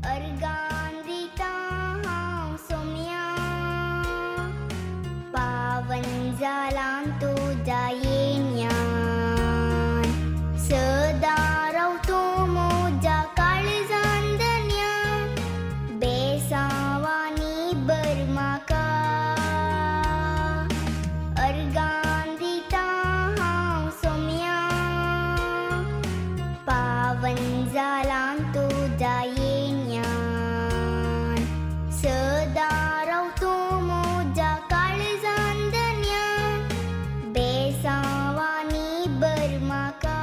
अर्गां दिता हांव सोम्या पावन जालां तुज्या येण्यान सदां रावतो म्हज्या काळजान धन्या बेसांवांनी भर म्हाका अर्गां दिता हांव सोम्या पावन जालां तुज्या येण्यान सदां रावतो म्हज्या काळजान धन्या बेसांवांनी भर म्हाका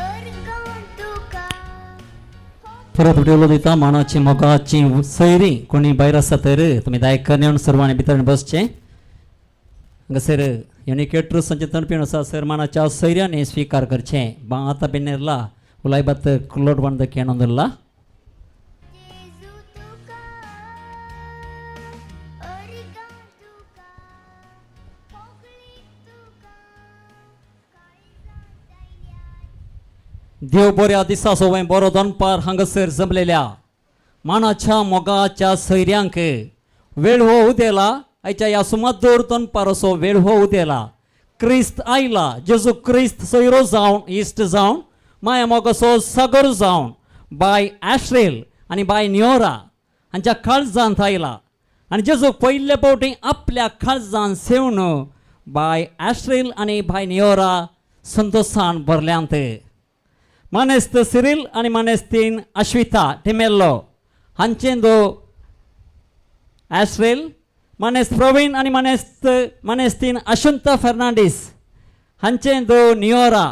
अर्गां तुका. परत उडयलो दिता. मानाची मोगाची सैरी कोणी भायर आसा तर तुमी दायक नेवन सर्वांनी भितर बसचें. हांगासर युनिकेटर संचितन पिण आसा सर मानाच्या सैऱ्यांनी स्वीकार करचें. आतां बिन्नेरला उलायबात कुल्लोट बंद केणोंदुल्ला. जेजू तुका अर्गां तुका होगळीक तुका काळजांत आयल्यार. देव बऱ्या दिसा सोवें बरो दनपार. हांगासर जमलेल्या मानाच्या मोगाच्या सैऱ्यांक वेळ हो उदेला. आयच्या ह्या सुमदूर दनपार असो वेळ हो उदेला. क्रिस्त आयला, जेजू क्रिस्त सोयरो जावन, इश्ट जावन, माया मोगाचो सागर जावन बाय आश्रेल आनी बाय नियोरा हांच्या काळजांत आयला. आनी जेजू पयले फावटी आपल्या काळजान सेवन बाय आश्रेल आनी बाय नियोरा संतोशान भरल्यांत. मानेस्त सिरील आनी मानेस्तीन अश्विता टिमेल्लो हांचे दो आश्रेल, मानेस्त प्रवीण आनी मानेस्तीन अशुंत फेर्नांडीस हांचे दो नियोरा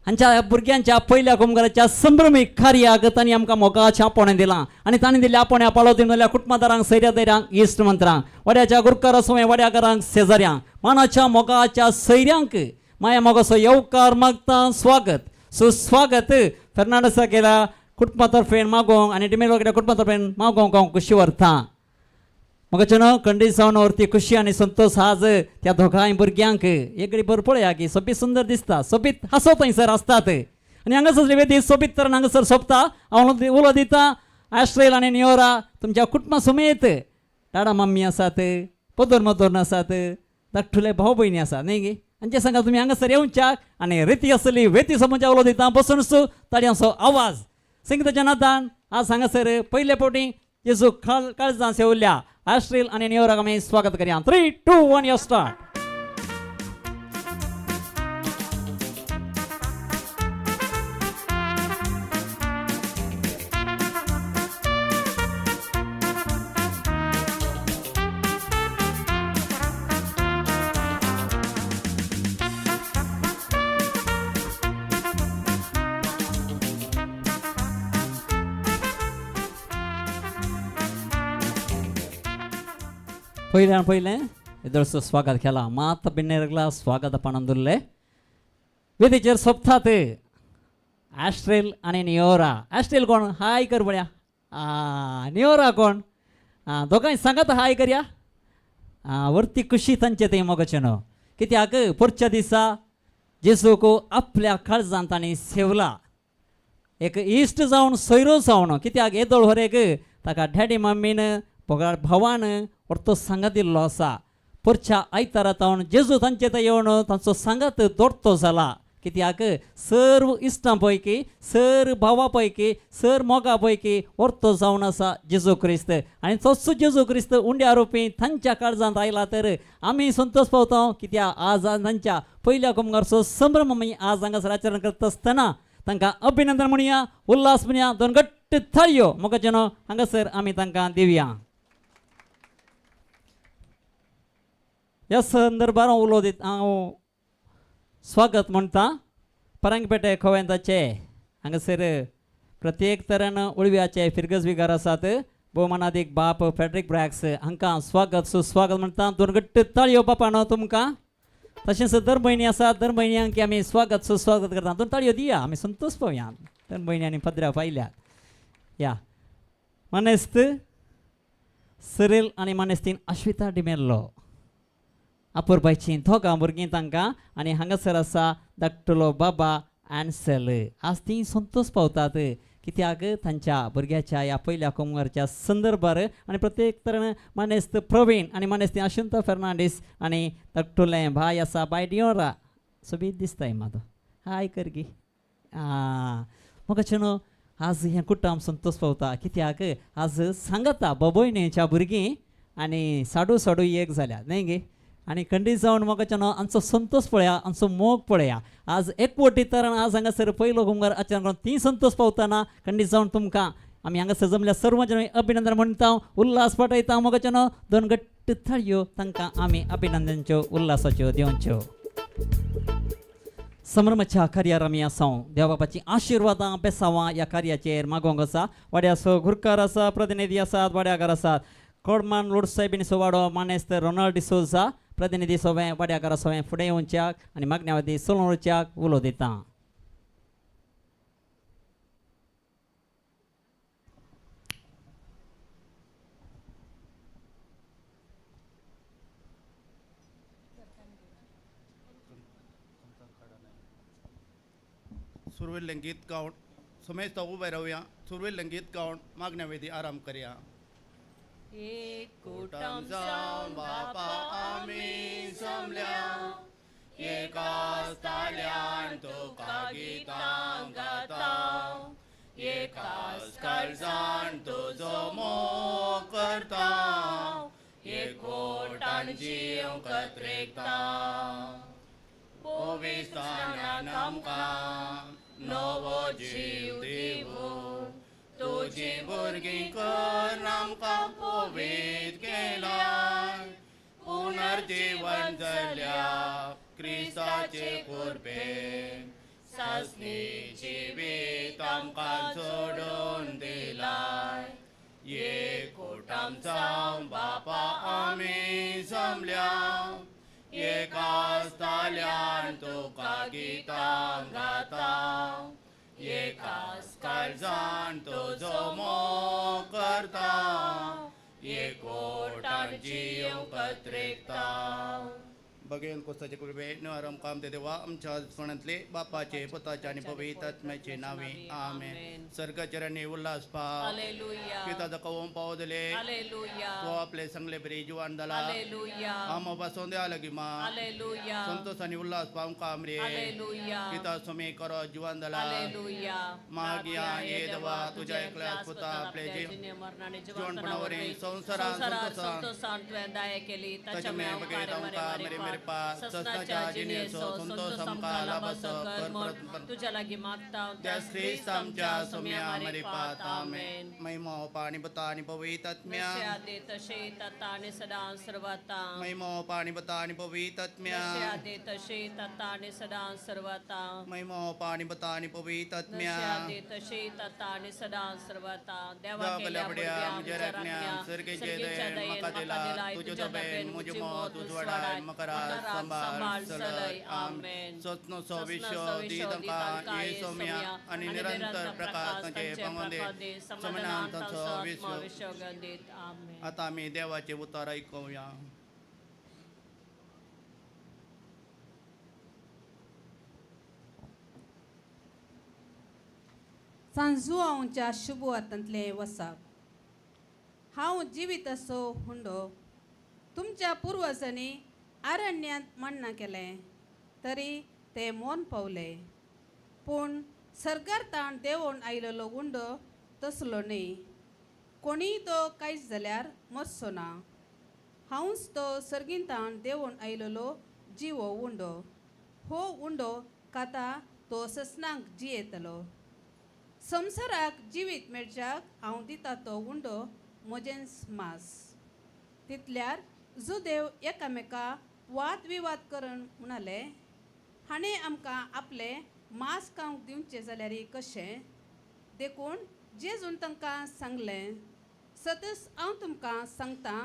हांच्या भुरग्यांच्या पयल्या कुमगाराच्या संभ्रमीक कार्याक तांणी आमकां मोगाचें आपोवणें दिलां. आनी तांणी दिल्ल्या आपोवण्या पाळो दिवन कुटुंबादारांक, सैऱ्या दैऱ्यांक, इश्ट मंत्रांक, वाड्याच्या गुरकार सोमे वाड्याकारांक, शेजाऱ्यांक, मानाच्या मोगाच्या सैऱ्यांक माया मोगाचो येवकार मागता. स्वागत सुस्वागत फेर्नांडसा केल्या कुटुंबा तर्फेन मागोवंक आनी डिमेलो केल्या कुटुंबा तर्फेन मागोवंक हांव खुशी व्हरता. मगाचे न्हू कंडी जावन वरती खुशी आनी संतोष आज त्या दोगांय भुरग्यांक. एक बरं पळया की सोबीत सुंदर दिसता, सोबीत हांसो थंयसर आसतात. आनी हांगासर वेदी सोबीत तरेन हांगासर सोंपता. हांव उलो दिता आश्रेल आनी नियोरा तुमच्या कुटुंबा समेत. डाडा मम्मी आसात, पदर मदोर आसात, धाकटुले भाव भयणी आसात न्ही गी. हांचे सांगा तुमी हांगासर येवच्याक आनी रिती आसली वेती समज उलो दिता. बसून ताळयांचो आवाज संगीताच्या नादान आज हांगासर पयले फावटी जेजू काळजां सेवल्या आश्रील आनी नियोराक आमी स्वागत करया. 3, 2, 1, यो स्टार्ट. पयल्यान पयलें येदोळचो स्वागत केला मात बिन्नेरगला स्वागत पणंदुल्ले. वेदीचेर सोंपतात आश्रेल आनी नियोरा. आश्रेल कोण? हाय कर पळया. नियोरा कोण? आं, दोगांय सांगात हाय करया. आं, वरती खुशी तांचे ते मोगाचें न्हू. कित्याक पुरच्या दिसा जेजूक आपल्या काळजान तांणी सेवला, एक इश्ट जावन, सोयरो जावन. कित्याक येदोळ हर एक ताका डॅडी मम्मीन पगार भावान व्हरतो सांगात दिल्लो आसा. पुरच्या आयतारा तावन जेजू तांचे थंय येवन तांचो सांगात दोडतो जाला. कित्याक सर्व इश्टां पैकी, सर भावा पैकी, सर मोगा पैकी व्हरतो जावन आसा जेजू क्रिस्त. आनी तोच जेजू क्रिस्त उंड्या रुपी तांच्या काळजांत आयला तर आमी संतोष पावता. कित्याक आज तांच्या पयल्या कुमगारचो संभ्रम आमी आज हांगासर आचरण करता आसतना तांकां अभिनंदन म्हणया, उल्हास म्हणया. दोन घट्ट थाळयो मोगाचें न्हू हांगासर आमी तांकां दिवया. ह्या संदर्भार हांव उलो दित हांव स्वागत म्हणटा परांगपेटे खोवेंताचे हांगासर प्रत्येक तरेन उळव्याचे फिरगज विगार आसात भोवमानादीक बाप फेड्रीक ब्रॅक्स हांकां स्वागत सुस्वागत म्हणटा. दोन घट्ट ताळयो बापानो तुमकां. तशेंच दर म्हयने आसा, दर म्हयन्यांक आमी स्वागत सुस्वागत करता. दोन ताळयो दिया, आमी संतोष पावया. दर म्हयन्यांनी पदऱ्या पायल्यात या मानेस्त सिरील आनी मानेस्तीन अश्विता डिमेल्लो अपुरबायचीं दोगां भुरगीं तांकां. आनी हांगासर आसा धाकटुलो बाबा एन्सेल. आज तीं संतोष पावतात. कित्याक तांच्या भुरग्याच्या ह्या पयल्या कुंगारच्या संदर्भार आनी प्रत्येक तरेन मानेस्त प्रवीण आनी मानेस्त अशंत फेर्नांडीस आनी धाकटुलें भाय आसा बाय डियोरा सोबीत दिसताय मातो हाय करगी आं म्हाका चेनो आज हें कुटुंब संतोष पावता कित्याक आज सांगता बबोयनेच्या भुरगीं आनी साडू साडू एक जाल्या न्हय गे. आनी खंडीत जावन म्हाका चेनो आमचो संतोष पळया, आमचो मोग पळया. आज एकवटी तरान आज हांगासर पयलो गुंगार आचरण ती संतोष पावतना खंडीत जावन तुमकां आमी हांगासर जमल्या सर्व जण अभिनंदन म्हणटा, उल्हास पटयता. म्हाका चेनो दोन घट्ट थाळयो तांकां आमी अभिनंदनच्यो उल्हासाच्यो दिवच्यो. संभ्रमाच्या कार्यार आमी आसा, देवबापाची आशिर्वादां बेसावां ह्या कार्याचेर मागोवंक आसा. वाड्याचो गुरकार आसा, प्रतिनिधी आसात, वाड्याकार आसात. कोडमान लोड साहेबीन वाडो मानेस्त रोनाल्ड डिसोजा प्रतिनिधी सोवें वाड्याकार सोवें फुडें येवच्याक आनी मागण्यावती सोलोवच्याक उलो दिता. सुरवेल्लें गीत गावन समेस्त उबे रावया. सुरवेल्लें गीत गावन मागण्या वेदी आराम करया. एक कुटुंब जावन बापा आमी जमल्या, एकाच ताल्यान तुका गितां गाता, एकाच काळजान तुजो मोग करता, एकवटान जीव कत्रेकता. पवित्रतान आमकां नवो जीव दिवून तुजी भुरगीं कर आमकां पवित्र केलाय. पुनर्जीवन जाल्या क्रिस्ताचे कृपेन सासणी जिवीत आमकां जोडून दिलाय. एकवटान जावन बापा आमी जमल्या, एकाच ताल्यान तुका गितां गाता, एकाच काळजान तुजो मोग करता, एकवटान जीव कत्रेकता. बगेन कोस्ताचे कृपेन आराम काम दे देवा आमच्या स्मरणांतले बापाचे पुताचे आणि पवित्र आत्म्याचे नावे आमेन. सर्गाचरणी उल्हास पा हालेलुया. पिताचा कवम पाव दिले हालेलुया. तो आपले संगले बरी जीवन दला हालेलुया. आमा बसोन द्या लगी मा हालेलुया. संतोष आणि उल्हास पाव काम रे हालेलुया. पिता स्वामी करो जीवन दला हालेलुया. मागिया ये देवा तुझ्या एकल्या पुता आपले जीव मरणाने जीवनपणावरी संसारात संतोषान तुवें दया केली ताच्या मेळ बगैर आमकां मेरे मेरे पा ससनाच्या जिणेचो संतोष आमकां लाभाचो कर परत तुज्या लागीं मागता त्या ख्रिस्त आमच्या सोम्या मरे पात आमेन. महिमा पाणी बता आणि पवित्र आत्म्या. जसे आदी तसे आता आणि सदा सर्वता. महिमा पाणी बता आणि पवित्र आत्म्या. जसे आदी तसे आता आणि सदा सर्वता. महिमा पाणी बता आणि पवित्र आत्म्या. जसे आदी तसे आता आणि सदा सर्वता. देवा देवा केल्या केल्या बडव्या बडव्या आमच्या म्हज्या राखण्या राखण्या सर्गेचे दयेन म्हाका दिला तुजे दबेन म्हजे मत उजवाडाय मकरा सांबाळ सलय आमेन. सत्नो विश्व दी तांकां ये सोम्या आनी निरंतर प्रकाश तांचे पंगदे समाधान तांचो विश्व. विश्वगंधीत आमेन. आतां आमी देवाचें उतर आयकुया. सांजुआंवच्या शुभवातांतलें वसाप. हांव जिवीत असो हुंडो तुमच्या पुर्वजांनी आरण्यांत म्हणणं केलें तरी ते मौन पावले, पूण सर्गार ताण देंवोन आयलेलो उंडो तसलो न्ही. कोणीय तो कांयच जाल्यार मरचो ना. हांवूच तो सर्गीन ताण देंवोन आयलेलो जिवो उंडो. हो उंडो खाता तो ससनाक जियेतलो. संवसाराक जिवीत मेळच्याक हांव दिता तो उंडो म्हजेंच मांस. तितल्यार जुदेव एकामेका वाद विवाद करून म्हणाले, हाणें आमकां आपलें मांस खावंक दिवचें जाल्यार कशें? देखून जेजून तांकां सांगलें, सतच हांव तुमकां सांगतां,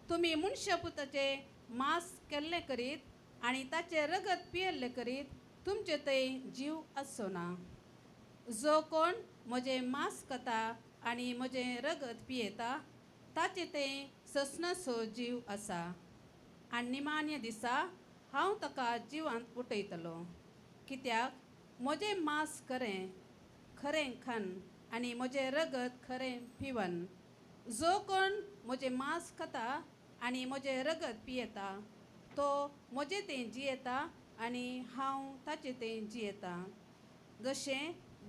तुमी मनशा पुताचें मांस केल्लें करीत आनी ताचें रगत पियेल्लें करीत तुमचे थंय जीव आसचो ना. जो कोण म्हजें मांस खाता आनी म्हजें रगत पियेता ताचें तें ससनाचो जीव आसा आनी निमाण्या दिसा हांव ताका जिवांत उठयतलो. कित्याक म्हजें मांस खरें खरें खान आनी म्हजें रगत खरें पिवन. जो कोण म्हजें मांस खाता आनी म्हजें रगत पियेता तो म्हजें तें जियेता आनी हांव ताचें तें जियेता. जशें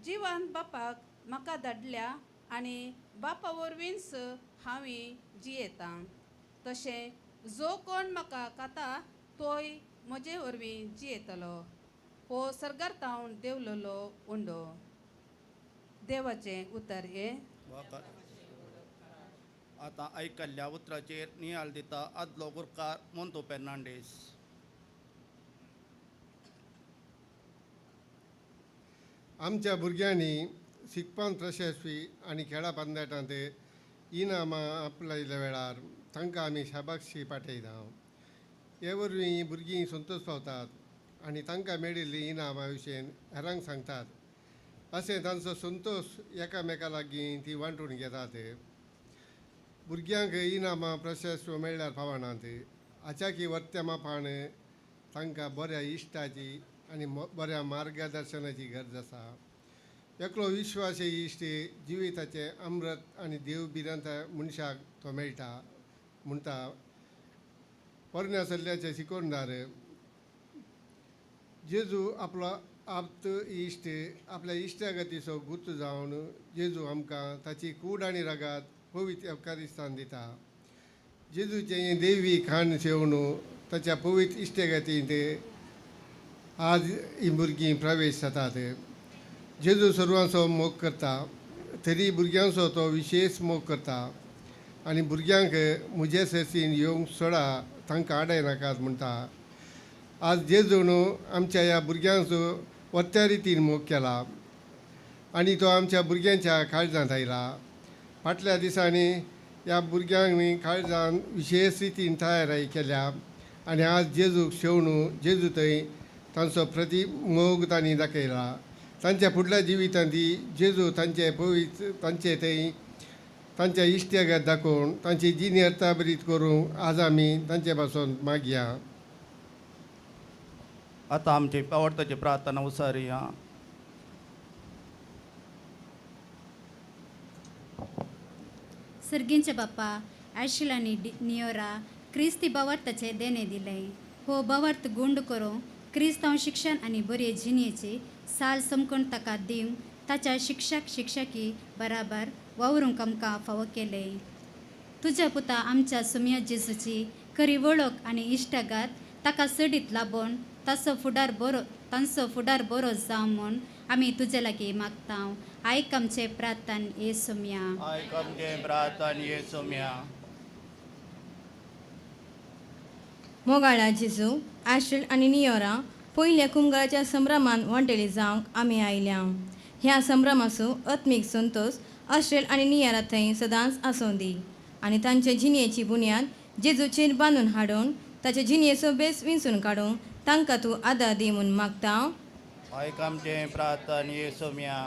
जिवान बापाक म्हाका धाडल्या आनी बापा वरवींच हांवें जियेता, तशें जो कोण म्हाका खाता तोय म्हजे वरवीं जियेतलो. हो सर्गार तावन देंवलेलो उंडो. देवाचें उतर हें. आतां आयकल्ल्या उतराचेर नियाळ दिता आदलो गुरकार मोंतू फेर्नांडीस. आमच्या भुरग्यांनी शिकपान प्रशस्वी आनी खेळा पंद्याटांत इनामां आपलायल्या वेळार तांकां आमी शाबासकी पाठयता. हे वरवीं भुरगीं संतोश पावतात आनी तांकां मेळिल्लीं इनामां विशयन हेरांक सांगतात. अशें तांचो संतोश एकामेका लागीं ती वांटून घेतात. भुरग्यांक इनामां प्रशस्व मेळ्ळ्यार पावनात, हाच्याकी वर्त्या मापान तांकां बऱ्या इश्टाची आनी बऱ्या मार्गदर्शनाची गरज आसा. एकलो विश्वासी इश्ट जिविताचें अमृत आनी देव भिरांत मनशाक तो मेळटा म्हणटा पोरण्या सल्ल्याचे शिकोवणदार. जेजू आपलो आप्त इश्ट आपल्या इश्टागतीचो गुर्त जावन जेजू आमकां ताची कूड आनी रगात पवित्र एवकारिस्तान दिता. जेजूचें हें देवी खाण शेवणू ताच्या पवित्र इश्टागतींत आज हीं भुरगीं प्रवेश जातात. जेजू सर्वांचो मोग करता तरी भुरग्यांचो तो विशेश मोग करता आनी भुरग्यांक म्हजे सरसीन येवंक सोडा, तांकां आडाय नाकात म्हणटा. आज जेजून आमच्या ह्या भुरग्यांचो वत्या रितीन मोग केला आनी तो आमच्या भुरग्यांच्या काळजांत आयला. फाटल्या दिसांनी ह्या भुरग्यांनी काळजान विशेश रितीन तयारी केल्या आनी आज जेजूक शेवणू जेजू थंय तांचो प्रती मोग तांणी दाखयला. तांच्या फुडल्या जिवितांत जेजू तांचे पवित्र तांचे थंय तांच्या इश्टागत दाखोवन तांची जिणी अर्थाभरीत करूंक आज आमी तांचे पासून मागया. आतां आमची पावडताची प्रार्थना उसारया. सर्गींचे बापा, आशिल आनी नियोरा क्रिस्ती बावर्ताचे देणे दिले. हो बावर्त गुंड करूंक क्रिस्तांव शिक्षण आनी बरे जिणेची साल समकण ताका दिवंक ताच्या शिक्षक शिक्षकी बराबर वावरूंक आमकां फावो केलें. तुज्या पुता आमच्या सुमया जेजूची खरी वळख आनी इश्टागात ताका सडीत लाबोवन ताचो फुडार बरो तांचो फुडार बरो जावं म्हूण आमी तुजे लागीं मागता. आयक आमचें प्रार्थन ये सुमया. आयक आमचें प्रार्थन ये सोम्या. मोगाळा जेजू, आश्रिल आनी नियोरा पयल्या कुमगाराच्या संभ्रमान वांटेली जावंक आमी आयल्या. ह्या संभ्रमाचो आत्मीक संतोश आश्रिल आनी नियोरा थंय सदांच आसूं दी आनी तांचे जिणेची बुन्याद जेजूचेर बांदून हाडून ताचे जिणेचो बेस विंचून काडूंक तांकां तूं आदार दी म्हूण मागता. आयक आमचें प्रार्थन ये सोम्या.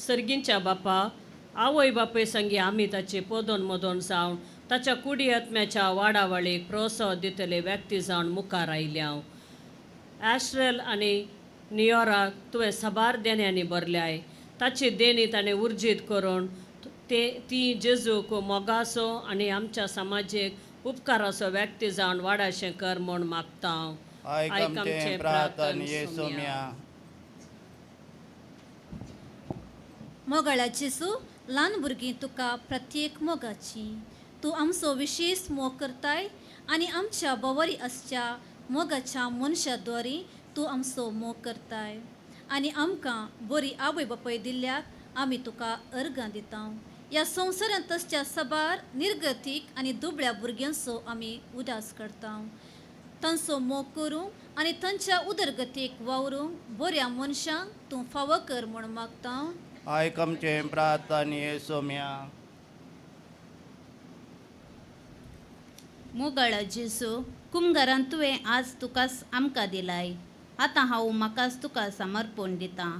सर्गींच्या बापा, आवय बापूय संगी आमी ताचे पोदोन मदोन जावन ताच्या कुडी आत्म्याच्या वाडावळीक प्रोत्साह दितले व्यक्ती जावन मुखार आयल्या. आश्रेल आनी नियोराक तुवें साबार देण्यांनी भरल्याय. ताची देणी ताणें उर्जीत करून ते ती जेजूक मोगाचो आनी आमच्या समाजीक उपकाराचो व्यक्ती जावन वाडाशें कर म्हूण मागता. आयक आमचें प्रार्थन ये सोम्या. मोगाळा जेजू, ल्हान भुरगीं तुका प्रत्येक मोगाची. तूं आमचो विशेश मोग करताय आनी आमच्या बवरी आसच्या मोगाच्या मनशा द्वारी तूं आमचो मोग करताय आनी आमकां बरी आवय बापाय दिल्ल्याक आमी तुका अर्गां दिता. ह्या संवसारांत तसच्या साबार निर्गतीक आनी दुबळ्या भुरग्यांचो आमी उदास करता. तांचो मोग करूंक आनी तांच्या उदरगतीक वावरूंक बऱ्या मनशांक तूं फावो कर म्हूण मागता. आयक आमचें प्रार्थन ये सोम्या. मोगाळा जेजू, कुमगारान तुवें आज तुकाच आमकां दिलाय. आतां हांव म्हाकाच तुका समर्पण दितां.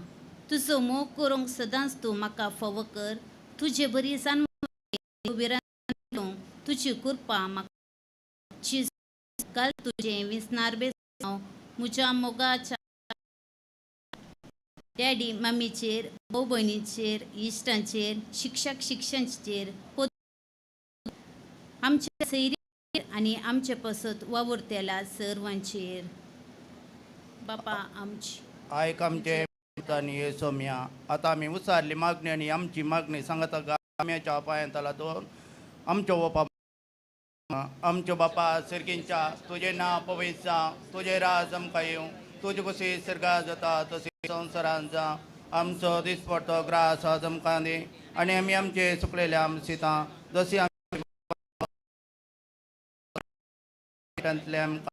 तुजो मोग करूंक सदांच तूं म्हाका फावो कर. तुजे बरी जाणवय विरांत तुजी कृपा म्हाका. जेजू काल तुजें विसनार बेसांव म्हज्या मोगाच्या डॅडी मम्मीचेर भाव भयणीचेर इश्टांचेर शिक्षक शिक्षणचेर आमच्या सैरी आनी आमचे पसत वावुरतेल्या सर्वांचेर. बापा आमची आयक आमचे आनी हे सोम्या आतां आमी उसारली मागणी आनी आमची मागणी सांगता गाम्याच्या पांयांत दोन आमच्यो बापा आमच्यो बापा सिरकींच्या तुजें नांव पवित्र जावं, तुजें राज आमकां येवं, तुजें कशी सर्गा जाता तशी संवसारान जावं. आमचो दिसपडतो ग्रास आज आमकां दी आनी आमी आमचे सुकलेले आमसितां जशी आमी आमकां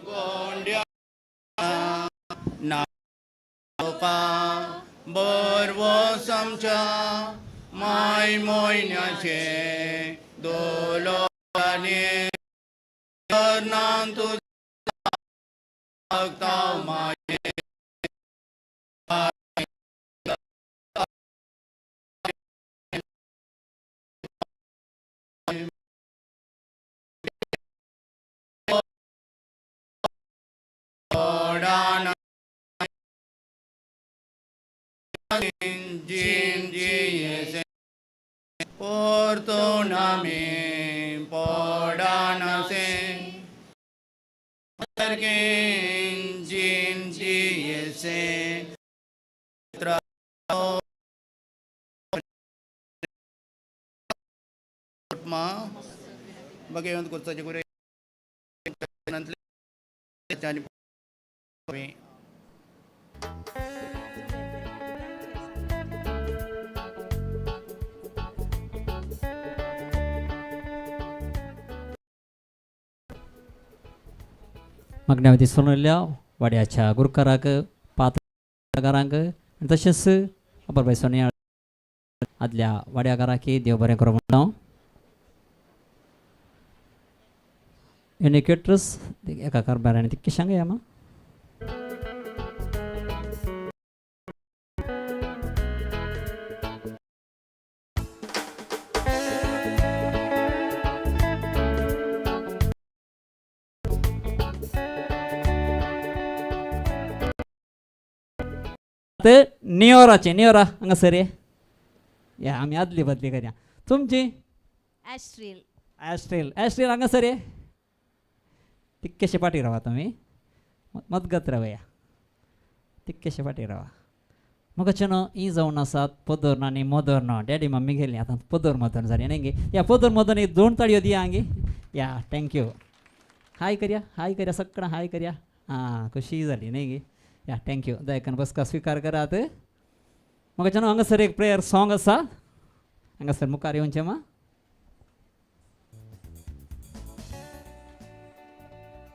गोंड्या नापा बरवस आमच्या माय मोयन्याचे दोलोने तुझा माये Portoname, podanase, jin jese, tra ma, bagaimana kursa jegure, nanti cani. मागण्या सोनल्या वाड्याच्या गुरकाराक पात्रकारांक आनी तशेंच अबरबाय सोनिया आदल्या वाड्याकाराक देव बरें करूं म्हणटा. युनिकेट्रस एका कारभारान तितकें या मा नियोराचे नियोरा हांगासर या आमी आदली बदली करया. तुमची ॲस्ट्रील ॲस्ट्रील ॲस्ट्रील हांगासर तितकेशे फाटीं रावा तुमी मदगत रावया तितकेशे फाटीं रावा. म्हाका न्हू ही जावन आसात पदर आनी मदर न्हू डॅडी मम्मी गेली आतां पदर मदर जाली न्ही गे. ह्या पदर मदर एक दोन ताळयो दिया गे. या thank you. हाय करया हाय करया सगळं हाय करया. आं खुशी जाली न्ही गे. या thank you. दयाकन बसका स्विकार करात. म्हाका न्हू हांगासर एक प्रेयर सॉंग आसा हांगासर मुखार येवचें मा.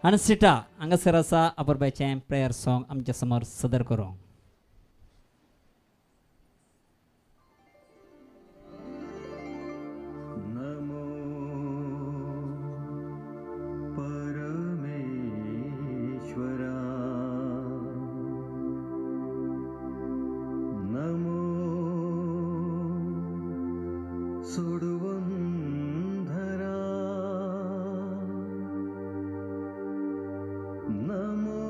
अनसिटा हांगासर आसा अबरबायचें प्रेयर सॉंग आमच्या समोर सदर करूंक. नमो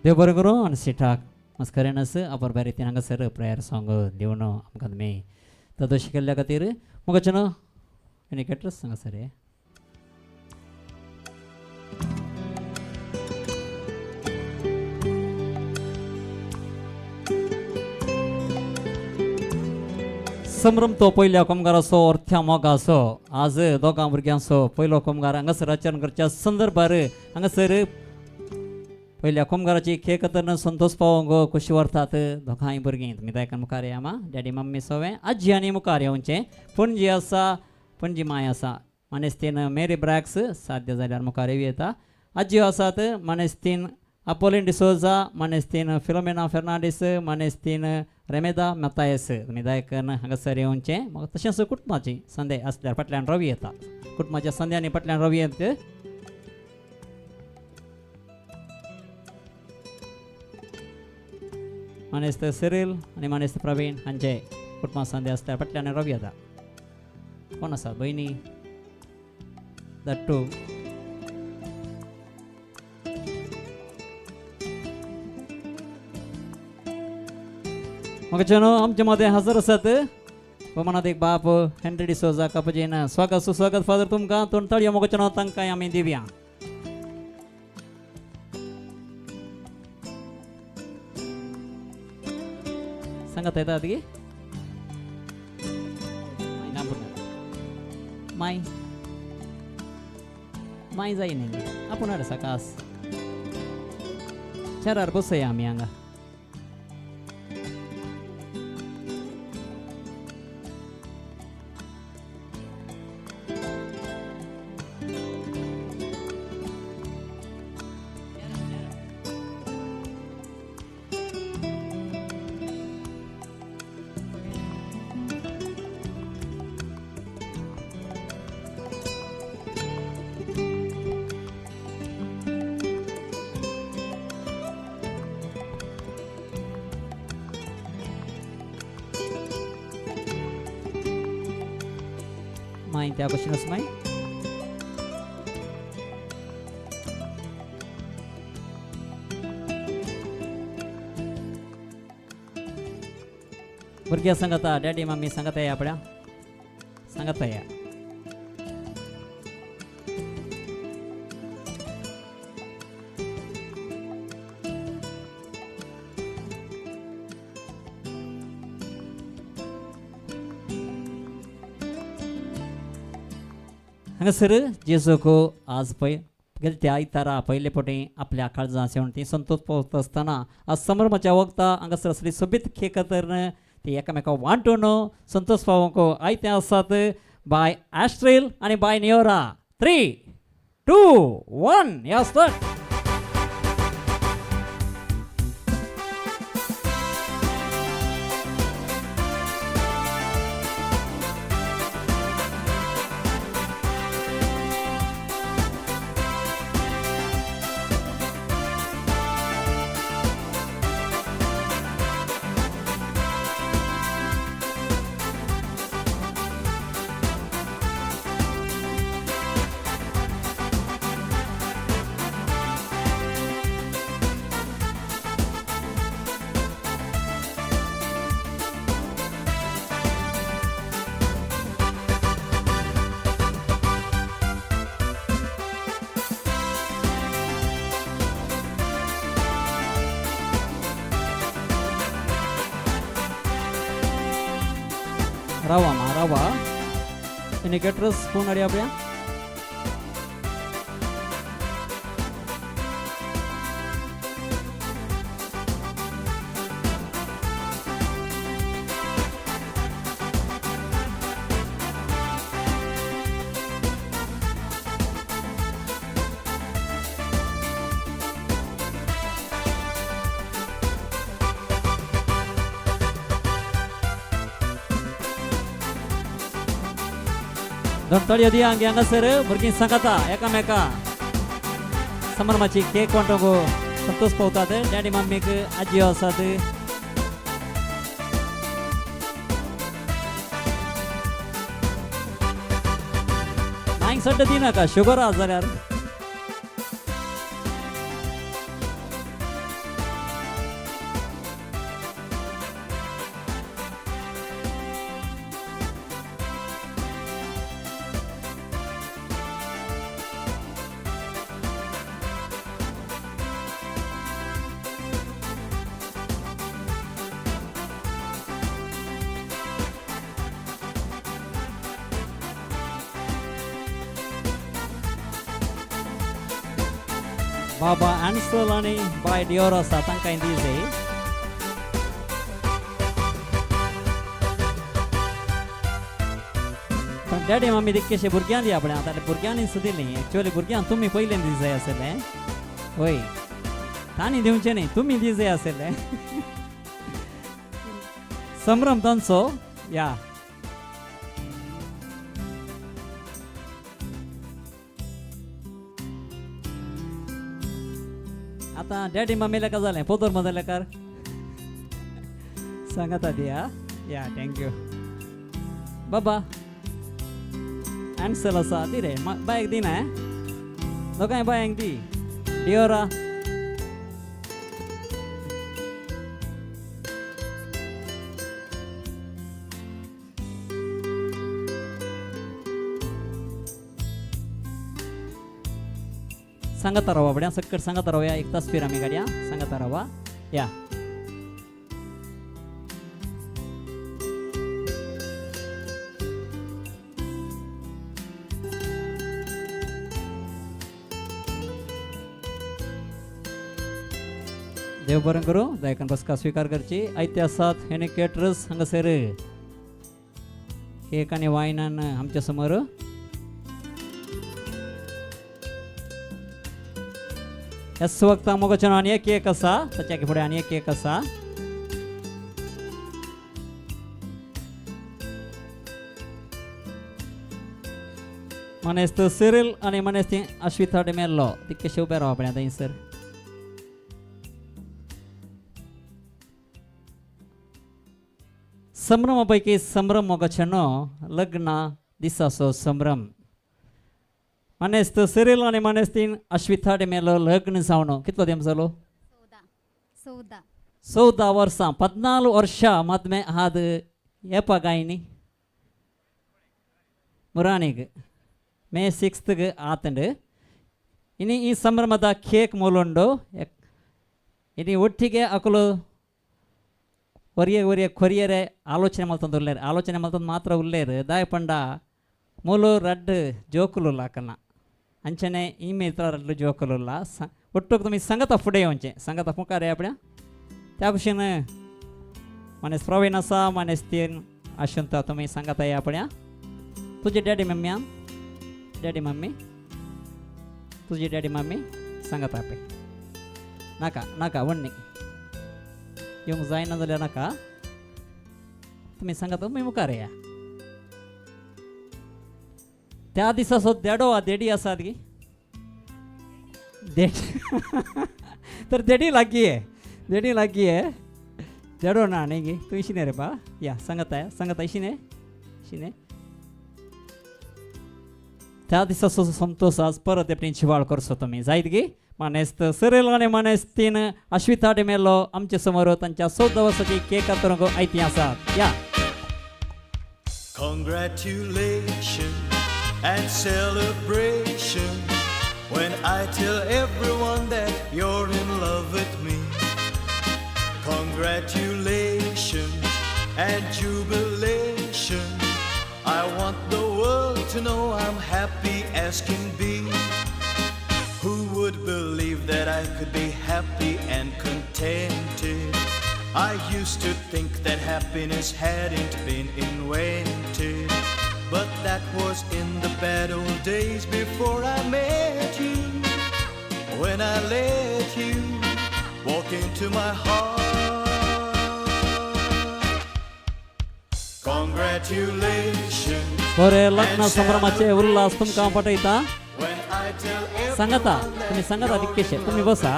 देव बरें करूं आनी सिटाक मस्करेनस अपर बरे रितीन हांगासर प्रेयर सॉंग दिवन आमकां तुमी तदोशी केल्ल्या खातीर मोगाचें न्हू एनिकेटर्स हांगासर हे. संभ्रम तो पयल्या कोमगाराचो अर्थ्या मोगाचो आज दोगां भुरग्यांचो पयलो कोमगार हांगासर आचरण करच्या संदर्भार हांगासर पयल्या कोमगाराची केक कतरन संतोष पावोंक खोशी व्हरतात दोगांय भुरगीं. तुमी दायकान मुखार या मा डॅडी मम्मी सोवें आजी आनी मुखार येवचें. पणजी आसा, पणजी माय आसा, मानेस्तीन मेरी ब्रॅक्स साध्य जाल्यार मुखार येवं येता. आजी आसात मानेस्तीन अपोलिन डिसोजा, मानेस्तीन फिलोमेना फेर्नांडीस, मानेस्तीन रेमेदा मतायस. तुमी दायकन हांगासर येवचें. म्हाका तशेंच कुटुंबाची संदे आसल्यार फाटल्यान रवी येता. कुटुंबाच्या संद्यांनी फाटल्यान रवी येता. मानेस्त सिरील आनी मानेस्त प्रवीण हांचे कुटुंबा संदे आसल्यार फाटल्यान रवी येता. कोण आसा भयणी दट्टू म्हाका न्हू आमचे मदें हजर आसात भोवमानात एक बाप हेनरी डिसोजा कापजेन. स्वागत सुस्वागत फादर तुमकां. दोन ताळयो मोगाचें न्हू तांकां आमी दिवया. सांगात येतात की माय माय जाय न्ही आपूण हाड सकास चेरार बसया आमी हांगा. माय त्या क्वेश्चन माय भुरग्यां सांगता डॅडी मम्मी सांगता या आपल्या सांगता या. हांगासर जेजूक आज पळय गेले त्या आयतारा पयले फावटी आपल्या काळजां सेवन ती संतोष पावता आसतना आज संभ्रमाच्या वखदां हांगासर असली सोबीत खेक तर ती एकामेका वांटून संतोष पावोवंक आयते आसात बाय आस्ट्रेल आनी बाय नियोरा. 3 2 1 या स्टार्ट. रावा मा रावा इंडिकेटर्स फोन हाडया आपल्या. दोन ताळयो दिया आमगे हांगासर भुरगीं सांगता एकामेका समरमाची केक वांटोंक संतोष पावतात. डॅडी मम्मीक आजयो आसात. मांयक सड्ड दिनाका शुगर आसा जाल्यार. बाबा आन्सल आनी बाय डियोर आसा तांकां दी जाय. पण डॅडी मम्मी तितकेशे भुरग्यां दी आपणे आतां भुरग्यांनी सुद्दां दिली. एक्चुअली भुरग्यांक तुमी पयलीं दी जाय आसलें. वय, तांणी दिवचें न्ही, तुमी दी जाय आसलें. संभ्रम तांचो या. आतां डॅडी मम्मी लेका जालें पोदोर मदर लेकार सांगाता दी. हा या, thank you बाबा. आन्सल आसा दी रे बायक दिना. दोगांय बायांक दी. डियोरा सांगता रावा बड्या सक्कट सांगता रावया. एक तस्वीर आमी काडया. सांगता रावा या. देव बरें करूं. दायकान बसका स्वीकार करची. आयते आसात हेणे केटरस हांगासर केक आनी वायनान आमच्या समोर. ह्याच वक्ता मोगाच्यान आनी एक केक आसा. ताच्या फुडें आनी एक केक आसा. मानेस्त सिरिल आनी मानेस्त अश्विता मेल्लो तितकेशे उबे रावप आतां थंयसर. संभ्रमा पैकी संभ्रम मोगाच्यानो लग्न दिसाचो संभ्रम. मानेस्त सिरिल आनी मानेस्तीन अश्विता मेलो लग्न जावन कितलो तेंप जालो? 14. 14 वर्सां, 14 वर्सां मदमे आद येपा गायनी ಮುರಾಣಿಗ್ ಮೇ 6ಗೆ ಆತಂಡು. ಇನಿ ಈ ಸಂಭ್ರಮದ ಕೇಕ್ ಮೂಲುಂಡು. ಇನಿ ಒಟ್ಟಿಗೆ ಅಕುಲು ಒರಿಯ ಒರಿಯ ಕೊರಿಯರೆ ಆಲೋಚನೆ ಮಲ್ತೊಂದು ಉಲ್ಲೇರು. ಆಲೋಚನೆ ಮಲ್ತೊಂದು ಮಾತ್ರ ಉಲ್ಲೇರು. ದಾಯ ಪಂಡ ಮೂಲು ರಡ್ಡ್ ಜೋಕುಲುಲ್ಲ ಅಕಲ್ನ. ಅಂಚನೆ ಈ ಮೇತ್ರ ರಡ್ಡ್ ಜೋಕುಲುಲ್ಲ. ಸ ಒಟ್ಟುಗ್ ತುಮಿ ಸಂಗತ ಫುಡೆ ಒಂಚೆ ಸಂಗತ ಮುಖಾರೆ आपल्या त्या कुशीन मानेस प्रवीण आसा, मानेस तीन आशंता तुमी सांगता आपल्या. तुजी डॅडी मम्मी आं, डॅडी मम्मी, तुजी डॅडी मम्मी सांगता आपे. नाका नाका वण्णी येवंक जायना जाल्यार नाका. तुमी सांगता तुमी मुखार या. त्या दिसा देडो वा देडी आसात गी देडी तर देडी लागीं आहे, देडी लागीं आहे. देडो ना न्ही गी. तूं इशिने रे बा. या सांगता सांगता इशिने इशिने. त्या दिसाचो संतोष आज परत एकटी जिवाळ करचो तुमी जायत गी. मानेस्त सिरिल आनी मानेस्तीन अश्विता मेलो आमचे समोर तांच्या 14 वर्साची केक कातरूंक आयती आसात. या. Congratulations and celebration when I tell everyone that you're in love with me. Congratulations and jubilation. I want the world to know I'm happy as can be. Who would believe that I could be happy and contented? I used to think that happiness hadn't been invented. But that was in the bad old days before I met you. When I let you walk into my heart. Congratulations. बरे लग्न संभ्रमाचे उल्हास तुमकां पटयता. When I tell सांगता तुमी सांगता तितकेशे तुमी बसा.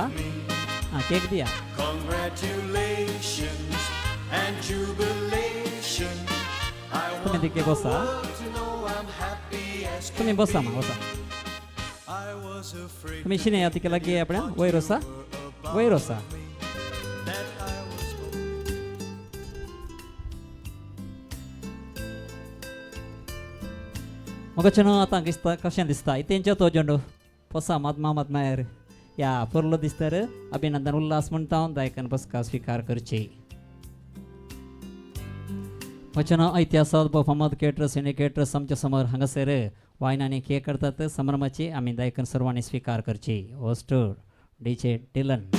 आं cake दिया. Congratulations and jubilation. I तुमी want तितके the बसा. world to know I'm happy as तुमी बसा मा बसा. I was afraid तुमी शिने या तिके लागीं आपल्या वयर वसा, वयर वसा. that I was मोगाचें आतां दिसता कशें दिसता तेंच्या तो जेंडू पोसा मातमा मातमायर या पोरलो दिसता रे. अभिनंदन उल्हास म्हणटा हांव. दायकान बसका स्विकार करची. वचन इतिहासात फामाद केटरस सिंडिकेटर्स आमच्या समोर हांगासर वायन आनी केक करतात संभ्रमाची. आमी दायकन सर्वांनी स्विकार करची. Host DJ Dylan.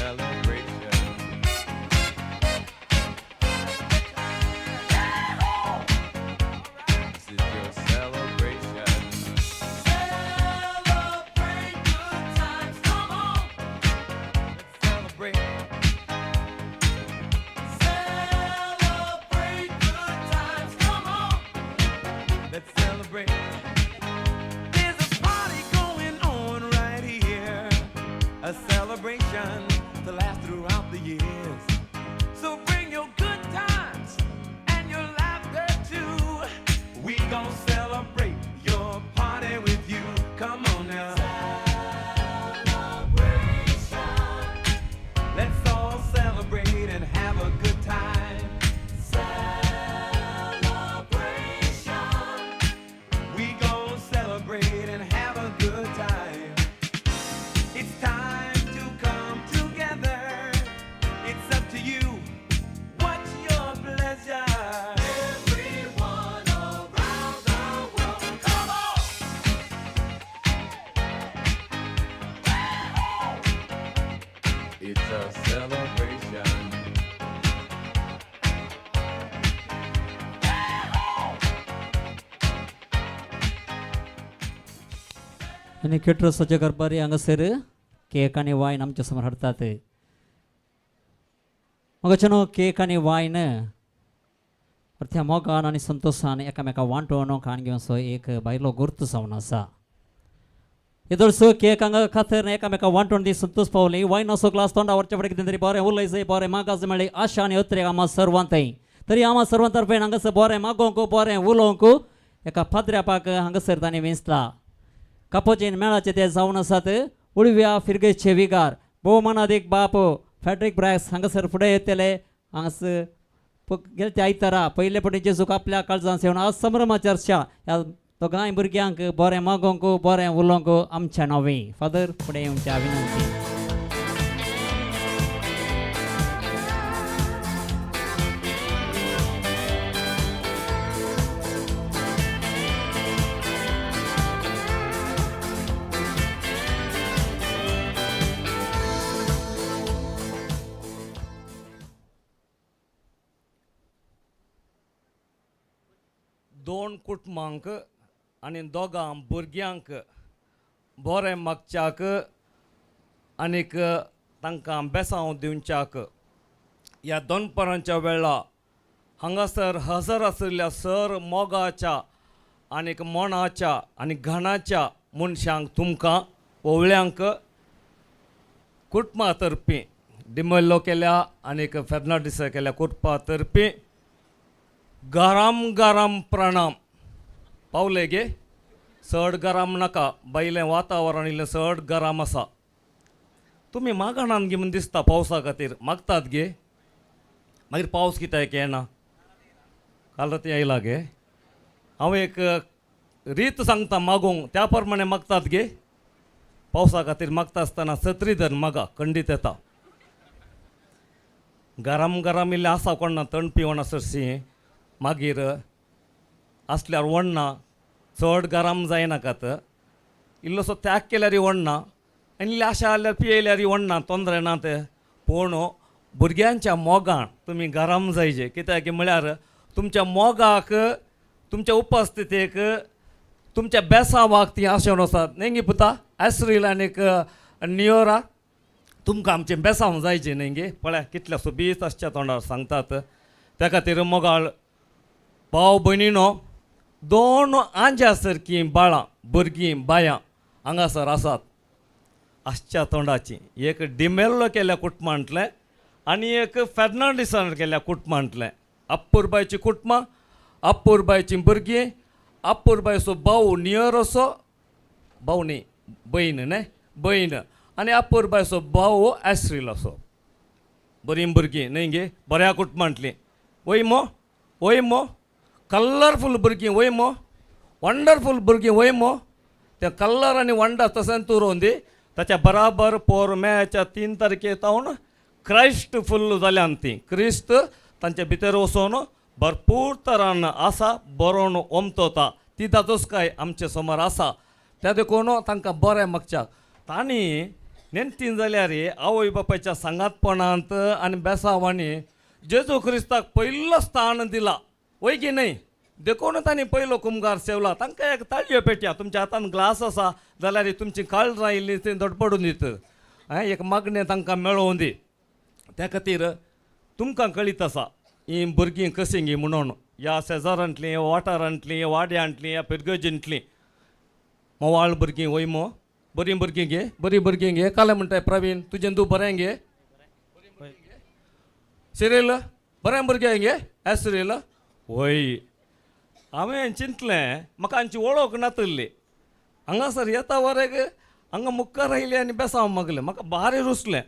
Celebration. This is your celebration. Celebrate good times, come on. Let's celebrate. Celebrate good times, come on. Let's celebrate. There's a party going on right here. A celebration to last throughout the years. So bring your good times and your laughter too. We gon' celebrate your party with you. Come on now. Celebration. Let's all celebrate and have a good time. Celebration. We gon' celebrate and have a good time. It's time to come together. It's up to you. What's your pleasure? Everyone around the world, come on! It's a celebration. आनी केटरसाचे करपारी हांगासर cake आनी वायन आमच्या समोर हाडटात. मोगाच्यानो, cake आनी वायन त्या मोगान आनी संतोशान एकामेका वांटोवन खाण घेवचो एक भायलो गुर्त जावन आसा. येदोळसो केक हांगा खातीर एकामेका वांटून दी संतोष पावली. वायनाचो ग्लास तोंडा वरच्या फुडें कितें तरी बरें उलयजय, बरें मागास मेळ्ळी आशा आनी अत्रेक आमा सर्वांतय. तरी आमा सर्वां तर्फेन हांगासर बरें मागोवंक, बरें उलोवंक एका पाद्र्यापाक हांगासर तांणी वेंचला. कापोचीन मेळाचे ते जावन आसात उळव्या फिरगेचे विगार भोवमानादीक बाप फॅड्रीक ब्रॅक्स हांगासर फुडें येतले. हांगासर गेले ते आयतारा पयले फावटी जेजूक आपल्या काळजान सेवन आज संभ्रमा चर्चा ह्या दोगांय भुरग्यांक बरें मागोवंक, बरें उलोवंक आमच्या नांवी फादर फुडें येवच्या विनंती. दोन कुटुंबांक आनी दोगां भुरग्यांक बरें मागच्याक आनीक तांकां बेसांव दिवच्याक ह्या दोनपरांच्या वेळा हांगासर हजर आशिल्ल्या सर मोगाच्या आनीक मनाच्या आनी घाणाच्या मनशांक तुमकां ओवळ्यांक कुटुंबा तर्फी डिमल्लो केल्या आनीक फेर्नाडीस केल्या कुटुंबा तर्फी गरम गरम प्रणाम. पावले गे, चड गरम नाका, भायलें वातावरण इल्लें चड गरम आसा. तुमी मागणान गे म्हूण दिसता पावसा खातीर मागतात गे, मागीर पावस कित्याक येना? काल राती आयला गे. हांव एक रीत सांगता मागूंक, त्या प्रमाणे मागतात गे. पावसा खातीर मागता आसतना सत्री धर मागा, खंडीत येता. गरम गरम इल्लें आसा कोण ना थंड पिवना सरशी, मागीर आसल्यार वडना, चड गरम जायनाकात. इल्लोसो त्याग केल्यार वडना आनी इल्लें आशा जाल्यार पियेल्यार वडना, तोंदरे ना तें. पूण भुरग्यांच्या मोगान तुमी गरम जायचे, कित्याक म्हळ्यार तुमच्या मोगाक, तुमच्या उपस्थितीक, तुमच्या बेसावाक ती आशेवन आसात न्ही गे पुता. आसरील आनीक नियोरा तुमकां आमचें बेसांव जायचें न्ही गे. पळय कितल्या सोबीत आसच्या तोंडार सांगतात. त्या खातीर मोगाळ भाव भयणीनो दोन आंज्या सारकीं बाळां भुरगीं बायां हांगासर आसात आसच्या तोंडाची. एक डिमेल्लो केल्या कुटुंबांतलें आनी एक फेर्नांडीसान केल्या कुटुंबांतलें. अप्पुरबायची कुटुंबां, अप्पुरबायची भुरगीं, अप्पुरबायचो भाव नियर असो भाव न्ही भयण न्ही भयण आनी अप्पुरबायचो भाव एश्रील असो. बरीं भुरगीं न्हय गे, बऱ्या कुटुंबांतलीं. वय मो वय मो कलरफूल भुरगीं वय मो वंडरफूल भुरगीं वय मो. ते कलर आनी वंडर तशेंच उरोवन दी. ताच्या बराबर पोर मेच्या 3 तारखे तावन क्रायस्ट फुल्ल जाल्यान ती क्रिस्त तांचे भितर वचोन भरपूर तरान आसा बरोवन ओमतोता ती दादोस काय आमचे समोर आसा. त्या देखून तांकां बरें मागच्याक तांणी नेणटीन जाल्यार आवय बापायच्या सांगातपणांत आनी बेसावांनी जेजू क्रिस्ताक पयलो स्थान दिला वय की न्हय. देखून तांणी पयलो कुमगार सेवला. तांकां एक ताळयो पेटया तुमच्या हातान ग्लास आसा जाल्यार तुमची काळजां इल्ली ती धडपडून दित एक मागणें तांकां मेळोवन दी. त्या खातीर तुमकां कळीत आसा ही भुरगीं कशीं गी म्हणून ह्या शेजारांतलीं वाठारांतलीं वाड्यांतलीं ह्या पिरगर्जींतलीं मोवाळ भुरगीं वय मो बरीं भुरगीं गे बरीं भुरगीं गे. कालें म्हणटाय प्रवीण तुजें तूं बरें गे सिरील बरें भुरगें गे एसरील वय. हांवें चिंतलें म्हाका हांची वळख नातिल्ली. हांगासर येता वरेक हांगा मुखार आयली आनी बेसांव मागलें म्हाका भारी रुचलें.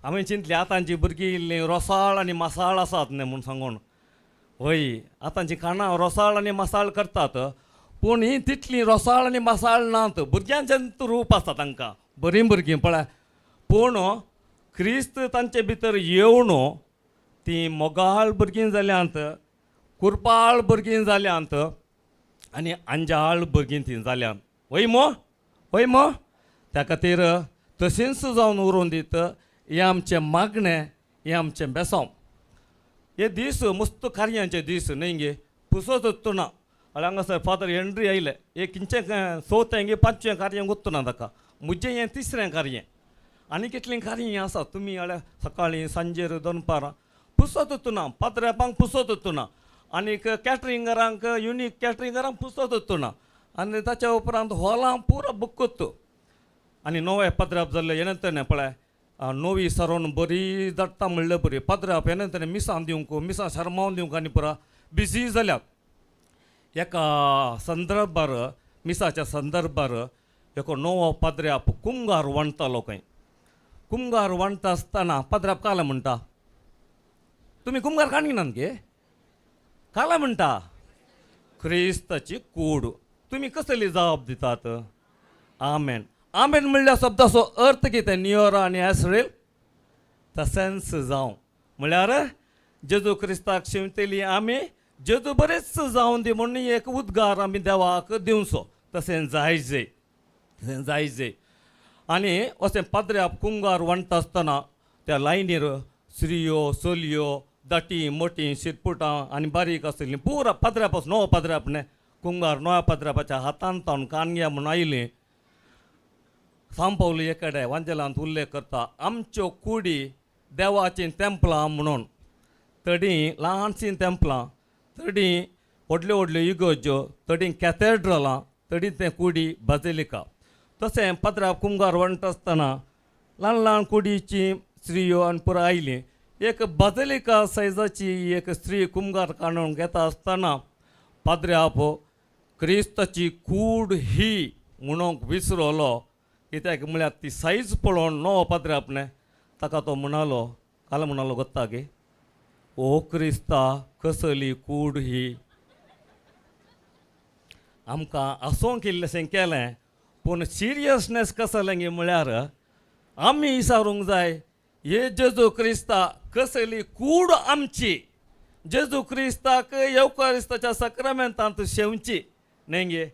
हांवें चिंतलें आतांची भुरगीं इल्लीं रोसाळ आनी मसाळ आसात न्ही म्हूण सांगून. वय आतांची खाणां रोसाळ आनी मसाळ करतात पूण हीं तितलीं रोसाळ आनी मसाळ नात. भुरग्यांचें रूप आसा तांकां बरीं भुरगीं पळय पूण क्रिस्त तांचे भितर येवन तीं मोगाळ भुरगीं जाल्यांत, कुरपाळ भुरगीं जाल्यांत आनी अंजाळ भुरगीं तीं जाल्यांत. वय मो वय मो. त्या खातीर तशेंच जावन उरोवन दीत हें आमचें मागणें हें आमचें बेसांव. हे दीस मस्त कार्यांचे दीस न्हय गे पुसत ना. आनी हांगासर फादर हेनरी आयले एक किंचें चवथें गे पांचवें कार्य गुत्तना ताका म्हजें हें तिसरें कार्य आनी कितलीं कार्यां आसा तुमी जाल्यार सकाळीं सांजेर दनपारां पुसत ना पात्र्यापांक पुसत ना आनीक कॅटरिंगरांक युनीक कॅटरिंगरांक पुसत ना आनी ताच्या उपरांत हॉलां पुरो बूक करता. आनी नवे पद्राप जाल्ले हें तरेन पळय नवी सरोन बरी जाता म्हणल्यार बरी पद्राप हें तरेन मिसां दिवंक मिसां शर्मावन दिवंक आनी पुरा बिजी जाल्यात. एका संदर्भार मिसाच्या संदर्भार एका नवो पाद्र्याप कुमगार वणतालो खंय. कुमगार वणता आसतना पाद्र्याप काल म्हणटा तुमी कुमगार काडनात गे काला म्हणटा क्रिस्ताची कूड तुमी कसली जाप दितात. आमेन. आमेन म्हणल्यार शब्दाचो अर्थ कितें नियोरा आनी एसरेल तशेंच जावं म्हळ्यार जेजू क्रिस्ताक शिंवतली आमी जेजू बरेच जावन दी म्हणून एक उद्गार आमी देवाक दिवचो तशें जायजे तशें जायजे. आनी अशें पाद्र्याप कुंगार वणटा आसतना त्या लायनीर स्त्रियो चलयो दाटी मोटी शिरपुटां आनी बारीक आशिल्लीं पुरा पाद्र्यापासून नवो पाद्र्याप न्ही कुंगार नव्या पाद्र्यापाच्या हातान तावन कानग्या म्हणून आयलीं. सांपावली एकडे वांजेलांत उल्लेख करता आमच्यो कुडी देवाचीं तेंपलां म्हणून तडी ल्हानशीं तेंपलां तडी व्हडल्यो व्हडल्यो इगोज्यो तडी कॅथेड्रलां तडी तें कुडी बाजिलिका. तशें पाद्र्याप कुंगार वणटा आसतना ल्हान ल्हान कुडीची स्त्रियो आनी पुरा आयलीं. एक बाजिलिका सायजाची एक स्त्री कुमगार काडून घेता आसतना पाद्र्याप क्रिस्ताची कूड ही म्हणूंक विसरलो कित्याक म्हळ्यार ती सायज पळोवन नवो पाद्र्याप न्ही ताका तो म्हणालो काल म्हणालो गोत्ता गे ओ क्रिस्ता कसली कूड ही. आमकां आसोंक इल्लेशें केलें पूण सिरियसनेस कसलें गे म्हळ्यार आमी विचारूंक जाय हे जेजू क्रिस्ता कसली कूड आमची जेजू क्रिस्ताक येवकारिस्ताच्या सक्रामेंतांत शेवची न्हय गे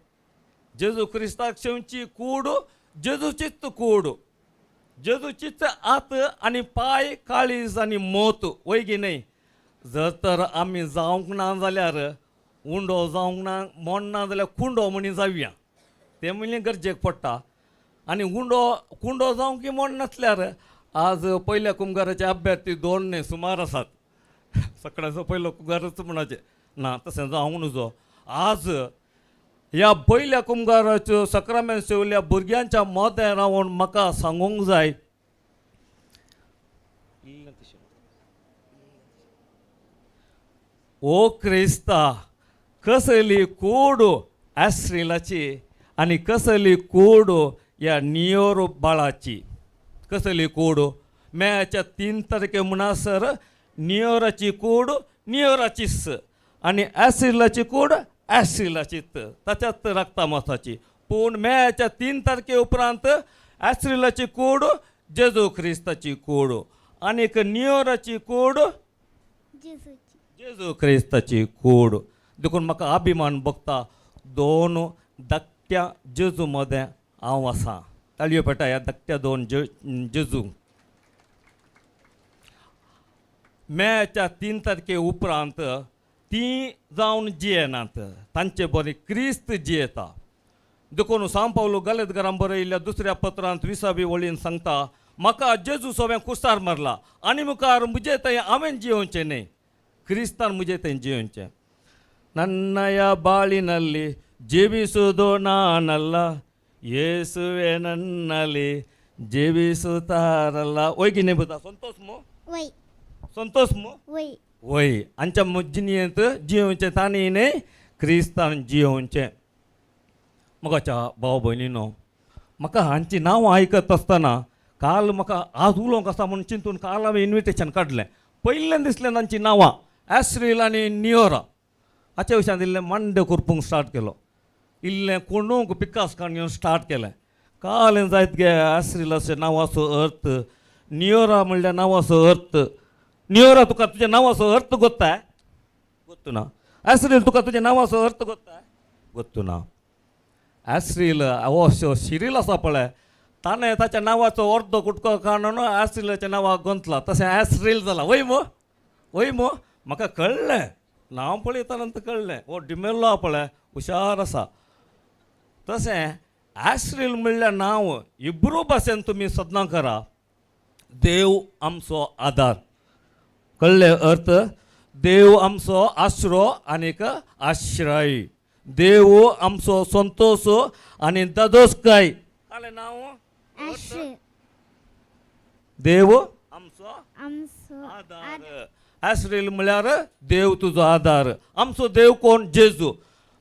जेजू क्रिस्ताक शेवची कूड जेजूचीच कूड जेजूचीच आत आनी पांय काळीज आनी मोत वय गी न्हय. जर तर आमी जावंक ना जाल्यार उंडो जावंक ना मोड ना जाल्यार कुंडो म्हणी जावया तें म्हणल्यार गरजेक पडटा. आनी उंडो कुंडो जावंक की मोड नासल्यार आज पयल्या कुमगाराचे अभ्यर्थी 2 न्ही सुमार आसात. सकाळचो पयलो कुमगारच म्हणचे ना तशें जावं नजो. आज ह्या पयल्या कुमगाराच्यो सक्रामेंत सेवल्या भुरग्यांच्या मदें रावन म्हाका सांगूंक जाय, ओ क्रिस्ता कसली कूड आश्रिलाची आनी कसली कूड ह्या नियोर बाळाची, कसली कूड. मेच्या 3 तारखे म्हणसर नियोराची कूड नियोराचीच आनी ॲसिलाची कूड ॲसिलाचीच, ताच्याच रक्ता मासाची. पूण मेच्या 3 तारखे उपरांत ॲसिलाची कूड जेजू क्रिस्ताची कूड आनीक नियोराची कूड जेजू क्रिस्ताची कूड. देखून म्हाका अभिमान भोगता 2 धाकट्या जेजू मदें हांव आसा. ताळयो पेटा ह्या धाकट्या 2 जेजू. मेच्या 3 तारखे उपरांत तीं जावन जियेनात, तांचे बरें क्रिस्त जियेता. देखून सांव पावलो गालेदकारान बरयल्ल्या दुसऱ्या पत्रांत 20वी वळीन सांगता, म्हाका जेजू सोवें कुस्तार मारला आनी मुखार म्हजे थंय हांवें जियोवचें न्हय, क्रिस्तान म्हजे थंय जियोवचें. ನನ್ನಯ ಬಾಳಿನಲ್ಲಿ ಜೀವಿಸುವುದು ನಾನಲ್ಲ, ಯೇಸುವೆ ನನ್ನಲ್ಲಿ ಜೀವಿಸುತ್ತಾರಲ್ಲ. ಒಯ್ಗಿ ನೇಬುದ ಸಂತೋಷಮು वय ಸಂತೋಷಮು वय वय आमच्या जिणेंत जियोवचें तांणी न्हय क्रिस्तान जियोवचें. म्हज्या भाव भयणीनो, म्हाका हांची नांवां आयकत आसतना काल म्हाका आज उलोवंक आसा म्हूण चिंतून काल हांवें इन्विटेशन काडलें. पयलें दिसलें तांची नांवां एस्रील आनी नियोरा. हाचे विशयान इल्लें मांडे करपूंक स्टार्ट केलो, इल्लें कोणूंक पिकास काडून घेवन स्टार्ट केलें. काल जायत गे एस्रीलाच्या नांवाचो अर्थ, नियोरा म्हणल्यार नांवाचो अर्थ. नियोरा तुका तुज्या नांवाचो अर्थ गोत्ताय? गोत्तू ना. एस्रील तुका तुज्या नांवाचो अर्थ गोत्ताय? गोत्तू ना. एस्रील हो शिरील आसा पळय, ताणें ताच्या नांवाचो अर्दो कुटको काडून एस्रिलाच्या नांवाक गुंतला, तशें एस्रील जाला. वय मो वय मो, म्हाका कळ्ळें, नांव पळयता नंतर कळ्ळें, हो डिमेल्लो आहा पळय हुशार आसा. तशें एस्रील म्हणल्यार नांव हिब्रू भाशेन तुमी सदनां करा, देव आमचो आदार. कळ्ळें अर्थ? देव आमचो आसरो आनीक आश्रय, देव आमचो संतोश आनी दादोसकाय. कळ्ळें नांव? देव आमचो आमचो आदार. आश्रील म्हळ्यार देव तुजो आदार. आमचो देव कोण? जेजू.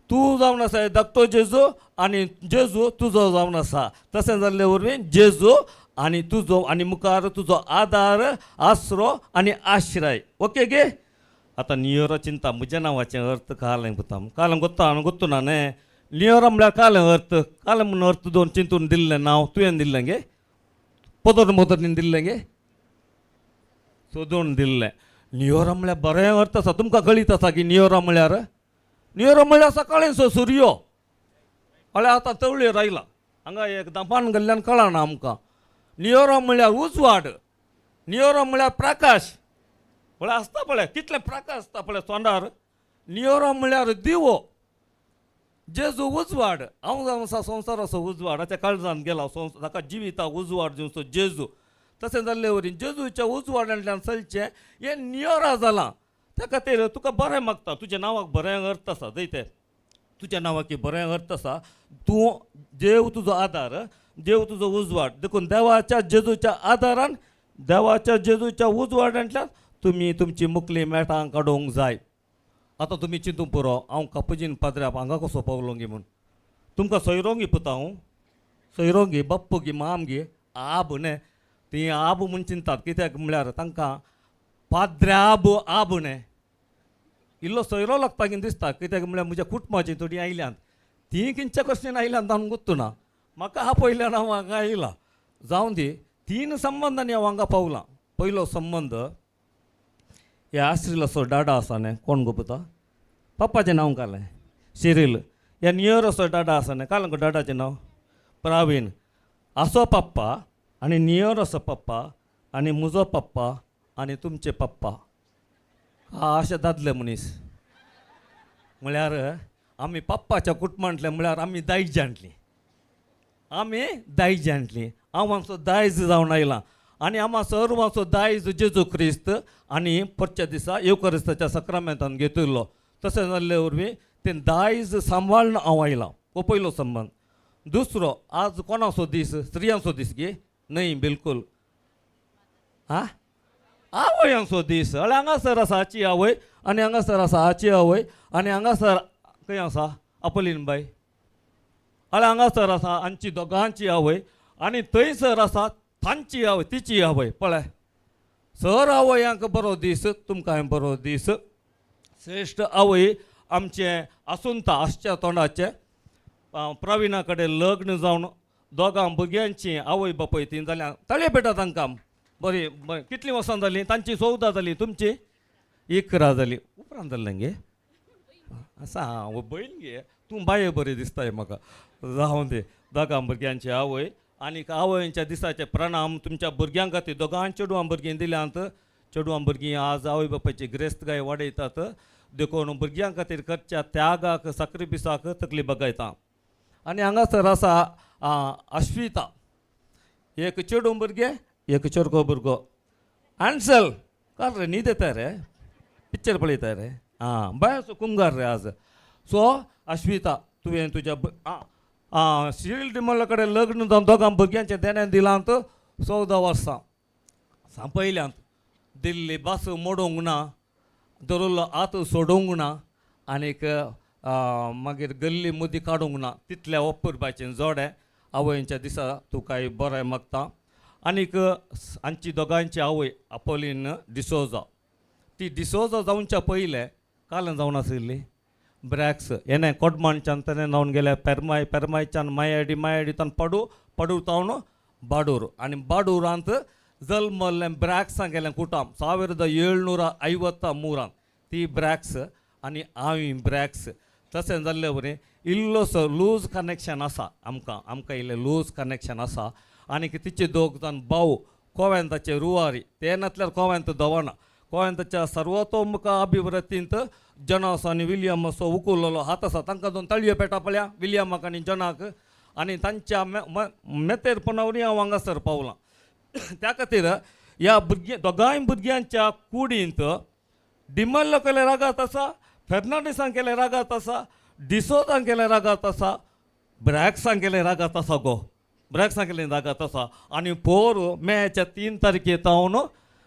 तूं जावन आसा धाकटो जेजू आनी जेजू तुजो जावन आसा. तशें जाल्ले वरवीं जेजू आनी तुजो आनी मुखार तुजो आदार, आसरो आनी आश्रय. ओके गे? आतां नियोरा चिंता म्हज्या नांवाचें अर्थ कालें पुता, कालें गोत्ता हांवें गोत्तू ना न्हय. नियोरा म्हळ्यार कालें अर्थ, कालें म्हूण अर्थ दोन चिंतून दिल्लें नांव तुवें दिल्लें गे, पदर मोदरीन दिल्लें गे, सोदून दिल्लें. नियोरा म्हळ्यार बरें अर्थ आसा. तुमकां कळीत आसा की नियोरा म्हळ्यार? नियोरा म्हळ्यार सकाळीं सुर्यो. हळ्या आतां तवळेर आयला हांगा एक दापान गेल्ल्यान कळना आमकां. नियोरा म्हळ्यार उजवाड, नियोरा म्हळ्यार प्रकाश. पळय आसता पळय कितलें प्रकाश आसता पळय तोंडार. नियोरा म्हळ्यार दिवो, जेजू उजवाड. हांव जावन आसा संवसाराचो उजवाड, हाच्या काळजान गेला संवसार, ताका जिविता उजवाड दिवचो जेजू. तशें जाल्ले वरी जेजूच्या उजवाडांतल्यान चलचें हें नियोरा जालां. त्या खातीर तुका बरें मागता, तुज्या नांवाक बरें अर्थ आसा, जंय तें तुज्या नांवाक बरें अर्थ आसा. तूं देव तुजो आदार, देव तुजो उजवाड. देखून देवाच्या जेजूच्या आदारान, देवाच्या जेजूच्या उजवाडांतल्यान तुमी तुमची मुकली मेटां काडूंक जाय. आतां तुमी चिंतूंक पुरो हांव कापुजीन पाद्र्याप हांगा कसो पावलो गी म्हूण. तुमकां सोयरोंगी पुता, हांव सोयरोंगी बाप्पू गी माम गी आब न्हय, तीं आब म्हूण चिंतात. कित्याक म्हळ्यार तांकां पाद्र्याब आब न्हय, इल्लो सोयरो लागता की दिसता. कित्याक म्हळ्यार म्हज्या कुटुंबाची थोडीं आयल्यांत, तीं किंच्या कशेन आयल्यांत हांव गोत्तू ना, म्हाका आपयल्यान हांव हांगा आयलां. जावं दी, 3 संबंदांनी हांव हांगा पावलां. पयलो संबंद ह्या आश्रिलाचो डाडा आसा न्हय, कोण गो पुता? पप्पाचें नांव कालें शिरील. ह्या नियोराचो डाडा आसा न्हय, कालें गो डाडाचें नांव? प्रावीण. आसो पप्पा आनी नियोराचो पप्पा आनी म्हजो पप्पा आनी तुमचे पप्पा, हा अशे दादले मनीस. म्हळ्यार आमी पप्पाच्या कुटुंबांतले, म्हळ्यार आमी दायज आणली, आमी दायज आणली. हांव आमचो दायज जावन आयलां. आनी आमा सर्वांचो दायज जेजू क्रिस्त आनी परच्या दिसा येवकरिस्ताच्या सक्रामेंतान घेतिल्लो. तशें जाल्ले वरवीं तें दायज सांबाळून हांव आयलां. हो पयलो संबंद. दुसरो, आज कोणाचो दीस? स्त्रियांचो दीस गे? न्हय, बिलकूल. आं, आवयांचो दीस. हय, हांगासर आसा हाची आवय आनी हांगासर आसा हाची आवय आनी हांगासर खंय आसा आपोलीन बाय. हय, हांगासर आसा हांची दोगांची आवय आनी थंयसर आसा तांची आवय, तिची आवय. पळय, सर आवयांक बरो दीस, तुमकांय बरो दीस. श्रेश्ठ आवय आमचें आसुंता आसच्या तोंडाचें प्रविणा कडेन लग्न जावन दोगां भुरग्यांची आवय बापूय ती जाल्या. ताळये पेटा तांकां. बरी बरें. कितलीं वर्सां जालीं तांची? 14 जालीं. तुमची 11 जाली. उपरांत जालें गे आसा. हांव बयन गे, तूं बाये बरी दिसताय म्हाका. जावं दे. दोगां भुरग्यांची आवय आनीक आवयच्या दिसाचे प्रणाम तुमच्या भुरग्यां खातीर. दोगां चेडवां भुरगीं दिल्यांत. चेडवां भुरगीं आज आवय बापायची ग्रेस्तकाय वाडयतात. देखून भुरग्यां खातीर करच्या त्यागाक, साक्रिफिसाक तकली बगायता. आनी हांगासर आसा अश्विता, एक चेडूं भुरगें, एक चेडको भुरगो. आन्सल कार रे, न्हीद येता रे, पिक्चर पळयता रे. आं, बायचो कुमगार रे आज. सो अश्विता, तुवें तुज्या सिरील डिमोला कडेन लग्न जावन दोगां भुरग्यांचें देणें दिलां 14 वर्सां सांपयल्यांत. दिल्ली बस मोडूंक ना, दवरिल्लो हात सोडूंक ना आनीक मागीर गल्ली मुदी काडूंक ना. तितल्या ओपुरबाचें जोडें. आवयच्या दिसा तुकाय बरें मागता. आनीक हांची दोगांयची आवय आपोलीन डिसोजा, ती डिसोजा जावच्या पयलें काल जावन आशिल्ली ब्रॅक्स येणे कोडमांच्यान तेणें न्हांवन गेले पेरमाय, पेरमायच्यान मायाडी, मायाडीतान पाडू, पाडूर तावन बाडूर आनी बाडूरांत जल्मल्लें ब्रॅक्सां गेलें कुटाम 1753. ती ब्रॅक्स आनी हांव ब्रॅक्स. तशें जाल्ले वरी इल्लोसो लूज कनेक्शन आसा आमकां, आमकां इल्लें लूज कनेक्शन आसा. आनीक तिचे दोग जाण भाव कोवेंताचे रुवारी, ते नासल्यार कोवेंत दवरना. कोवेंताच्या सर्वतोमुख अभिवृत्तींत जनास आनी विलियम असो उकुल्लो हात आसा. तांकां दोन तळयो पेटा पळया, विलियमाक आनी जनाक. आनी तांच्या मेतेरपणा वरवीं हांव हांगासर पावलां. त्या खातीर ह्या भुरग्यां दोगांय भुरग्यांच्या कुडींत डिमल्लो केले रागात आसा, फेर्नांडीसान केले रागात आसा, डिसोजान केले रागात आसा, ब्रॅक्सान केले रागात आसा गो, ब्रॅक्सान केले रागात आसा. आनी पोर मेच्या 3 तारखे तावन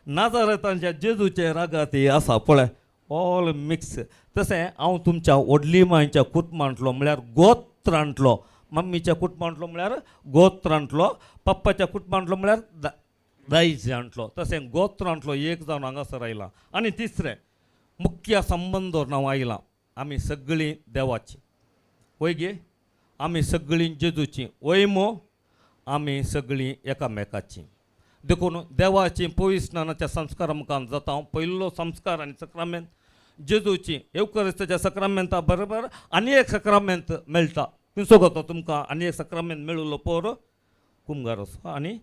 नाजारेतांच्या जेजूचे रागात आसा. पळय, ऑल मिक्स. तशें हांव तुमच्या व्हडली मांयच्या कुटुंबांतलो म्हळ्यार गोत्रांतलो, मम्मीच्या कुटुंबांतलो म्हळ्यार गोत्रांतलो, पप्पाच्या कुटुंबांतलो म्हळ्यार दायजांतलो. तशें गोत्रांतलो एक जावन हांगासर आयला. आनी तिसरें मुख्य संबंद हांव आयलां, आमी सगळीं देवाची वय गे, आमी सगळीं जेजूची वय मो, आमी सगळीं एकामेकाची. देखून देवाची पविस्नानाच्या संस्कारा मुखार जाता. पयलो संस्कार आनी सक्रामेंत जेजूची येवकरिस्ताच्या सक्रामेंता बरोबर आनी एक सक्रामेंत मेळटा. खंयचो गो तुमकां आनी एक सक्रामेंत मेळिल्लो? पोर कुमगार असो आनी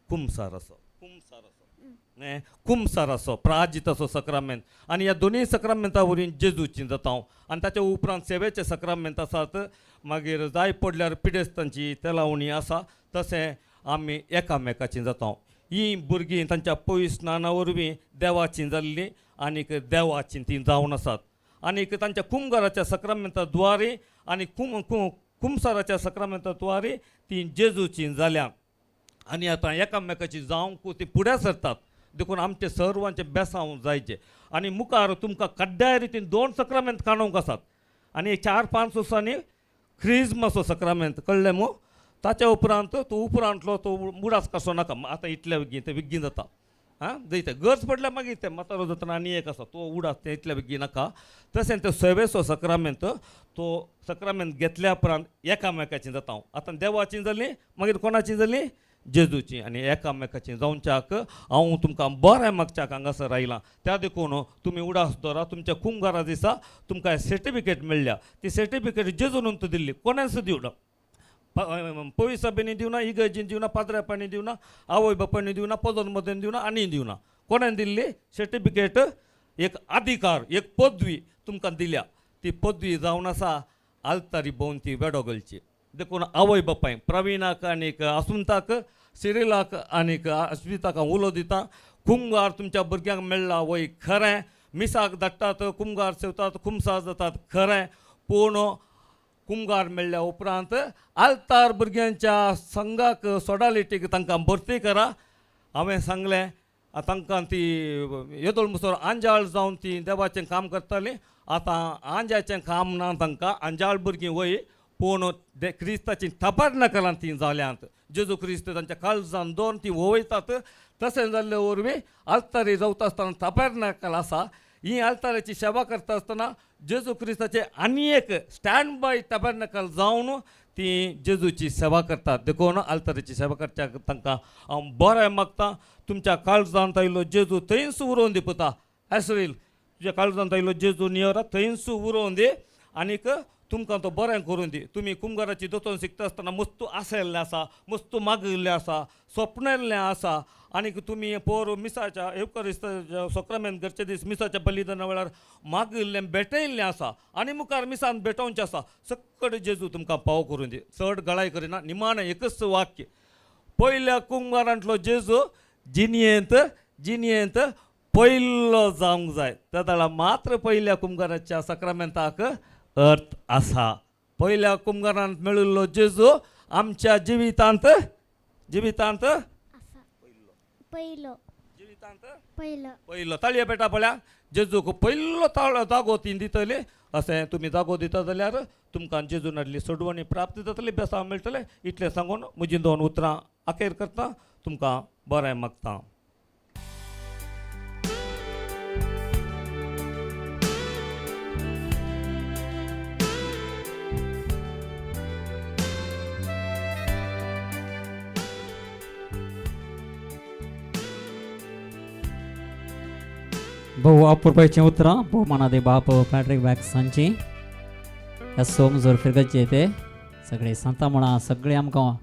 कुमसार असो, कुमसार असो, कुमसार असो, प्राजित असो सक्रामेंत. आनी ह्या दोनूय सक्रामेंता वरवीं जेजूची जाता. आनी ताच्या उपरांत सेवेचे सक्रामेंत आसात. मागीर जाय पडल्यार पिडेस्तांची तेलावणी आसा. तशें आमी एकामेकाची जाता. ही भुरगीं तांच्या पयस स्नाना वरवीं देवाची जाल्लीं आनीक देवाची तीं जावन आसात. आनीक तांच्या कुमगाराच्या सक्रामेंता द्वारे आनी कुमसाराच्या सक्रामेंता द्वारे तीं जेजूची जाल्या. आनी आतां एकामेकाची जावंक ती फुडें सरतात. देखून आमचे सर्वांचे बेसांव जायचे. आनी मुखार तुमकां कड्ड्या रितीन 2 सक्रामेंत काडूंक आसात. आनी 4-5 वर्सांनी क्रिजमासो सक्रामेंत कळ्ळें मू. ताच्या उपरांत तूं उपरांतलो तो मुडास कसो नाका. आतां इतले बेगीन तें बेगीन जाता. आं, जयता गरज पडल्यार मागीर तें म्हातारो जातना आनी एक आसा तो उडास तें इतले बेगीन नाका. तशें तें सेवेचो सक्रामेंत, तो सक्रामेंत घेतल्या उपरांत एकामेकाची जाता. आतां देवाची जाली, मागीर कोणाची जाली? जेजूची. आनी एकामेकाची जावच्याक हांव तुमकां बरें मागच्याक हांगासर आयलां. त्या देखून तुमी उडास दवरा. तुमच्या कुमगारा दिसा तुमकां सर्टिफिकेट मेळ्ळ्या. ती सर्टिफिकेट जेजून दिल्ली, कोणेंच दिवना. पयसाबेनी दिवना, इगर्जीन दिवना, पाद्र्यापांनी दिवना, आवय बापायनी दिवना, पदन मदन दिवना, आनी दिवना. कोणें दिल्ली सर्टिफिकेट? एक अधिकार, एक पदवी तुमकां दिल्या. ती पदवी जावन आसा आल्तारी भोंवन ती वेडो घालची. देखून आवय बापाय प्रवीणाक आनीक आसुंताक सिरिलाक आनीक अस्मिताक हांव उलो दिता. कुमगार तुमच्या भुरग्यांक मेळ्ळा वय खरें, मिसाक धाडटात, कुमगार सेवतात, कुमसार जातात खरें, पूण कुमगार मेळ्ळ्या उपरांत आल्तार भुरग्यांच्या संघाक सोडालिटीक तांकां भरती करा. हांवें सांगलें तांकां ती येदोळ मुसोर आंजाळ जावन ती देवाचें काम करतालीं. आतां आंजाचें काम ना तांकां, आंजाळ भुरगीं वय, पूण क्रिस्ताची tabernacle ती जाल्यांत. जेजू क्रिस्त तांच्या काळजान दोन ती वयतात. तशें जाल्ले वरवीं आल्तारी रावता आसतना tabernacle आसा. ही आल्ताराची सेवा करता आसतना जेजू क्रिस्ताचे आनी एक स्टँड बाय tabernacle जावन ती जेजूची सेवा करतात. देखून आल्ताराची सेवा करच्याक तांकां हांव बरें मागता. तुमच्या काळजांत आयलो जेजू थंयच उरोवन दी पुता. एसरील तुज्या काळजांत आयलो जेजू नियरा थंयच उरोवन दी आनीक तुमकां तो बरें करून दी. तुमी कुमगाराची दोतोन शिकता आसतना मस्तू आसयल्लें आसा, मस्तू मागिल्लें आसा, स्वप्नेल्लें आसा आनीक तुमी पोर मिसाच्या येवकरिस्ताच्या सोक्रामेंत घरचे दीस मिसाच्या बलिदाना वेळार मागिल्लें भेटयल्लें आसा आनी मुखार मिसान भेटोवचें आसा. सक्कड जेजू तुमकां पाव करून दी. चड गळाय करिना. निमाणें एकच वाक्य, पयल्या कुमगारांतलो जेजू जिणयेंत जिणयेंत पयलो जावंक जाय. तेदळा मात्र पयल्या कुमगाराच्या सक्रामेंताक अर्थ आसा. पयल्या कुमगारांत मेळिल्लो जेजू आमच्या जिवितांत जिवितांत पयलो जिवितांत पयलो पयलो. ताळये पेटा पळया जेजूक पयलो ताळो जागो ती दितली. अशें तुमी जागो दिता जाल्यार तुमकां जेजून हाडली सोडवणी प्राप्त जातली, बेसांव मेळटलें. इतलें सांगून म्हजीं दोन उतरां अखेर करता. तुमकां बरें मागता. भोव अपुरबायचीं उतरां भोवमानादे बाप पॅट्रीक वॅक्स हांची. ह्या सोमजोर फिरगचे ते सगळे सांता म्हणां सगळे आमकां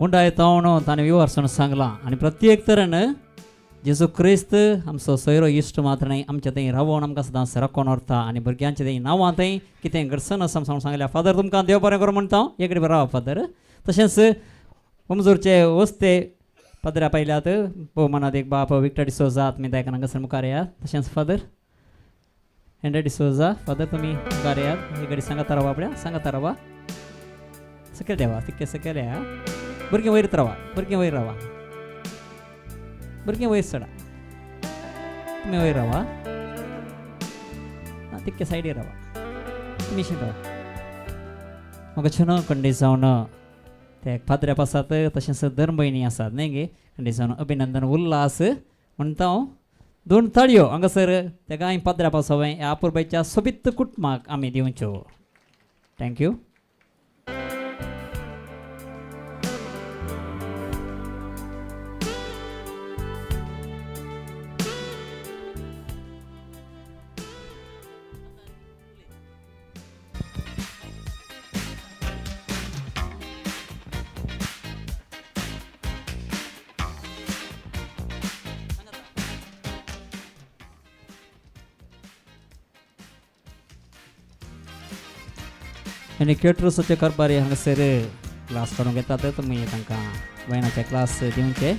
उंडायता म्हणून ताणें विवर्सून सांगलां. आनी प्रत्येक तरेन जेजू क्रिस्त आमचो सोयरो इश्ट मात्र न्हय, आमच्या थंय रावोन आमकां सदांच राखोन व्हरता आनी भुरग्यांचे थंय नांवां थंय कितें घडसन आसा म्हणून सांगल्या. फादर तुमकां देव बरें करूं म्हणटा हांव. एक कडेन रावा फादर. तशेंच उमजूरचे वस्ते पदरा पयल्यात भोवमानादीक बाप विक्टर डिसोजा तुमी दायकान हांगासर मुखार येयात. तशेंच फादर हेनरी डिसोजा फादर तुमी मुखार येयात. हे घडी सांगात रावा आपल्या सांगात रावा. सकयल देवा तितके सकयल येया. भुरगीं वयर रावा, भुरगीं वयर रावा, भुरगीं वयर चडा, तुमी वयर रावा, तितके सायडीर रावा, तुमी रावा. म्हाका छनो कंडी जावन ते पाद्र्या आसात तशेंच धर्मभयणी आसात न्ही गे कंडी जावन अभिनंदन उल्हास म्हणटा हांव. दोन ताळयो हांगासर तेगाय पाद्र्या पासोवें ह्या अपुरबायच्या सोबीत कुटुंबाक आमी दिवच्यो. Thank you. आनी केटरसाचे कारभारी हांगासर क्लास करूंक येतात तुमी तांकां वयनाचे क्लास दिवचे.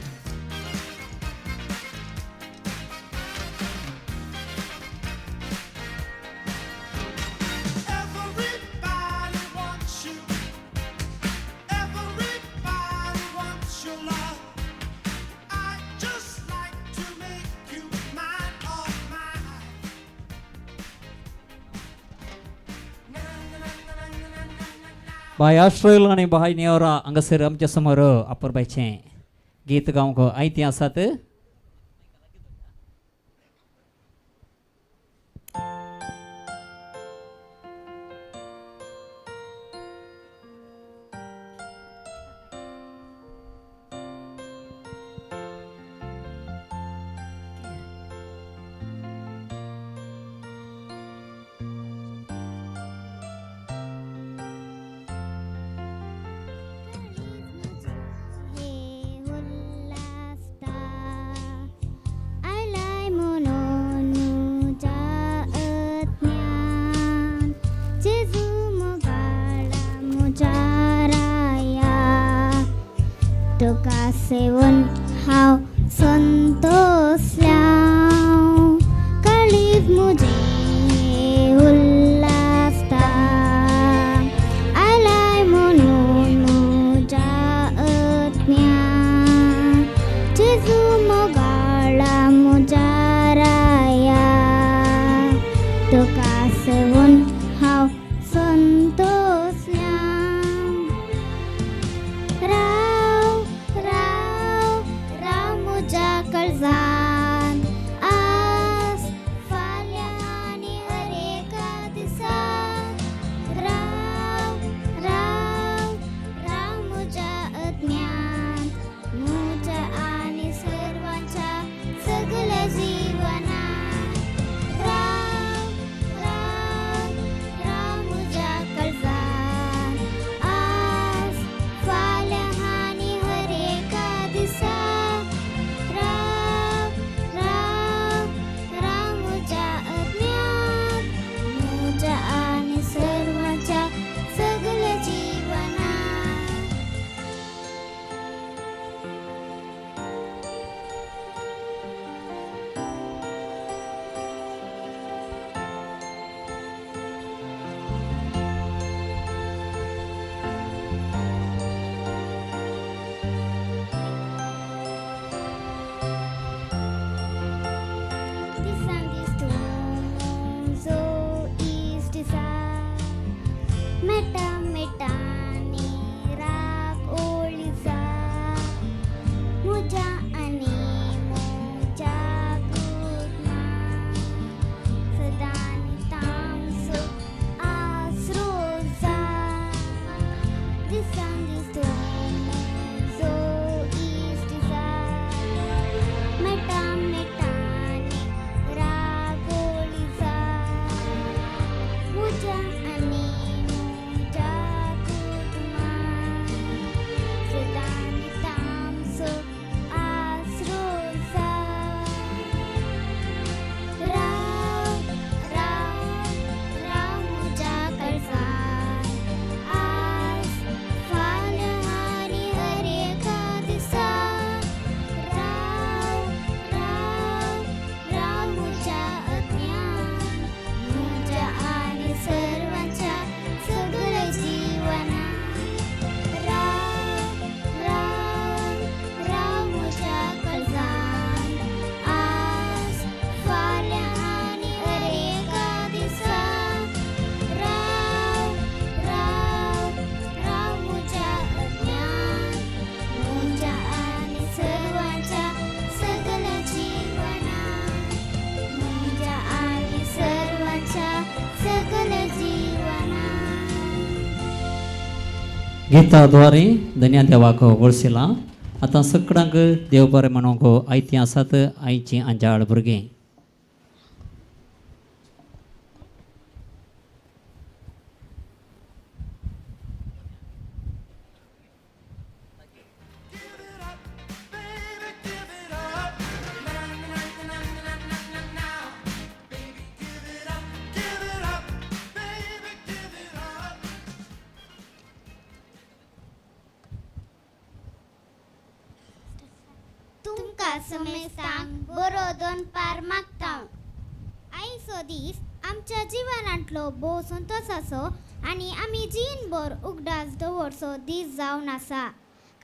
बाय आश्रयल आनी बाय नेवरा हांगासर आमच्या समोर अपुरबायचें गीत गावंक आयतें आसात. हे उल्हासता. तुका सेवून हांव संतोसल्या. राव राव राव म्हज्या काळजान, आज फाल्यां आनी हर एका दिसा. राव राव राव म्हज्या अज्ञान, म्हज्या आनी सर्वांच्या सगल्या जिवनात. राव राव राव म्हज्या काळजान, आज फाल्यां आनी हर एका दिसा. राव राव राव म्हज्या अज्ञान, म्हज्या आनी सर्वांच्या सगल्या जिवनात. दिसान दीस तूं म्हजो इश्ट दिसा, मेटा मेटांनी राग ओळी जा. म्हज्या आनी म्हज्या कुटुंबाक सदांच तामसो आसरो जा. दिसान दीस तूं म्हजो इश्ट दिसा, मेटा मेटांनी रागोळी जा. म्हज्या आनी म्हज्या कुटुंबाक सदांच तामसो आसरो जा. राव राव राव म्हज्या काळजान, आज फाल्यां आनी हर एका दिसा. राव राव राव म्हज्या अज्ञान, म्हज्या आनी सर्वांच्या सगल्या जिवनात. राव राव राव म्हज्या काळजान, आज फाल्यां आनी हर एका दिसा. राव राव राव म्हज्या अज्ञान, म्हज्या आनी सर्वांच्या सगल्या जिवनात. म्हज्या आनी सर्वांच्या सगल्या जिवनात. गीताद्वारे धन्या देवाक वळसिला. आतां सगळ्यांक देव बरें म्हणूंक आयतीं आसात आयचीं आंजाळ भुरगीं. तुमकां समेस्तांक बरो दनपार मागता. आयचो दीस आमच्या जिवनांतलो भोव संतोसाचो आनी आमी जीणभर उगडास दवरचो दीस जावन आसा.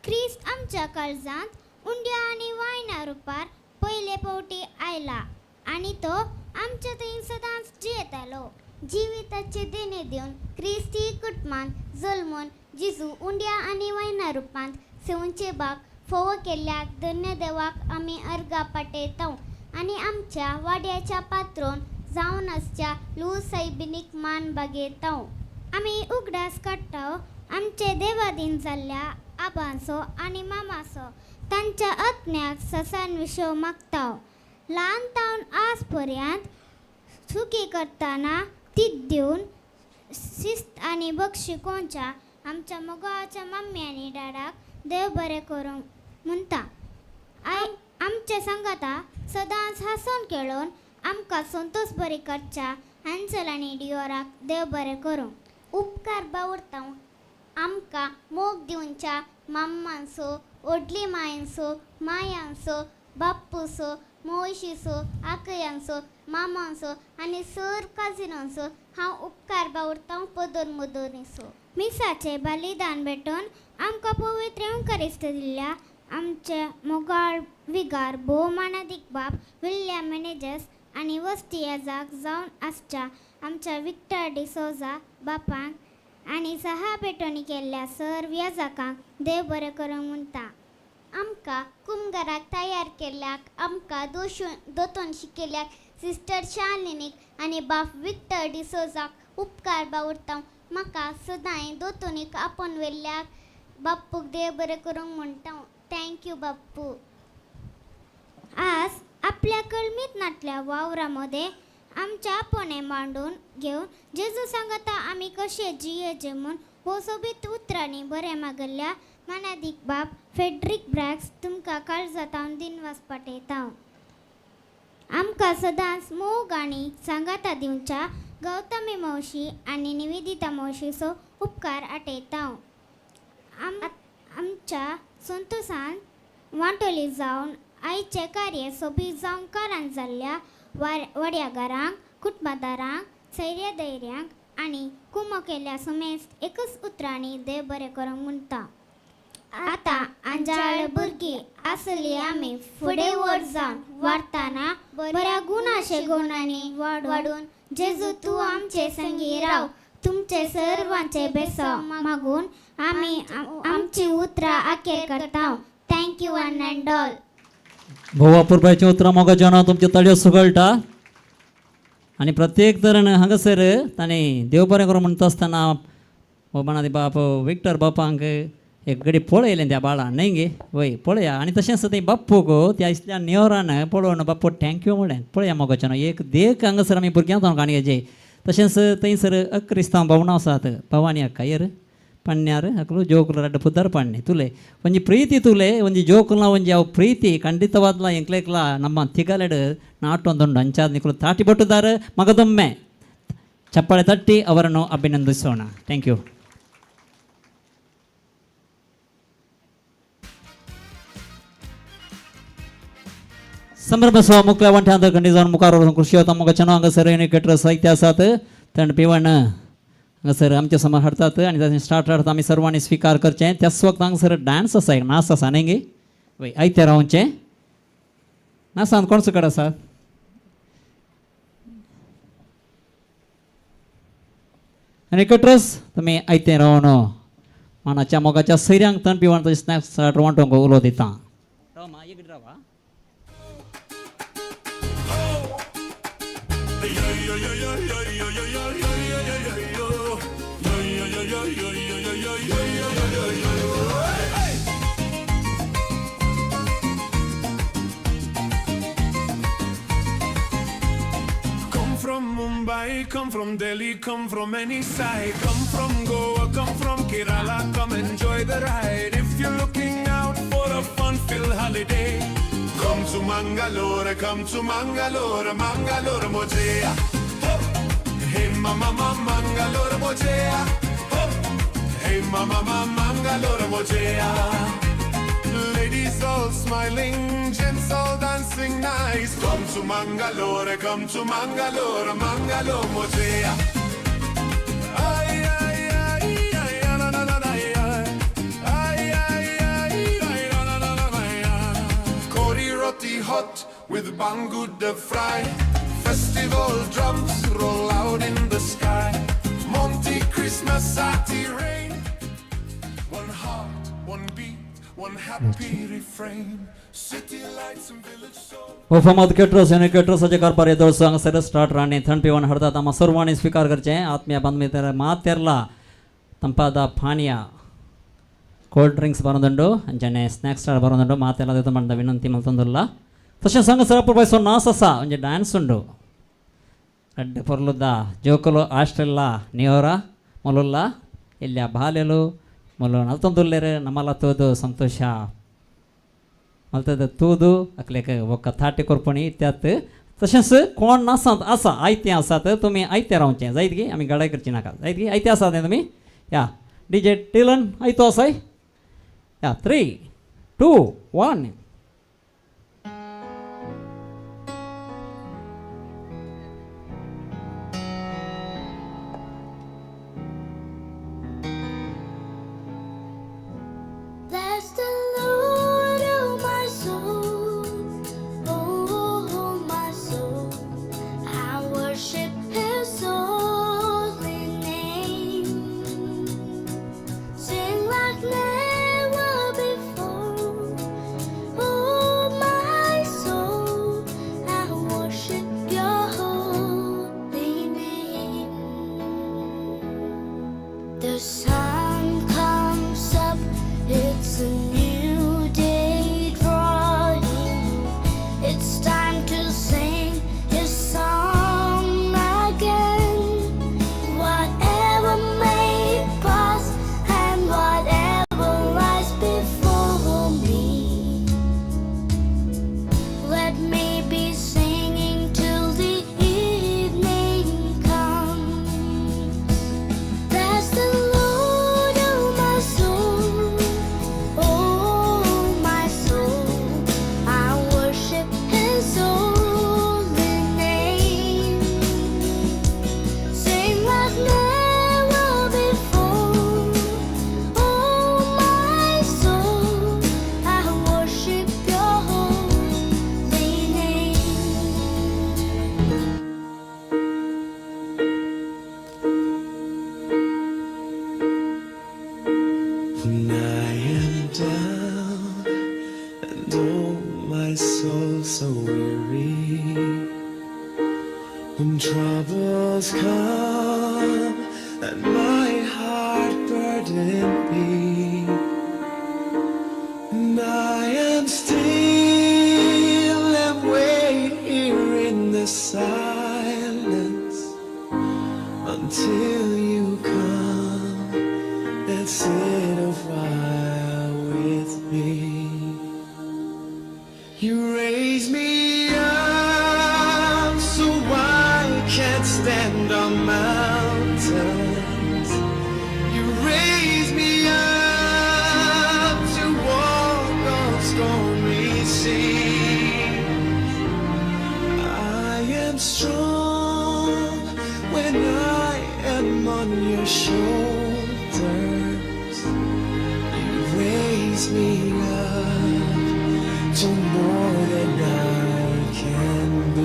क्रिस्त आमच्या काळजांत उंड्या आनी वायना रुपार पयले फावटी आयला आनी तो आमच्या थंय सदांच जियेतालो. जिविताचे देणे दिवन क्रिस्ती कुटुंबान जल्मून जेजू उंड्या आनी वायना रुपांत सेवनचे बाग फोव केल्ल्या धन्य देवाक आमी अर्गां पाठयता आनी आमच्या वाड्याच्या पात्रोन जावन आसच्या लू सायबिनीक मान बागयता. आमी उगडास काडटा आमचे देवादीन जाल्ल्या आबांचो आनी मामाचो, तांच्या आत्म्याक ससान विशो मागता. ल्हान तावन आज पर्यंत सुखी करतना तीत दिवन शिस्त आनी बक्षिकोंच्या आमच्या मोगाच्या मम्मी आनी डाडाक देव बरें करूंक म्हणटा. I आमचे सांगाता सदांच हांसून खेळून आमकां संतोष बरी करच्या हॅन्सल आनी डियोराक देव बरें करूं. उपकार बावरता आमकां मोग दिवच्या माम्मांचो, व्हडली मायांचो, मायांचो, बाप्पूचो, मोवशीचो, आकयांचो, मामांचो आनी सर काजिनांचो हांव उपकार बावरता पदर मदोरीचो. मिसाचें बलिदान भेटोवन आमकां पवित्र येवकारिस्त दिल्ल्या आमचे मोगाळ विगार भोव मानादीक बाब विल्यम मेनेजस आनी वस्ती येजाक जावन आसच्या आमच्या विक्टर डिसोजा बापांक आनी सहा पेटोणी केल्ल्या सर्व याजकांक देव बरें करूंक म्हणटा. आमकां कुमगराक तयार केल्ल्याक, आमकां दोशून दोतोन शिकयल्याक सिस्टर शालिनीक आनी बाप विक्टर डिसोजाक उपकार बावुरता. म्हाका सदांय दोतोनीक आपोवन व्हेल्ल्याक बाप्पूक देव बरें करूंक म्हणटा. Thank you Bappu. आज आपल्या कलमीत नाटल्या वावरा मदें आमच्या आपोवणें मांडून घेवन जेजू सांगता आमी कशें जियेचें म्हूण हो सोबीत उतरांनी बरें मागल्ल्या मानादीक बाब फेड्रीक ब्रॅक्स तुमकां काळजांत दिनवास पाठयता. आमकां सदांच मोग आनी सांगाता दिवच्या गौतमी मावशी आनी निवेदिता मावशीचो उपकार आठयता. आमच्या संतोसान वांटोली जावन आयचें कार्य सोबीत जावंक कारण जाल्ल्या वाड्यागारांक, कुटुंबादारांक, सैर्या दैर्यांक आनी कुमो केल्ल्या समेस्त एकच उतरांनी देव बरें करूंक म्हणटा. आतां आंजाळ भुरगीं आसली आमी फुडें व्हड जावन वाडटना बऱ्या गुणाशे गुणांनी वाडून जेजू तूं आमचे संगी राव. तुमचे सर्वांचे बेसांव मागून आमी आमची उतरां आखेर करता. Thank you one and all. भोव अपुरबायचीं उतरां मोगाच्यो नांव तुमच्यो ताळयो सुगळटा आनी प्रत्येक तरेन हांगासर तांणी देव बरें करूं म्हणटा आसतना हो बाप विक्टर बापांक एक घडी पळयलें त्या बाळान न्हय गे वय पळया. आनी तशेंच थंय बाप्पूक त्या इसल्या नियोरान पळोवन बाप्पू thank you म्हणलें. पळया मोगाचें न्हू एक देख हांगासर आमी भुरग्यांक जावन काणयेचे. तशेंच थंयसर अक्रिस्तांव भावणां आसात भवानी अक्का येर ಪಣ್ಯಾರು ಅಕಲು ಜೋಕುಲು ರಡ್ಡ್ ಪುದರ್ ಪಣ್ಣೆ ತುಲೆ ಒಂಜಿ ಪ್ರೀತಿ ತುಲೆ ಒಂಜಿ ಜೋಕುಲ್ನ ಒಂಜಿ ಅವು ಪ್ರೀತಿ ಖಂಡಿತವಾದ್ಲ ಎಂಕ್ಲೇಕ್ಲ ನಮ್ಮ ತಿಗಲೆಡ್ ನಾಟೊಂದುಂಡು. ಅಂಚಾದ್ ನಿಕುಲು ತಾಟಿ ಬೊಟ್ಟುದಾರು ಮಗದೊಮ್ಮೆ ಚಪ್ಪಾಳೆ ತಟ್ಟಿ ಅವರನ್ನು ಅಭಿನಂದಿಸೋಣ. Thank you. ಸಂಭ್ರಮ ಮುಕ್ಲ ವಂಟ್ಯಾಂತ ಖಂಡಿತ ಮುಖಾರ ಕೃಷಿ ತಮ್ಮ ಚೆನ್ನೋ हांगासर एन्युकेटर साहित्य आसात थंड पिवण हांगासर आमच्या समोर हाडतात आनी ताचें स्टार्ट हाडटा आमी सर्वांनी स्विकार करचें. त्याच वक्त हांगासर डान्स आसा एक नाच आसा न्ही गे वय आयते रावचें नासान कोण सुकड आसात आनी कटरस तुमी आयते रावन मानाच्या मोगाच्या सैऱ्यांक थंड पिवण तशें स्नॅक्स वांटोवंक उलो दिता. राव. Come from Mumbai, come from Delhi, come from any side. Come from Goa, come from Kerala, come enjoy the ride. If you're looking out for a fun-filled holiday, come to Mangalore, come to Mangalore, Mangalore Mojea. Hey mama, Mangalore Mojea. Hey mama, Mangalore Mojea. Ladies all smiling, gents all dancing nice. Come to Mangalore, come to Mangalore, Mangalore Mojea. Ay, ay, ay, ay, na, na, na, na, ay. Ay, ay, ay, ay, na, na, na, na, ay. Kori roti hot with banguda fry. Festival drums roll out in the sky. Monty Christmas Ati rain. One heart, one beat, one happy refrain. City lights and village soul. फमाद caterers आनी केटरसाचे कारभार येदोळसो हांगासर start राणी थंड पिवन हाडतात आमा सर्वांनी स्विकार करचें. आत्मीय बांदमित्र मातेरला ತಂಪಾದ ಪಾನೀಯ ಕೋಲ್ಡ್ ಡ್ರಿಂಕ್ಸ್ ಬರೋದುಂಡು ಅಂಚನೆ ಸ್ನ್ಯಾಕ್ಸ್ ಸ್ಟಾರ್ ಬರೋದುಂಡು ಮಾತೆಲ್ಲ ದೇತ ಮಂಡ ವಿನಂತಿ ಮಲ್ತೊಂದುಲ್ಲ. ತಶೆ ಸಂಘ ಸರಪು ಬಯಸೋ ನಾಸ್ ಆಸ ಒಂಜಿ ಡ್ಯಾನ್ಸ್ ಉಂಡು ರಡ್ಡ್ ಪೊರ್ಲುದ ಜೋಕುಲು ಆಸ್ಟ್ರೆಲ್ಲ ನಿಯೋರ ಮೊಲುಲ್ಲ ಇಲ್ಲಿಯ ಬಾಲೆಲು ಮೊಲು ನಲ್ತೊಂದುಲ್ಲೆರ್ ನಮ್ಮಲ ತೂದು ಸಂತೋಷ ಮಲ್ತದ ತೂದು ಅಕ್ಲೆಕ್ ಬೊಕ್ಕ ತಾಟಿ ಕೊರ್ಪುಣಿ ಇತ್ಯಾತ್. तशेंच कोण नासांत आसा आयतें आसात तुमी आयते रावचें जायत गी आमी गडाय करची नाका जायत गी आयते आसात न्ही तुमी या डीजे टिलन आयतो आसाय या 3 2 1. Bless the Lord, oh my soul, oh, oh, oh my soul. I worship His The sun comes up, it's a new day drawing. It's time to sing his song again. Whatever may pass and whatever lies before me, let me be singing till the evening comes. Bless the Lord, oh my soul, oh my soul. I worship His holy name. Sing like never before, oh my soul. I worship Your holy name. When I am down and oh my soul so weary, when troubles come and my heart burdened be, and I am still and wait here in the silence until you come and sit a while with me. You raise me up so I can't stand on mountains. You raise me up to walk on stormy seas. I am strong when I am on your shoulders. You raise me up to more than I can be.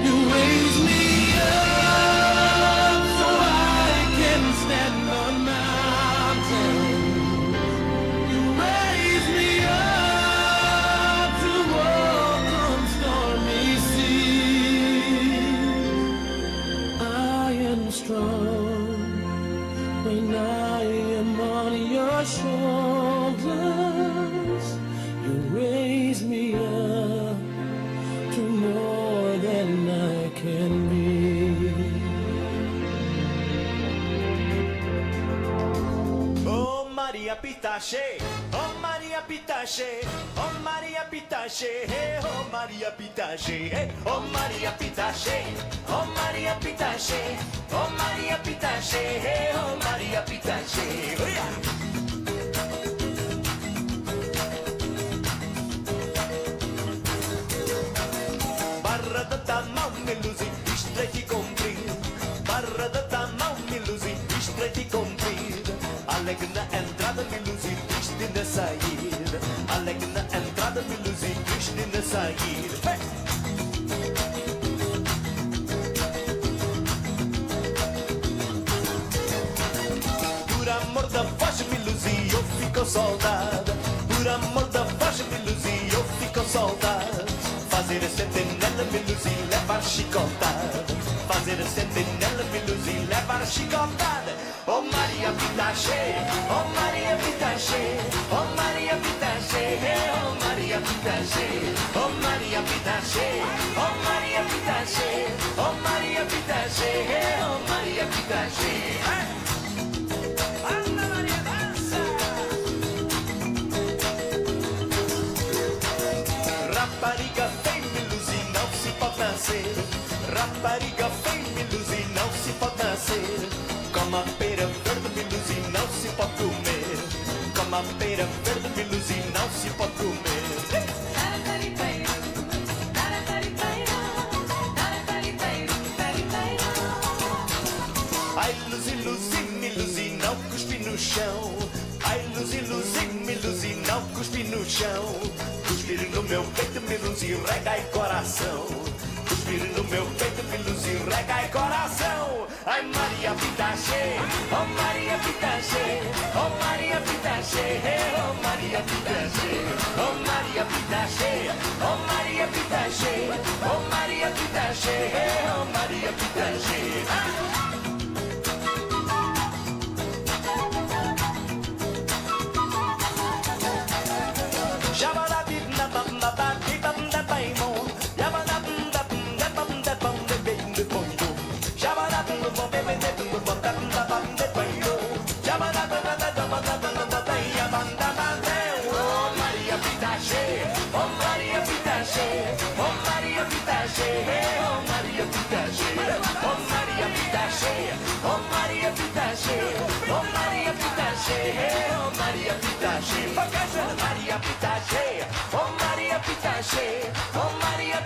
You raise me up so I can stand on mountains. You raise me up to walk on stormy seas. I am strong when I am on your shoulders. You raise me up to more than I can be. Oh Maria Pitache, oh Maria Pitache, oh Maria Pitache, hey, oh Maria Pitache, hey, oh Maria Pitache, oh Maria Pitache, oh Maria Pitache, hey, oh Maria Pitache. Oh, yeah. Barra da tamau meluzi, estreito e comprido. Barra da tamau meluzi, estreito e comprido. Alegre na entrada, meluzi, triste na saída. Alegre na entrada, meluzi, triste na saída. Hey! Por amor da voz, meluzi, eu fico soldado. Por amor da voz, meluzi, eu fico soldado. Fazer a sentinela, meluzi, levar chicotada. Fazer a sentinela, meluzi, levar chicotada. Oh Maria Pitache, oh Maria Pitache, oh Maria Pitache, oh Maria Pitache, oh Maria Pitache, oh Maria Pitache, oh Maria Pitache, oh Maria Pitache. Hey! Anda Maria, dança! Rapariga feia, meluzi, não se pode nascer. Rapariga feia, meluzi, não se pode nascer. Como a pera verde, meluzi, não se pode comer. Como a pera verde, meluzi, não se pode comer. chão. Cuspir no meu peito, me luz e rega e coração. Cuspir no meu peito, me luz e rega e coração. Ai Maria Pitache, oh Maria Pitache, oh Maria Pitache, oh Maria Pitache, oh Maria Pitache, oh Maria Pitache, oh Maria Pitache, oh Maria Pitache. Oh Maria Pitache, oh Maria Pitache, oh Maria Pitache, Maria Pitache, oh Maria Pitache, oh Maria Pitache, oh Maria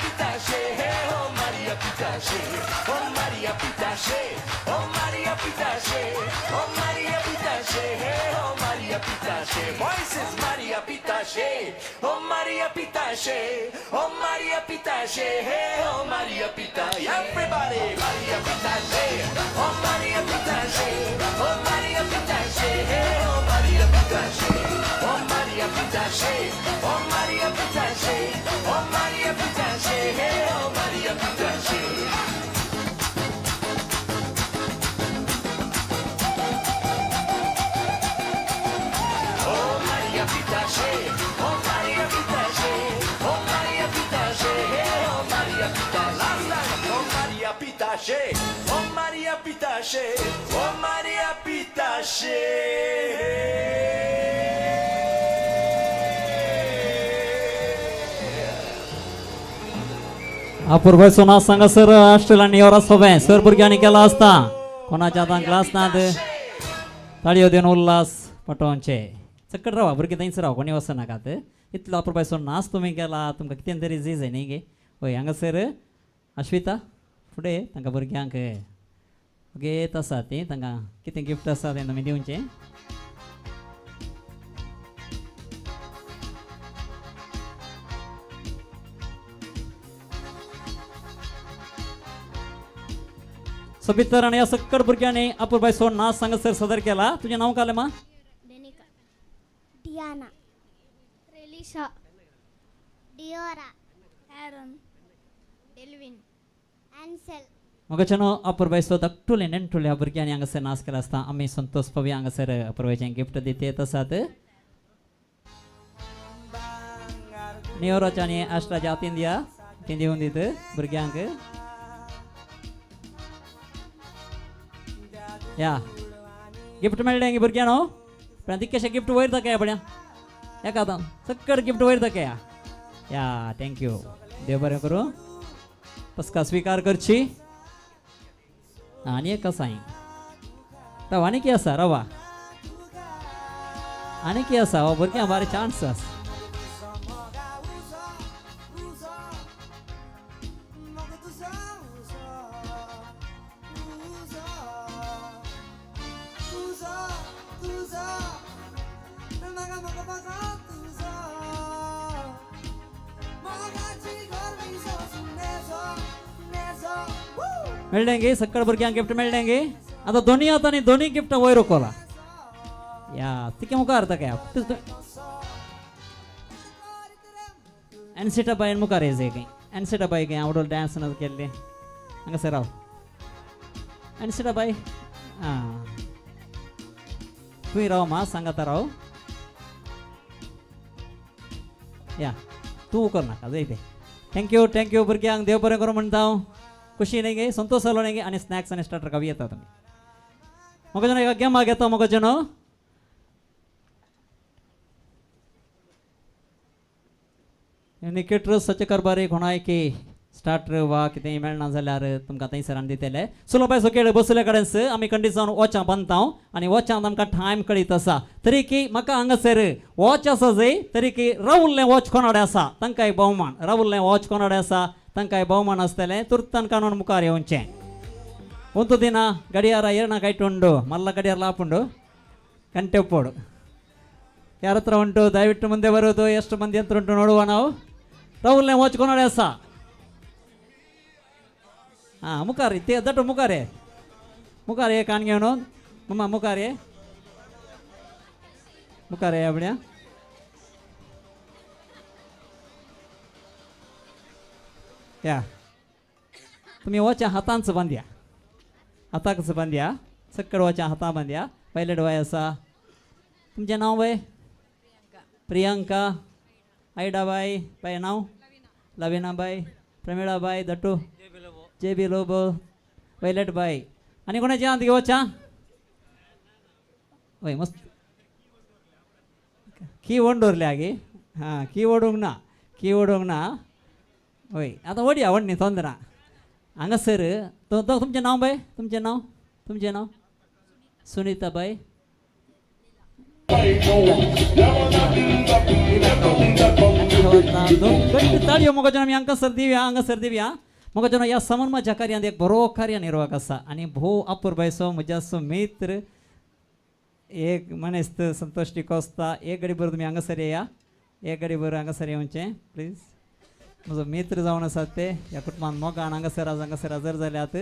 Pitache, oh Maria Pitache, oh Maria Pitache, oh Maria Pitache, oh Maria Pitache, voices Maria Pitache, oh Maria Pitache, oh Maria Pitache, oh Maria Pitache, everybody Maria Pitache, oh Maria Pitache, oh Maria Pitache, oh Maria Pitache, oh Maria Pitache, oh Maria Pitache, oh Maria Pitache, oh Maria Pitache. Oh Maria Pitache, oh Maria Pitache, oh Maria Pitache, oh Maria Pitache, oh Maria Pitache, oh Maria Pitache, oh Maria Pitache. अपूर्व सोना सांगा sir Australia Neora सोबें sir भुरग्यांनी केला आसता कोणाच्या आतां class नात ताळयो दिवन उल्हास पटोवचे चक्कर रावा भुरगीं थंयच राव कोणी वचनाकात इतलो अपूर्व सोन नाच तुमी केला तुमकां कितें तरी झीज न्ही गे वय हांगासर अश्विता फुडें तांकां भुरग्यांक घेत आसा ती तांकां कितें गिफ्ट आसा तें तुमी दिवचें. सबितर आनी ह्या सक्कड भुरग्यांनी अपूर्बाय सोन नाच हांगासर सादर केला. तुजें नांव कालें मा? डेनिका, डियाना, रेलिशा, डियोरा, ॲरन, डेल्विन, ॲन्सेल. मगाच्यानो अपूर्बाय सो धाकटुले नेणटुले ह्या भुरग्यांनी हांगासर नाच केला आसता. आमी संतोष पवया हांगासर अपूर्बायचें गिफ्ट दित आसात. नियोराच्या आनी आश्राच्या हातीन दिया ती दिवन दित भुरग्यांक. या गिफ्ट मेळ्ळें भुरग्यां पण तितकेशे गिफ्ट वयर दाखया पळया एका आतां सक्कड गिफ्ट वयर दाखया. या thank you देव बरें करूं. पस्का स्विकार करची आनी एक आसा राव आनी की आसा रवा आनी की आसा हो भुरग्यां बारे चान्स आसा. मेळ्ळें सक्कड भुरग्यांक गिफ्ट मेळ्ळें. आतां दोनी आतां न्ही दोनी गिफ्ट वयर उखला या तिके मुखार ताका एनसिटा बायन मुखार येजे खंय एनसिटा बाय खंय आवडल डांस केल्ले हांगासर राव एनसिटा बाय आं तूं राव मा सांगाता राव या तूं उखल नाका जय ते. Thank you thank you भुरग्यांक देव बरें करूं म्हणटा हांव. खुशी न्ही गे संतोष जालो न्ही गे आनी स्नॅक्स आनी स्टार्टर खावया येता तुमी. म्हाका एका गेमाक येता म्हाका न्हू निकेटर सच कारभारी कोणाय की स्टार्टर वा कितेंय मेळना जाल्यार तुमकां थंयसर आमी दितले. सुलभाय खेळ बसले कडेन आमी खंडीत जावन वॉचां बांदता आनी वॉचांत आमकां टायम कळीत आसा तरी की म्हाका हांगासर वॉच आसा जंय तरी की रावुल्लें वॉच कोणाडे आसा तांकां एक भोवमान. रावुल्लें वॉच कोणाडे आसा तांकां एक भोवमान आसतलें. तुर्तान कानून मुखार येवचें ಒಂದು ದಿನ ಗಡಿಯಾರ ಏರ್ನ ಕೈಟುಂಡು ಮಲ್ಲ ಗಡಿಯಾರ ಲಾಪುಂಡು ಕಂಟೆಪ್ಪೋಡು ಯಾರ ಹತ್ರ ಉಂಟು ದಯವಿಟ್ಟು ಮುಂದೆ ಬರುವುದು. ಎಷ್ಟು ಮಂದಿ ಹತ್ರ ಉಂಟು ನೋಡುವ ನಾವು. ರೌಲ್ನೆ ವಾಚ್ ಅಸ ಹಾಂ ಮುಖಾರಿ ದಟ್ಟು ಮುಖಾರೆ ಮುಖಾರೆ ಕಾಣ್ಗೇವನು ಮಮ್ಮ ಮುಖಾರೆ ಮುಖಾರೆ அப்படியா या तुम्ही वच्या हातांच बांद्या, हाताकच बांद्या, सक्कड वच्या हाता बांद्या. पायलट बाय आसा. तुमचें नांव बाय? प्रियांका. आयडा बाय. बाय नांव? लविना बाय. प्रमिळा बाय. दट्टू जे बी लोबो. वयलेट बाय. आनी कोणाचें आहा तुगे वच्या? वय मस्त की ओड दवरल्या गे. हां की ओडूंक ना, की ओडूंक ना. वय आतां ओडया ओडणी तोंदरा हांगासर. तुमचें नांव बाय? तुमचें नांव? तुमचें नांव? सुनीता बाय. ताळयो मोगाच्यान आमी हांगासर दिवया, हांगासर दिवया. मोगाच्यान ह्या समन्माच्या कार्यांत एक बरो कार्यनिर्वाहक आसा आनी भोव अपुरबायचो म्हज्याचो मित्र एक मनेस्त संतोष डिकोस्ता. एक घडी बरो तुमी हांगासर येया, एक घडी बरो हांगासर येवचें प्लीज. म्हजो मित्र जावन आसात ते ह्या कुटुंबान मोगान हांगासर आज हांगासर हजर जाल्यात.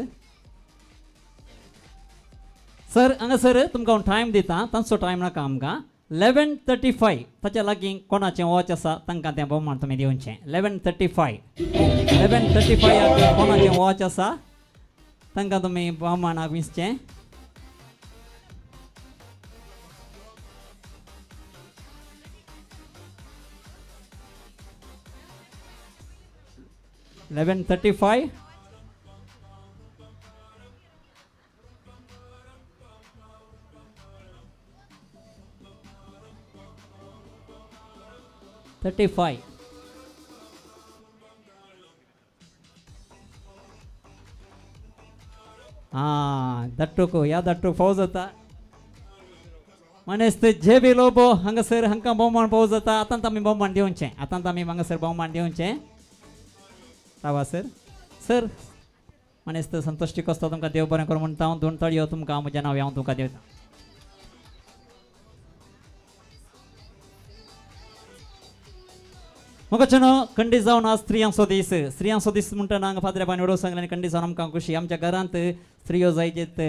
सर हांगासर तुमकां हांव टायम दिता, तांचो टायम नाका आमकां. 11:35 ताच्या लागीं कोणाचें वॉच आसा तांकां तें भोवमान तुमी दिवचें. 11:35 11:35 कोणाचें वॉच आसा तांकां तुमी भोवमानाक विसचें. 11:35. 35. हां दट्टूक ह्या दट्टूक फौज जाता. मनेस्त जे बी लोबो हांगासर हांकां भोवमान फौज जाता. आतां आमी भोवमान दिवचें, आतां आमी हांगासर भोवमान दिवचें. रावा सर. सर मनेस्त संतोष डिकोस्ता तुमकां देव बरें करूं म्हणटा हांव. दोन ताळयो तुमकां म्हज्या नांव हांव तुमकां दिवता. मोगाच्यानो खंडीत जावन आज स्त्रियांचो दीस. स्त्रियांचो दीस म्हणटना हांगा फादर बायन उडोवंक सांगलें आनी खंडीत जावन आमकां खुशी. आमच्या घरांत ಸ್ತ್ರೀಯೋ ಜೈಜಿತ್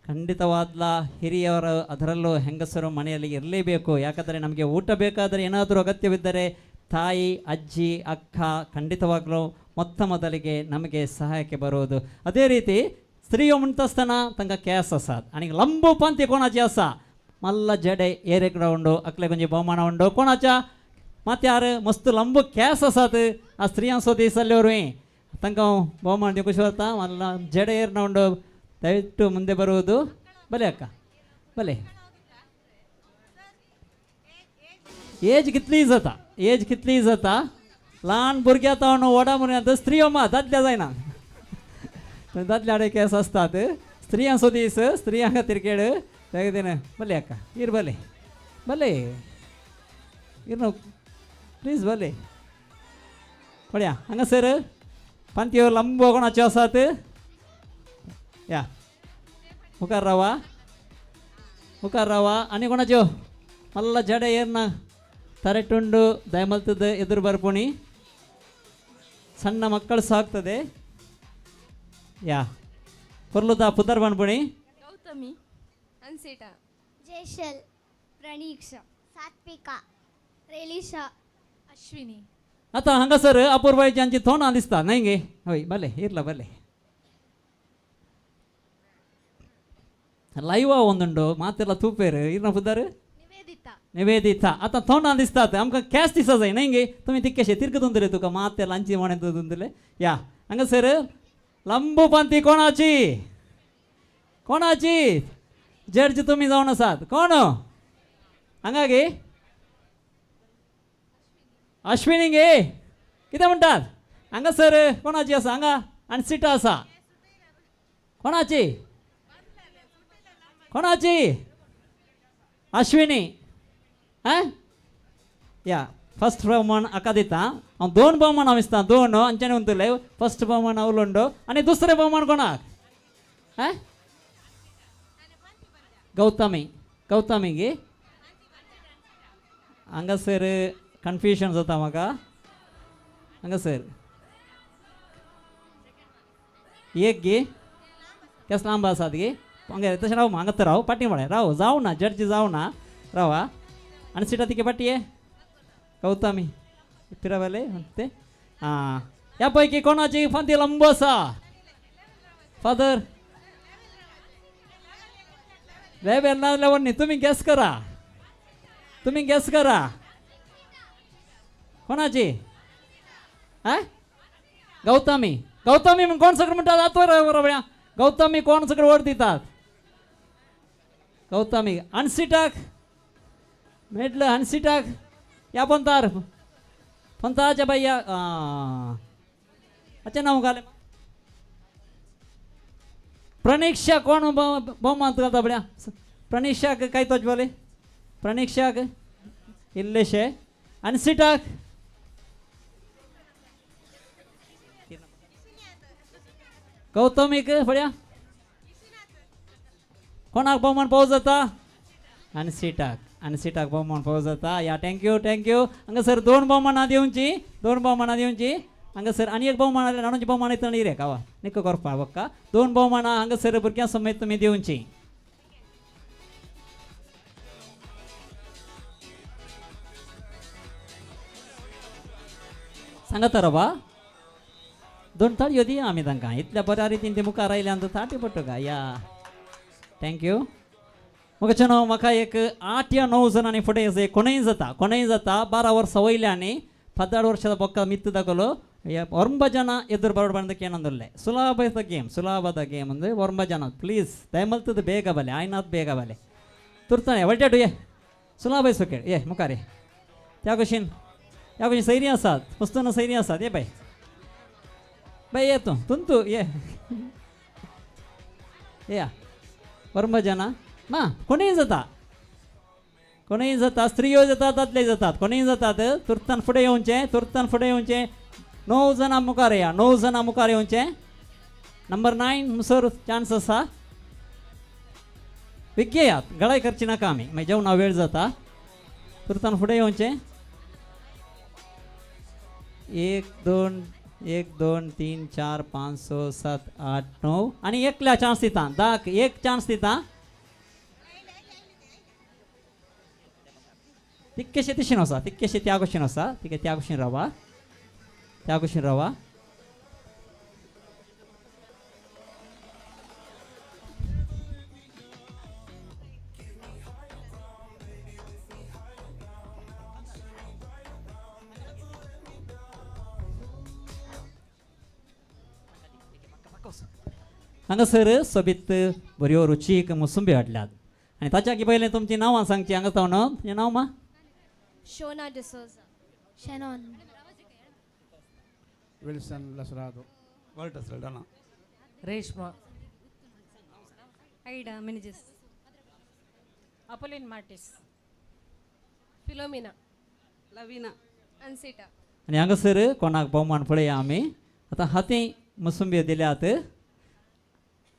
ಖಂಡಿತವಾದ್ಲ ಹಿರಿಯವರು ಅದರಲ್ಲೂ ಹೆಂಗಸರು ಮನೆಯಲ್ಲಿ ಇರಲೇಬೇಕು. ಯಾಕಂದರೆ ನಮಗೆ ಊಟ ಬೇಕಾದರೆ ಏನಾದರೂ ಅಗತ್ಯವಿದ್ದರೆ ತಾಯಿ, ಅಜ್ಜಿ, ಅಕ್ಕ ಖಂಡಿತವಾಗಲೂ ಮೊತ್ತ ಮೊದಲಿಗೆ ನಮಗೆ ಸಹಾಯಕ್ಕೆ ಬರುವುದು. ಅದೇ ರೀತಿ ಸ್ತ್ರೀಯೋ ಮುಂತಸ್ತನ ತಂಗ ಕ್ಯಾಸ್ ಅಸಾದ್ ಅನಿಗೆ ಲಂಬು ಪಂತಿ ಕೋಣಾಚಿ ಅಸ ಮಲ್ಲ ಜಡೆ ಏರೆಕಡ ಉಂಡು ಅಕ್ಲೆ ಕೊಂಚ ಬಹುಮಾನ ಉಂಡು ಕೋಣಾಚ ಮತ್ತೆ ಯಾರು ಮಸ್ತ್ ಲಂಬು ಕ್ಯಾಸ್ ಅಸಾತ್ ಆ ಸ್ತ್ರೀಯಾಂಸೋ ದಿವಸಲ್ಲಿ ಅವರು ತಂಗ ಬಹುಮಾನ ಖುಷಿ ಬರ್ತಾ ಮಲ್ಲ ಜಡೆ ಏರ್ನ ಉಂಡು. ದಯವಿಟ್ಟು ಮುಂದೆ ಬರುವುದು. ಬಲೆ ಅಕ್ಕ ಬಲೆ. ಏಜ್ कितली जाता, एज कितली जाता, ल्हान भुरग्या तावन व्हडा भुरग्यां स्त्रियो मात दादल्या जायना. दादल्या आडे केस आसतात. स्त्रियांचो दीस स्त्रियां खातीर खेळ तें. बले अक्का इर बले बले इर न्हू प्लीज बले पळया हांगासर पांतयो लंबो कोणाच्यो आसात. या मुखार रावा, मुखार रावा. आनी कोणाच्यो मल्ल जडे ಏರ್ನ ತರೆಟುಂಡು ದಯಮಲ್ತದ ಎದುರು ಬರ್ಪುಣಿ ಸಣ್ಣ ಮಕ್ಕಳು ಸಾಕ್ತದೆ. ಯಾ ಪೊರ್ಲುದ ಪುದರ್ ಬನ್ಪುಣಿ. ಗೌತಮಿ, ಅನ್ಸಿಟಾ, ಜಯಶಲ್, ಪ್ರಣೀಕ್ಷಾ, ಸಾತ್ವಿಕಾ, ರೇಲಿಶಾ, ಅಶ್ವಿನಿ. ಆತ ಹಂಗಸರ್ ಅಪೂರ್ವಾಯಿची आमची तोंडां दिसता न्हय गे. हय बले इरला बले ಲೈವ್ ಒಂದುಂಡು ಮಾತೆಲ್ಲ ತೂಪೇರು. ಇರ್ನ ಪುದರ್ ನಿವೇದಿತಾ. आतां तोंडां दिसतात आमकां कॅश दिसता जाय न्हय गे. तुमी तितकेशे तिरकतुंदले तुका मातेला अंची म्हणतुंदले. या हांगासर लंबू पंथी कोणाची कोणाची जड्ज तुमी जावन आसात कोण हांगा गे? अश्विनी गे. कितें म्हणटात हांगासर कोणाची आसा हांगा आनी सिटां आसा कोणाची कोणाची? अश्विनी. आं या फस्ट भोवमान हाका दिता हांव. दोन भोवमान हांव दिसता दोन आमच्यानी उरतले. फस्ट भोवमान हांव उलोवंडो आनी दुसरें भोवमान कोणाक? आं गौतमी. गौतमी गे. हांगासर कन्फ्युजन जाता म्हाका. हांगासर एक गे केस लांब आसात गे हांगा तशें राव, हांगा तर राव पाटी म्हळ्यार राव, जावं ना जर्जी जावं ना, राव आं. आनी सिटा तिके पाटी ये गौतमी पिरावेले ते आं. ह्या पैकी कोणाची फांती लांब आसा? फादर लेबेल ना लेवर न्ही, तुमी गॅस करा, तुमी गॅस करा कोणाची? आं गौतमी. गौतमी म्हण कोण सगळें म्हणटात आतां बरोबर. गौतमी कोण सगळें वोट दितात? गौतमी. अनसिटाक मेळटलें अनसिटाक. ह्या पंतार पंताच्या बाई या हाचें नांव घालें प्रणिक्षा. कोण भोवमान घालता पळया प्रणिक्षाक? काय तोच बोले प्रणिक्षाक इल्लेशे. अनसिटाक गौतमीक पळया कोणाक भोवमान पावस जाता? अनसिटाक. अनसिटाक भोवमान पावस जाता. या thank you thank you. हांगासर दोन भोवमानां दिवची, दोन भोवमानां दिवची हांगासर. आनी एक भोवमान आसल्यार नाणूची भोवमान येतना रे कावा निको करपा बक्का. दोन भोवमानां हांगासर भुरग्यां समेत तुमी दिवची. सांगता रवा दोन ताळयो दिया आमी तांकां. इतल्या बऱ्या रितीन ते मुखार आयल्या आनी ताटी पडटा का. या thank you. म्हाका न्हू म्हाका एक 8 या 9 जाणांनी फुडें कोणूय जाता, कोणूय जाता. 12 वर्सां वयल्या 16 वर्सां बೊಕ್ಕ ಮಿತ್ತು दाखलो ಒರಂಬ ಜನ ಎದುರು ಬರೋಡು ಕೇನೊಂದುಲ್ಲೆ. ಸುಲಭದ ಗೇಮ್, ಸುಲಭದ ಗೇಮ್ ಅಂದ್ರೆ ಒರಂಬ ಜನ ಪ್ಲೀಸ್ ದಯಮಲ್ತದ ಬೇಗ ಬಲೆ ಆಯ್ನಾತ್ ಬೇಗ ಬಲೆ ತುರ್ತಾನೆ ಒಲ್ಟಾಟು ಏ ಸುಲಭ ಸುಖ ಏ ಮುಖಾರಿ ತ್ಯಾಗುಶಿನ್ ಯಾಗುಶಿನ್ ಸೈರಿ ಆಸಾದ್ ಪುಸ್ತನ ಸೈರಿ ಆಸಾದ್ ಏ ಬೈ ಬೈ ಏತು ತುಂತು ಏ ಏ ಒರಂಬ ಜನ मा कोणीय जाता, कोणीय जाता, स्त्रियो जातात दादले जातात, कोणीय जातात. तुर्तान फुडें येवचें, तुर्तान फुडें येवचें. 9 जाणां मुखार या, 9 जाणां मुखार येवचें. नंबर 9 मुसर चान्स आसा. विज्ञयात गळाय करची नाका आमी, मागीर जेवणा वेळ जाता. तुर्तान फुडें येवचें. 1 2 1 2 3 4 5 6 7 8 9 आनी एकल्या चान्स दिता, 10 एक चान्स दिता. तितकेशे तिशेन आसा, तितकेशे त्या कुशीन आसा, तिके त्या कुशीन रावा, त्या कुशीन रावा. हांगासर सोबीत बऱ्यो रुचीक मोसंबी हाडल्यात आनी ताच्या पयलें तुमचीं नांवां सांगचीं. हांगा जावन तुजें नांव मा? Shona D'Souza. Shannon. Wilson Lasrado. Walter Saldana. Reshma. Aida Menezes. Apolline Martis. Philomena. Lavina. Ansita. आनी हांगासर कोणाक भोवमान पळया आमी. आतां हाती मोसंबी दिल्यात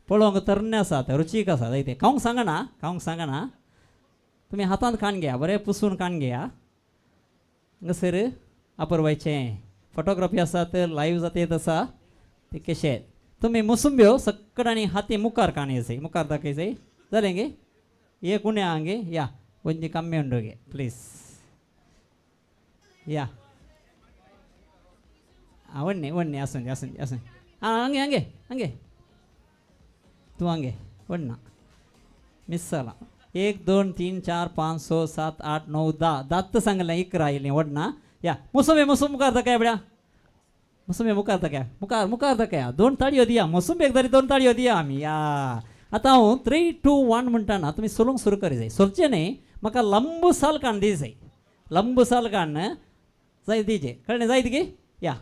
पळोवंक तरणे आसात, रुचीक आसात. ते खावंक सांगना, खावंक सांगना, तुमी हातांत खाण घेया, बरें पुसून खाण घेया. हांगासर आपरवायचें फोटोग्राफी आसात, लायव्ह जाता येत आसा ते कशें. तुमी मोसंब्यो सकडांनी हाती मुखार काण येसय, मुखार दाखयसय जालें गे. एक उणें आहा गे, या ಒಂಜಿ ಕಮ್ಮಿ ಉಂಡು गे प्लीज. या आं वण्णे वण्णे आसूं आसूं आसूं. आं हांगे हांगे हांगे तूं हांगे वण्णा मिस जाला. 1 2 3 4 5 6 7 8 9 10 10 सांगलें, 11 आयलीं वडना. या मोसंबी मोसंबी मुखार दाखय बड्या, मोसंबी मुखार दाखय, मुखार मुखार दाखया. 2 ताळयो दिया मोसंबी, एक तरी 2 ताळयो दिया आमी. या आतां हांव 3 2 1 म्हणटाना तुमी सोलूंक सुरू करी जाय. सोलचें न्ही, म्हाका लंब साल काण दी जाय, लंब साल काण जाय दिजे, कळ्ळें जायत गी. या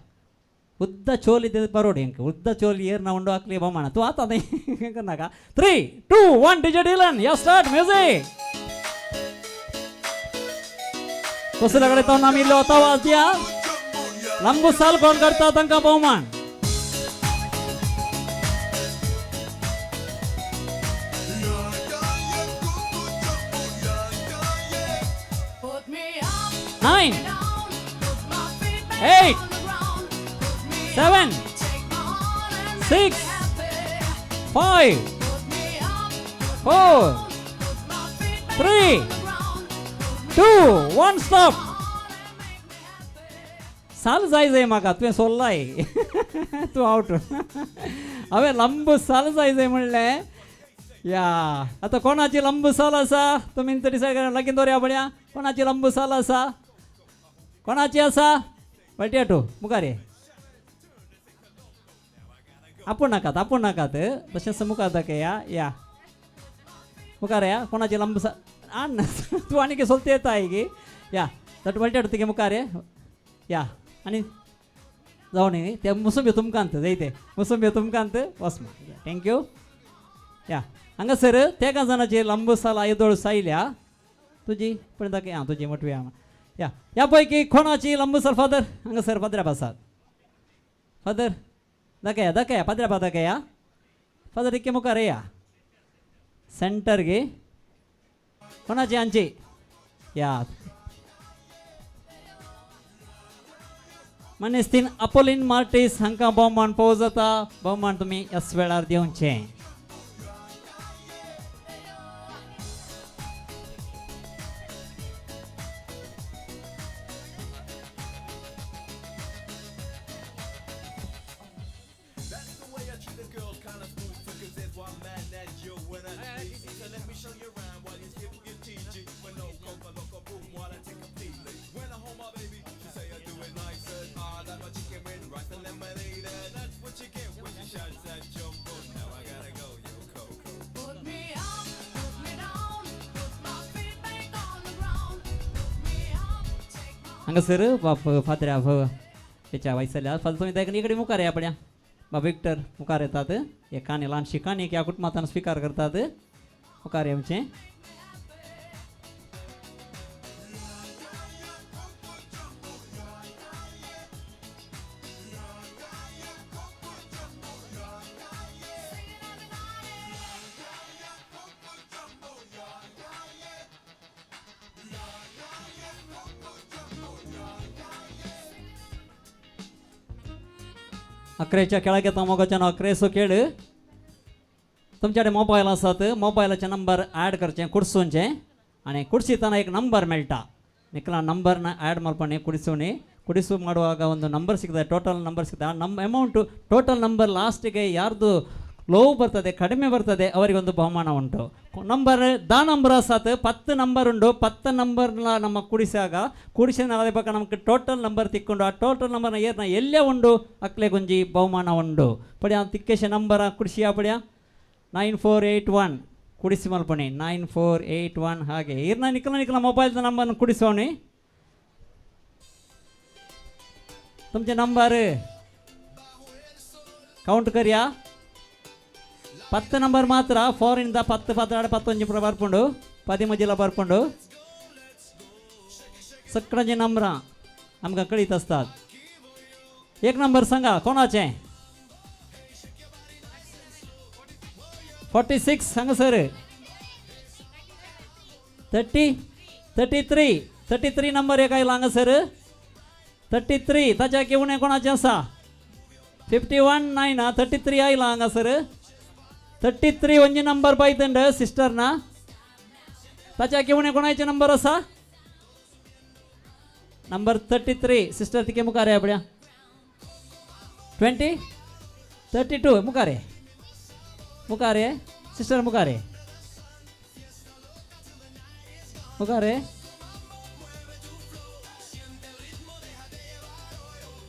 उद्दा चोली बरोड हेंक उद्दा चोली ಏರ್ನ ಉಂಡು ಹಾಕ್ಲಿ ಬೊಮ್ಮಣ ತೂ ಆತ ನಾಕ. 3 2 1 ಡಿಜೆ ಡಿಲನ್ ಯಾ ಸ್ಟಾರ್ಟ್ ಮ್ಯೂಸಿಕ್. कसले कडेन तो आमी इल्लो आवाज दिया. लांबू साल कोण करता तांकां भोवमान. Put me up. 9, 8, 7, 6, 5, 4, 3, 2, 1, stop. साल जाय जाय म्हाका तुवें सोल्लाय तूं आवट. हांवें लांब साल जाय जाय म्हणलें. या आतां कोणाची लांब साल आसा तुमी डिसायड करा. लागीं दवरया पळया कोणाची लांब साल आसा, कोणाची आसा. बळटी मुखार ये. आपूण नाकात, आपूण नाकात, तशेंच मुखार दाखया. या मुखार या, कोणाची लांब साल आण तूं आनी कितें सोलता येता गी. या तट बळटी तिगे मुखार ये. या आनी जावं न्ही ते मुसंबी तुमकांत जय ते मुसंबी तुमकांत वच. Thank you. या हांगासर तेगा जाणाची लांब साल आयदोळ सायल्या तुजी पण दाखय. आं तुजी मोटवी आं. या ह्या पैकी कोणाची लांब साल फादर हांगासर पाद्र्या आसात. फादर दाखया दाखया पाद्र्या दाखया. फादर इतके मुखार या सेंटर गे. कोणाची हांची. या मनेस्तीन अपोलीन मार्टीस हांकां भोवमान पोव जाता. भोवमान तुमी ह्याच वेळार दिवचें. हांगासर बाप फादऱ्या तेच्या वयसल्या फादर तुमी ताका इकडे मुखार या पळया. बाब विक्टर मुखार येतात. हे काणी ल्हानशी काणी ह्या कुटुंबांत स्विकार करतात. मुखार येवचें. अकरेच्या खेळाक येता मोगाच्यान अकरेचो खेळ. तुमच्याकडे मोबायल आसात, मोबायलाचे नंबर ॲड करचे कुडसूनचे आनी ಕುಡಿಸಿತನ एक ನಂಬರ್ ಮೇಳ್ತಾ ನಿಕ್ಕಲ ನಂಬರ್ನ ಆ್ಯಡ್ ಮಲ್ಪಣೆ ಕುಡಿಸೋಣಿ. ಕುಡಿಸು ಮಾಡುವಾಗ ಒಂದು ನಂಬರ್ ಸಿಗ್ತದೆ, ಟೋಟಲ್ ನಂಬರ್ ಸಿಗ್ತದೆ. ಆ ನಮ್ಮ ಅಮೌಂಟು ಟೋಟಲ್ ನಂಬರ್ ಲಾಸ್ಟಿಗೆ ಯಾರ್ದು ಲೋ ಬರ್ತದೆ ಕಡಿಮೆ ಬರ್ತದೆ ಅವರಿಗೊಂದು ಬಹುಮಾನ ಉಂಟು. ನಂಬರ್ ದಾ ನಂಬರ್ ಆಸಾತ್ 10 ನಂಬರ್ ಉಂಟು. 10 ನಂಬರ್ನ ನಮ್ಮ ಕುಡಿಸಾಗ ಕುಡಿಸಿದ ಅದೇ ಪಕ್ಕ ನಮಗೆ ಟೋಟಲ್ ನಂಬರ್ ತಿಕ್ಕೊಂಡು ಆ ಟೋಟಲ್ ನಂಬರ್ನ ಏರ್ನ ಎಲ್ಲೇ ಉಂಡು ಅಕ್ಲೆ ಗುಂಜಿ ಬಹುಮಾನ ಉಂಡು. ಪಡಿಯ ತಿಕ್ಕೇಶ ನಂಬರ ಕುಡಿಸಿಯಾ ಪಡಿಯ 9481 ಕುಡಿಸಿ ಮಲ್ಪಣಿ 9481. ಹಾಗೆ ಈರ್ನ ನಿಕ್ಕಲ ನಿಕ್ಕಲ ಮೊಬೈಲ್ದ ನಂಬರ್ನ ಕುಡಿಸೋಣಿ. तुमचे नंबर ಕೌಂಟ್ ಕರಿಯಾ. 10 ನಂಬರ್ ಮಾತ್ರ ಫಾರಿನ್ದ 10 10 10 ಬರ್ಪುಂಡು 13 ಬರ್ಪುಂಡು सगळ्यांचे नंबरां आमकां कळीत आसतात. एक नंबर सांगा कोणाचे. 46 हांगासर 30 33 33 नंबर एक आयला हांगासर 33. ताच्या उणें कोणाचें आसा. 51 9 33 आयला हांगासर 33 ಒಂಜಿ ನಂಬರ್ ಬೈತಂಡ ಸಿಸ್ಟರ್ನ. ताच्या उणें कोणाचे नंबर आसा. नंबर 33 सिस्टर तिके मुखार या पळया. 20 32 मुखार ये मुखार ये सिस्टर मुखार ये मुखार ये.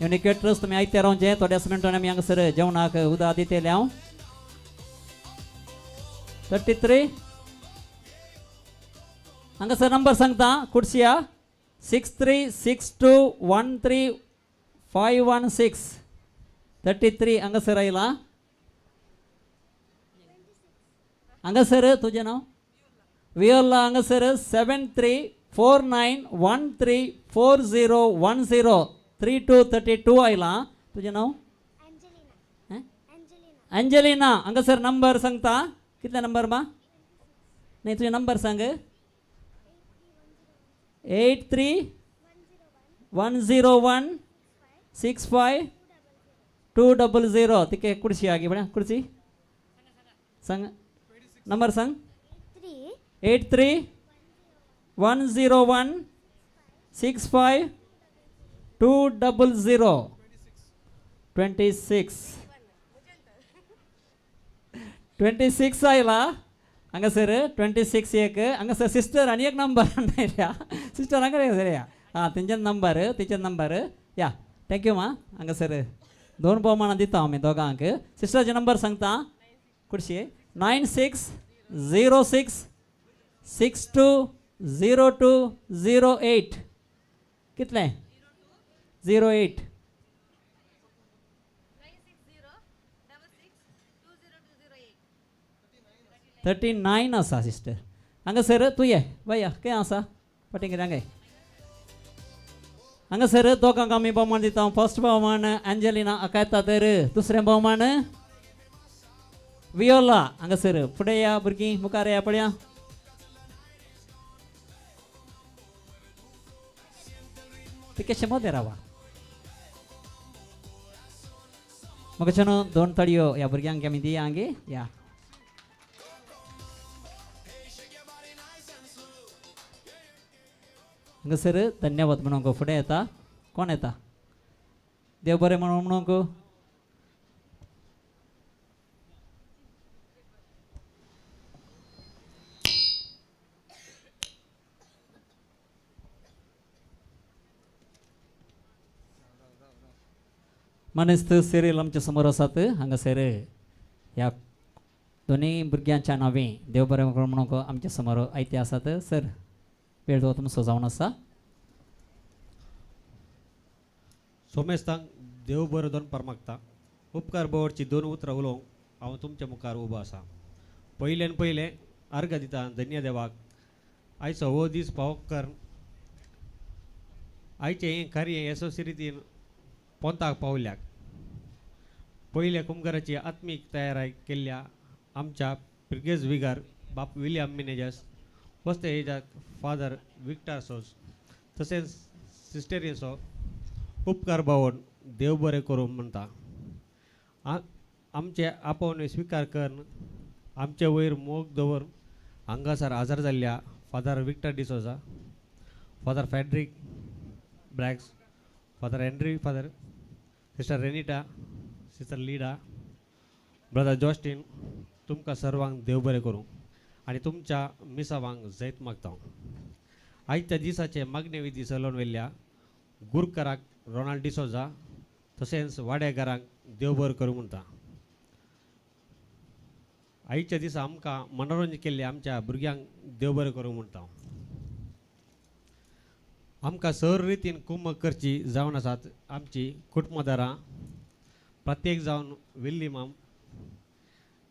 युनिकेटर्स तुमी आयते रावचें. थोड्याच मिनटांनी आमी हांगासर जेवणाक उदक दितले हांव. 33 हांगासर नंबर सांगता कुडसिया 6 3 6 2 1 3 5 1 6 33 हांगासर आयला. हांगासर तुजें नांव वियोला. हांगासर 7 3 4 9 1 3 4 0 1 0 3 2 32 आयला. तुजें नांव अंजलिना. हांगासर नंबर सांगता. कितले नंबर मा नाही तुझे नंबर सांग. 8 3 101 65 200. तिके कुडशी आगी बण्या कुडशी सांग नंबर सांग. 83 101 65 200 26 26 आयला हांगासर 26 एक हांगासर सिस्टर आनी एक नंबर आयल्या सिस्टर हांगा सर या आं तेंचे नंबर तिचे नंबर या thank you मा. हांगासर दोन भोवमानां दिता आमी दोगांक. सिस्टराचे नंबर सांगता कुडशी 96 06 62 02 08 कितले 08 39 आसा सिस्टर. हांगासर तूं ये बाया खंय आसा फाटीं कितें हांगा हांगासर दोगांक आमी भोवमान दिता. फर्स्ट भोवमान एंजेलिना अकायता तर दुसरें भोवमान वियोला. हांगासर फुडें या भुरगीं मुखार या पळया. तिकेशें मदें रावा म्हाका न्हू दोन ताळयो ह्या भुरग्यांक आमी दिया हांगे या. हांगासर धन्यवाद म्हणूंक फुडें येता कोण येता देव बरें म्हणून म्हणूंक. मानेस्त सिरियल आमच्या समोर आसात. हांगासर ह्या दोनूय भुरग्यांच्या नांवी देव बरें म्हणूंक आमच्या समोर आयते आसात. सर वेळ तो तुमचो जावन आसा. सोमेस्तांक देव बरो दोन परमागता उपकार बोवडची दोन उतरां उलोवंक हांव तुमच्या मुखार उबो आसा. पयल्यान पयलें अर्घ दिता धन्य देवाक आयचो हो दीस पावोक कर आयचें हें कार्य येसस्वी रितीन पोंताक पावल्याक पयल्या कुमगाराची आत्मीक तयाराय केल्ल्या आमच्या पिर्गेज विगार बाप विलियम मिनेजस वस्ते हेजाक फादर विक्टर सोज तशेंच सिस्टरींचो उपकार बावन देव बरें करूं म्हणटा. आमचे आपोवणे स्विकार करून आमचे वयर मोग दवर हांगासर हाजर जाल्ल्या father Victor D'Souza, father Frederick Braggs, father Henry, father sister Renita, sister Lida, brother Justin तुमकां सर्वांक देव बरें करूं आनी तुमच्या मिसावांक जैत मागता. आयच्या दिसाचे मागणे विधी चलोवन व्हेल्ल्या गुरकाराक रोनाल्ड डिसोजा तशेंच वाडेकारांक देव बरें करूं म्हणटा. आयच्या दिसा आमकां मनोरंजन केल्ले आमच्या भुरग्यांक देव बरें करूं म्हणटा. आमकां सर रितीन कुमक करची जावन आसात आमची कुटुंबदारां प्रत्येक जावन विल्ली माम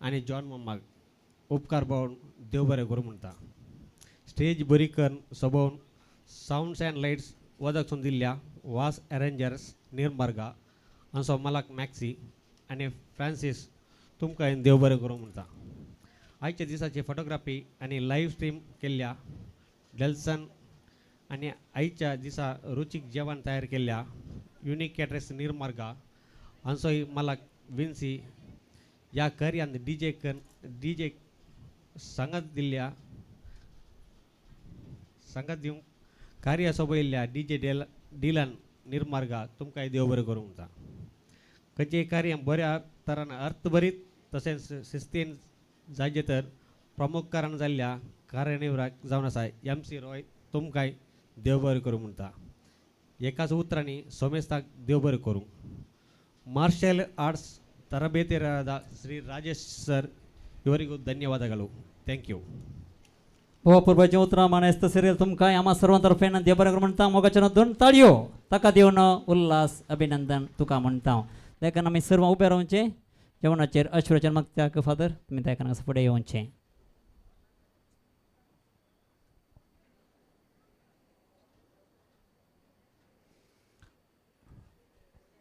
आनी जॉन मामाक उपकार पावून देव बरें करूं म्हणटा. स्टेज बरी करून सोबोवन सावंड्स अँड लायट्स वदक सून दिल्ल्या वास अरेंजर्स निर्मार्गा आनी मलाक मॅक्सी आनी फ्रांसीस तुमकां हांवें देव बरें करूं म्हणटा. आयच्या दिसाची फोटोग्राफी आनी लायव्ह स्ट्रीम केल्ल्या डेल्सन आनी आयच्या दिसा रुचीक जेवण तयार केल्ल्या युनीक कॅटरर्स निर्मार्गा हांचोय मलाक विन्सी ह्या कार्यान डीजे सांगात दिल्ल्या सांगात दिवंक कार्य सोबयल्ल्या डीजे डिलन निर्मार्गा तुमकां देव बरें करूं म्हणटा. खंयचें कार्य बऱ्या तरान अर्थभरीत तशेंच शिस्तीन जायचे तर प्रमुख कारण जाल्ल्या कार्यनिर्वाहक जावन आसा एम सी रॉय तुमकांय देव बरें करूं म्हणटा. एकाच उतरांनी सोमेस्ताक देव बरें करूं. ಮಾರ್ಷಲ್ ಆರ್ಟ್ಸ್ ತರಬೇತಿಯರಾದ ಶ್ರೀ ರಾಜೇಶ್ ಸರ್ ಇವರಿಗೂ ಧನ್ಯವಾದಗಳು. Thank you. भावा उतरां मानेस्त सिरियल तुमकां आमा सर्वां तर्फेन देव बरें करूं म्हणटा. मोगाच्यान दोन ताळयो ताका दिवन उल्हास अभिनंदन तुका म्हणटा. देखून आमी सर्वां उबे रावचें जेवणाचेर आशिर्वचन मागता. फादर तुमी त्या फुडें येवचें.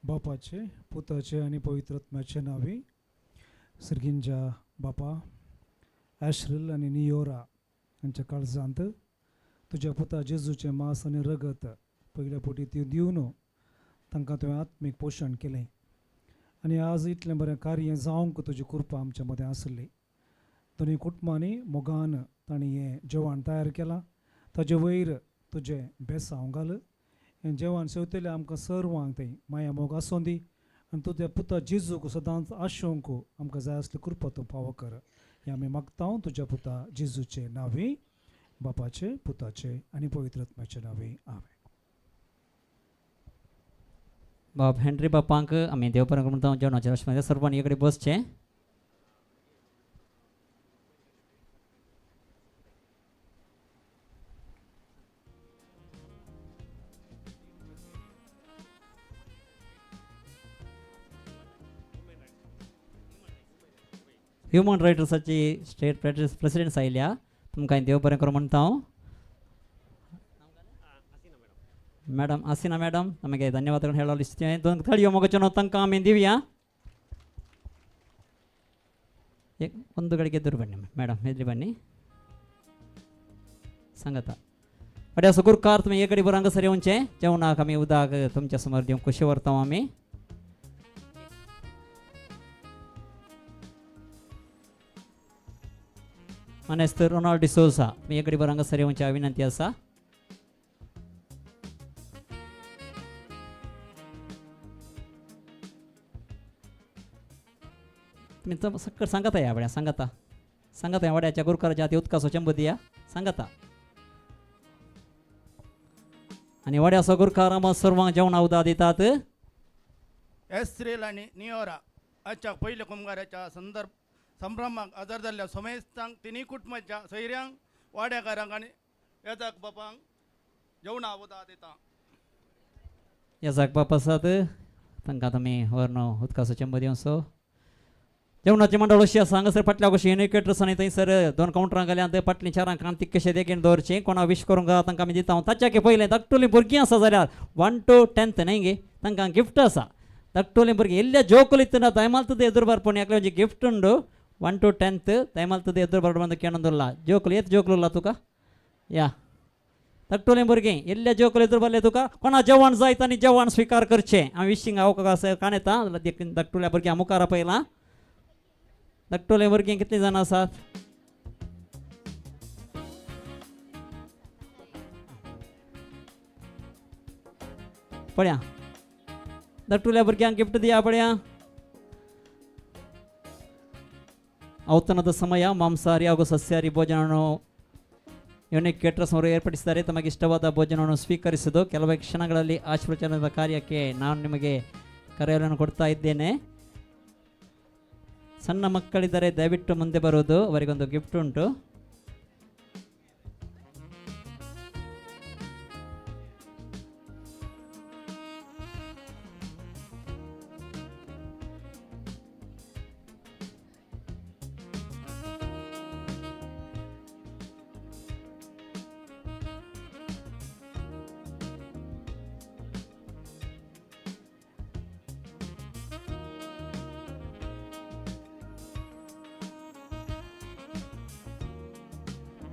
बापाचे पुताचे आनी पवित्र आत्म्याचे नांवी सर्गींच्या बापा ॲश्रिल आनी नियोरा हांच्या काळजांत तुज्या पुता जेजूचें मांस आनी रगत पयल्या पोटी ती दिवन तांकां तुवें आत्मीक पोशण केलें आनी आज इतलें बरें कार्य जावंक तुजी कृपा आमच्या मदें आसली. दोनूय कुटुंबांनी मोगान तांणी हें जेवण तयार केलां, ताजे वयर तुजें बेसांव घाल. हें जेवण सेवतलें आमकां सर्वांक थंय माया मोग आसूं दी आनी तुज्या पुता जेजूक सदांच आशोवंक आमकां जाय आसली कृपा तूं फावो कर. हें आमी मागता तुज्या पुता जेजूचे नांवे, बापाचे, पुताचे आनी पवित्र आत्म्याचे नांवे, आमेन. बाब हेनरी बापांक आमी देव बरें म्हणटा. जेवणाच्या रशमध्ये सर्वांनी इकडे बसचें. ह्युमन रायटर्साची स्टेट प्रेसिडेंट आयल्या, तुमकां देव बरें करूं म्हणटा हांव. मॅडम आसिना मॅडम आमगे धन्यवाद ಹೇಳಲು ಇಷ್ಟೇ. दोन ताळयो मोगचनो तांकां आमी दिवया. ಒಂದು ಗಳಿಗೆ ಎದುರು ಬನ್ನಿ ಮೇಡಮ್, ಎದುರು ಬನ್ನಿ सांगता. अड्या सुगुरकार तुमी एक कडेन हांगासर येवचें. जेवणाक आमी उदक तुमच्या समोर दिवंक खुशी व्हरता आमी. मानेस्त रोनाल्ड डिसोजा तुमी एक कडेन हांगासर येवचें विनंती आसा. तुमी सक्कर सांगता ह्या वड्या सांगता सांगता ह्या वड्याच्या गुरकाराच्या हाती उदकाचो चेंबू दिया सांगता. आनी वड्याचो गुरकार आमकां सर्वांक जेवणा उदक दितात. एस्रेल आनी नियोरा हाच्या पयल्या कुमगाराच्या संदर्भ संभ्रमाक हजर जाल्ल्या समेस्तांक, तिनूय कुटुंबाच्या सोयऱ्यांक, वाड्याकारांक आनी येजाक बापांक जेवणा उदक दिता. येजाक बाप आसात तांकां तुमी व्हरून उदकाचो चेंबू दिवचो. जेवणाची मंडळ अशी आसा हांगासर फाटल्या कशी एन्युकेटर्स आनी थंयसर दोन कावंटरां घाल्यात. फाटलीं चारांक कान तितकेशे देखीन दवरचें. कोणा विश करूंक तांकां आमी दिता. ताच्या पयलें धाकटुलीं भुरगीं आसा जाल्यार 1 to 10 न्हय गे तांकां गिफ्ट आसा. धाकटुलीं भुरगीं इल्ल्या जोकुल इत्तना ದಯಮಾಲ್ತದ ಎದುರು ಬರ್ಪುಣಿ ಯಾಕಲೆ ಒಂಜಿ ಗಿಫ್ಟ್ ಉಂಡು. 1 to 10 ದಯಮಾಲ್ತದ ಎದುರು ಬರ್ಪಂದು ಕೇಳೊಂದುಲ್ಲ. ಜೋಕುಲು ಏತ್ ಜೋಕುಲು ತುಕ ಯಾ धाकटुलीं भुरगीं इल्ल्या जोकुल एदुर बरले तुका कोणा जेवण जाय तांणी जेवण स्विकार करचें. हांव विशींग अवकाश काण येता धाकटुल्या भुरग्यां मुखार पयलां. धाकटुलीं भुरगीं कितलीं जाणां आसात? पळया धाकटुल्या भुरग्यांक गिफ्ट दिया पळया. ಔತಣದ ಸಮಯ. ಮಾಂಸಾಹಾರಿ ಹಾಗೂ ಸಸ್ಯಾಹಾರಿ ಭೋಜನವನ್ನು ಯೂನಿಕ್ ಕೇಟರ್ಸ್ ಅವರು ಏರ್ಪಡಿಸಿದ್ದಾರೆ. ತಮಗೆ ಇಷ್ಟವಾದ ಭೋಜನವನ್ನು ಸ್ವೀಕರಿಸುವುದು. ಕೆಲವೇ ಕ್ಷಣಗಳಲ್ಲಿ ಆಶೀರ್ವಚನದ ಕಾರ್ಯಕ್ಕೆ ನಾನು ನಿಮಗೆ ಕರೆಯನ್ನು ಕೊಡ್ತಾ ಇದ್ದೇನೆ. ಸಣ್ಣ ಮಕ್ಕಳಿದ್ದರೆ ದಯವಿಟ್ಟು ಮುಂದೆ ಬರುವುದು, ಅವರಿಗೊಂದು ಗಿಫ್ಟ್ ಉಂಟು.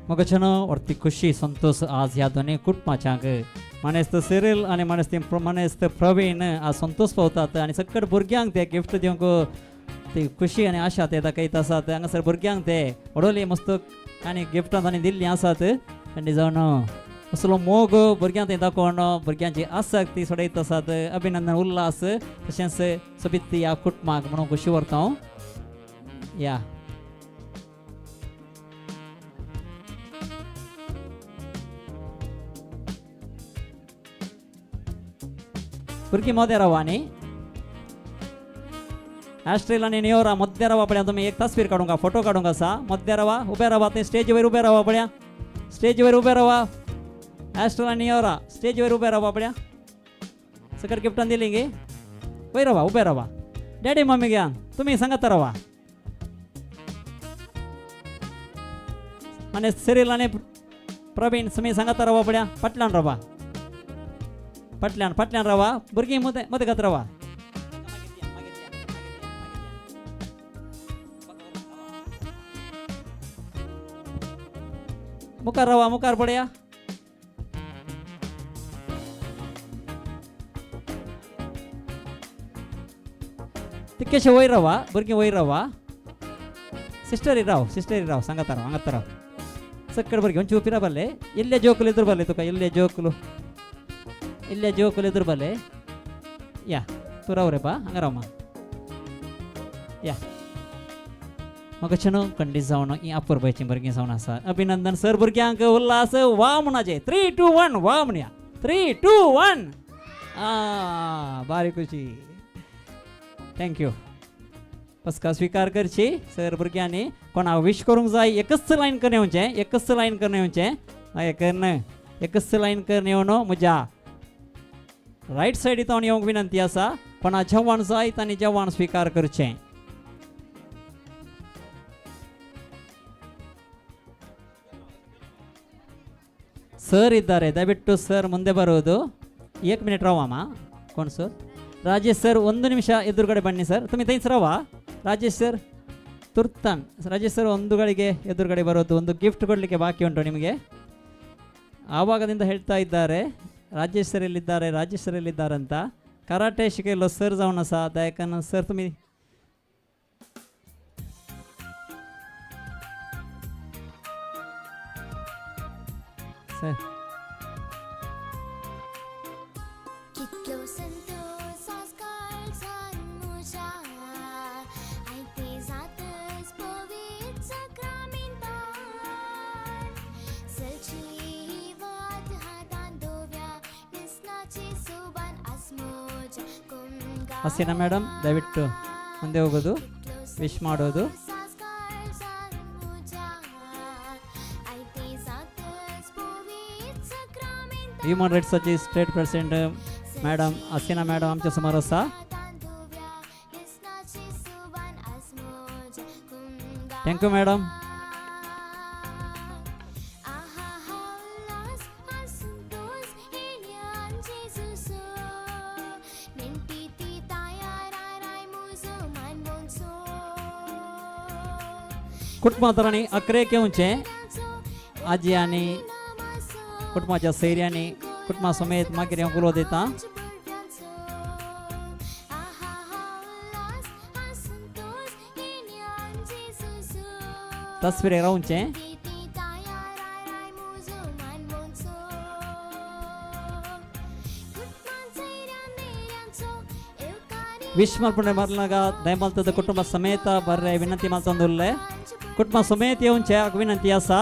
मगचनो वर्ती खुशी संतोष आज ह्या दोनूय कुटुंबाच्यांक मानेस्त सिरील आनी मानेस्त मानेस्त प्रवीण आज संतोष पावतात आनी सकट भुरग्यांक ते गिफ्ट दिवंक ती खुशी आनी आशा ते दाखयत आसात. हांगासर भुरग्यांक ते व्हडली मस्त आनी गिफ्टां तांणी दिल्लीं आसात आनी जावन असलो मोग भुरग्यांक ते दाखोवन भुरग्यांची आसक्ती सोडयत आसात. अभिनंदन उल्हास तशेंच सोबीत ह्या कुटुंबाक म्हणून खुशी व्हरता हांव. या भुरगीं मोदें रावा न्ही आस्ट्रेल आनी नियोरा मद्दे रावा पळया. तुमी एक तस्वीर काडूंक फोटो काडूंक आसा. मद्दे रावा, उबे रावा, थंय स्टेजी वयर उबे रावा पळया. स्टेजी वयर उबे रावा. आस्ट्रेल आनी नियोरा स्टेजी वयर उबे रावा पळया. सकट गिफ्टान दिली गे. वयर रावा, उबे रावा. डॅडी मम्मी घ्या तुमी सांगत रावा. आनी सिरील आनी प्रवीण तुमी सांगत रावा पळया. फाटल्यान रावा, फाटल्यान फाटल्यान रावा. भुरगीं मदें मदगत रावा. मुखार रावा, मुखार पळया. तितकेशे वयर रावा भुरगीं वयर रावा सिस्टरी राव सिस्टरी राव सांगता राव हांगात राव सक्कड भुरगीं उंची उपिरा बरले इल्ले जोकुలు ಎದುರು ಬರಲೆ ತುಕ ಇಲ್ಲೇ ಜೋಕುಲು ಇಲ್ಲೇ ಜೋಕುಲು ಎದುರು ಬರಲೆ ಯಾ तूं राव रे बा हांगा राव मा या म्हाका चेनो कंडीस जावन ही अपुरबायचीं भुरगीं जावन आसा. अभिनंदन सर भुरग्यांक उल्हास वा म्हणपाचें 3 2 1 वा म्हणया 3 2 1 आ बारी खुशी. Thank you. पस्का स्वीकार करची सर भुरग्यांनी. कोणाक विश करूंक जाय एकच लायन करून येवचें एकच लायन करून येवचें मागीर कन्न एकच लायन करून येवन म्हज्या रायट सायडीत हांव येवंक विनंती आसा. कोणा जेवण जाय तांणी जेवण स्विकार करचें. ಸರ್ ಇದ್ದಾರೆ, ದಯವಿಟ್ಟು ಸರ್ ಮುಂದೆ ಬರುವುದು. ಏಕ್ ಮಿನಿಟ್ ರವಾಮ ಕೋಣ ಸರ್? ರಾಜೇಶ್ ಸರ್ ಒಂದು ನಿಮಿಷ ಎದುರುಗಡೆ ಬನ್ನಿ ಸರ್. ತುಮಿ ತೈಸ್ ರವಾ ರಾಜೇಶ್ ಸರ್ ತುರ್ತಾನ್ ರಾಜೇಶ್ ಸರ್ ಒಂದು ಗಳಿಗೆ ಎದುರುಗಡೆ ಬರೋದು. ಒಂದು ಗಿಫ್ಟ್ ಕೊಡಲಿಕ್ಕೆ ಬಾಕಿ ಉಂಟು ನಿಮಗೆ. ಆವಾಗದಿಂದ ಹೇಳ್ತಾ ಇದ್ದಾರೆ ರಾಜೇಶ್ ಸರ್ ಎಲ್ಲಿದ್ದಾರೆ ರಾಜೇಶ್ ಸರ್ ಎಲ್ಲಿದ್ದಾರೆ ಅಂತ. ಕರಾಟೆ ಶಿಕೆಲ್ಲ ಸರ್ ಜಾವನ ಸಹ ದಯಕನ ಸರ್ ತುಮಿ ಸರ್. कितलो संतोष आजकाल म्हज्या आयते जातच पवित्र साक्रामेंतान सलची वात हातान दोव्या निसनाची सुबान आसमोज्या कुमगा. ಹಸೀನಾ ಮೇಡಮ್ ದಯವಿಟ್ಟು ಮುಂದೆ ಹೋಗೋದು ವಿಶ್ ಮಾಡೋದು. ह्युमन रायट्साची state president madam Hasina madam आमच्या समोर आसा. Thank you madam. कुटुंबांतरांनी अकरेक येवचें आजी आनी कुटुंबाच्या सैऱ्यांनी कुटुंबा समेत मागीर हांव उलो दिता. तस्वीर रावचें. विश मल्पुणे मरनाಗ ದಯಮಾಲ್ತದ ಕುಟುಂಬ ಸಮೇತ ಬರ್ರೆ ವಿನಂತಿ ಮಲ್ತೊಂದುಲ್ಲೆ. ಕುಟುಂಬ ಸಮೇತ येवचें ವಿನಂತಿ ಆसा.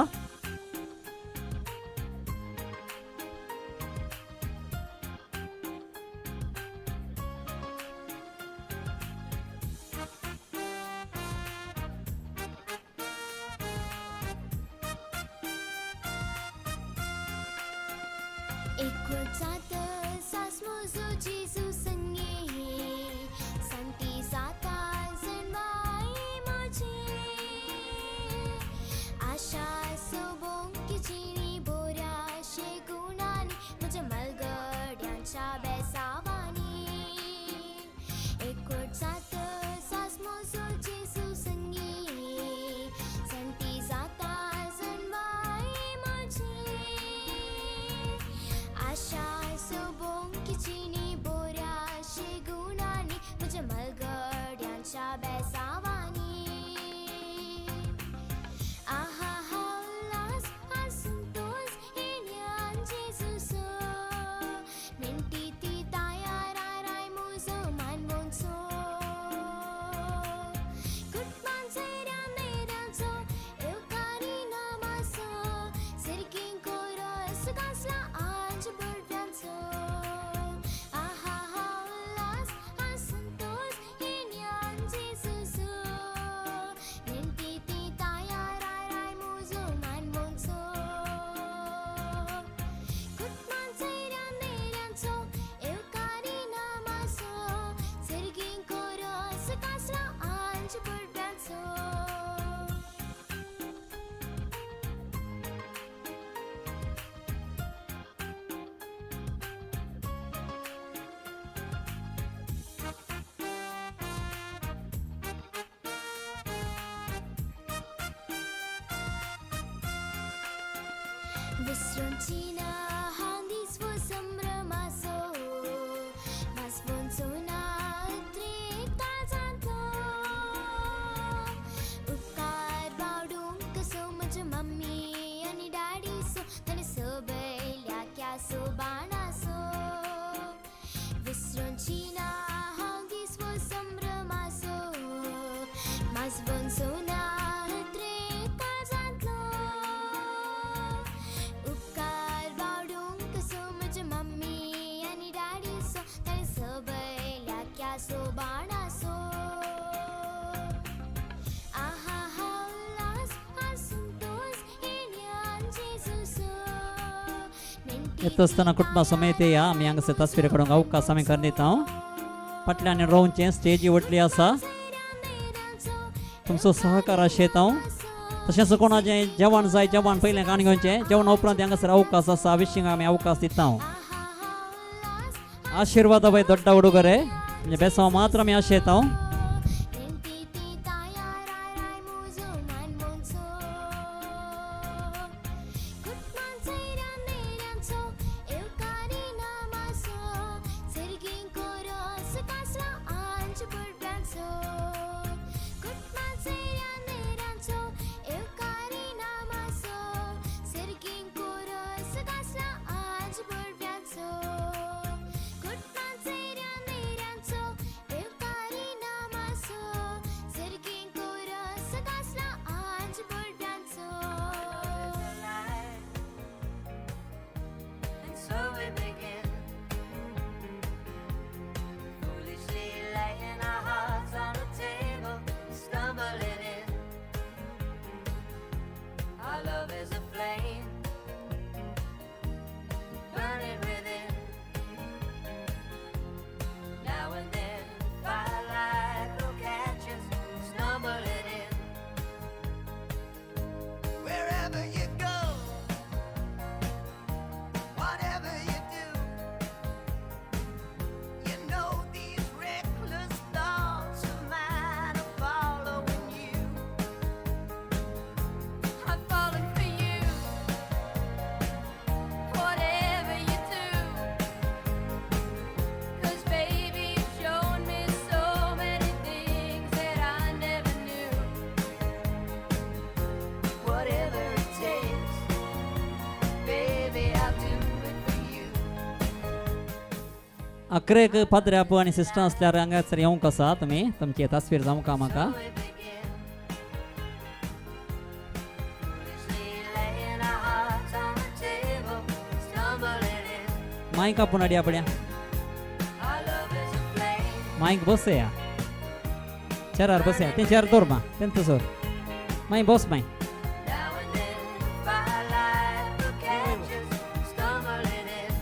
विसरूंची ना हांव दीस वो संभ्रमाचो भासवंचो ना उद्रेक काळजांतलो. माजवोन सोना त्रे काळजांतलो उपकार वाडूंक सो म्हजे मम्मी आनी डॅडी सो ताणें सबयल्या क्या सो बाणा सो आहा हा उल्हास आसुंतोस हेण्यान जेजू सो येता आसतना कुटुंबा समेत या आमी हांगासर तस्वीर काडूंक अवकाश आमी करून दिता. फाटल्यान रोवचें स्टेजी व्हडली आसा. तुमचो सहकार आशेता हांव. तशेंच कोणाचें जेवण जाय जेवण पयलें काण घेवचें. जेवणा उपरांत हांगासर अवकाश आसा विशींग आमी अवकाश दिता हांव. आशिर्वाद बाय दोड्डा उडुगरे म्हणजे बेसांव मात्र आमी आशेता हांव. And so we begin, foolishly laying our hearts on the table, stumbling in. Our love is a flame, burning within. Now and then, firelight will catch us, stumbling in. Wherever you go, whatever you do, you know these reckless thoughts of mine are following you. I've fallen for you. Whatever you do, 'cause baby, you've shown me so many things that I never knew. Whatever it takes, baby, I'll do it for you. अकरेक पाद्रे आपू आनी sister आसल्यार हांगासर येवंक आसा तुमी तुमची तस्वीर जावंक म्हाका. Foolishly laying our hearts on the table, stumbling in. मायक आपूण हाडया पळया. Our love is a flame, मायक बसया चेरार बसया. तें चेर दवर मा तें सर मागीर बस माय. Now and then, firelight will catch us, stumbling in.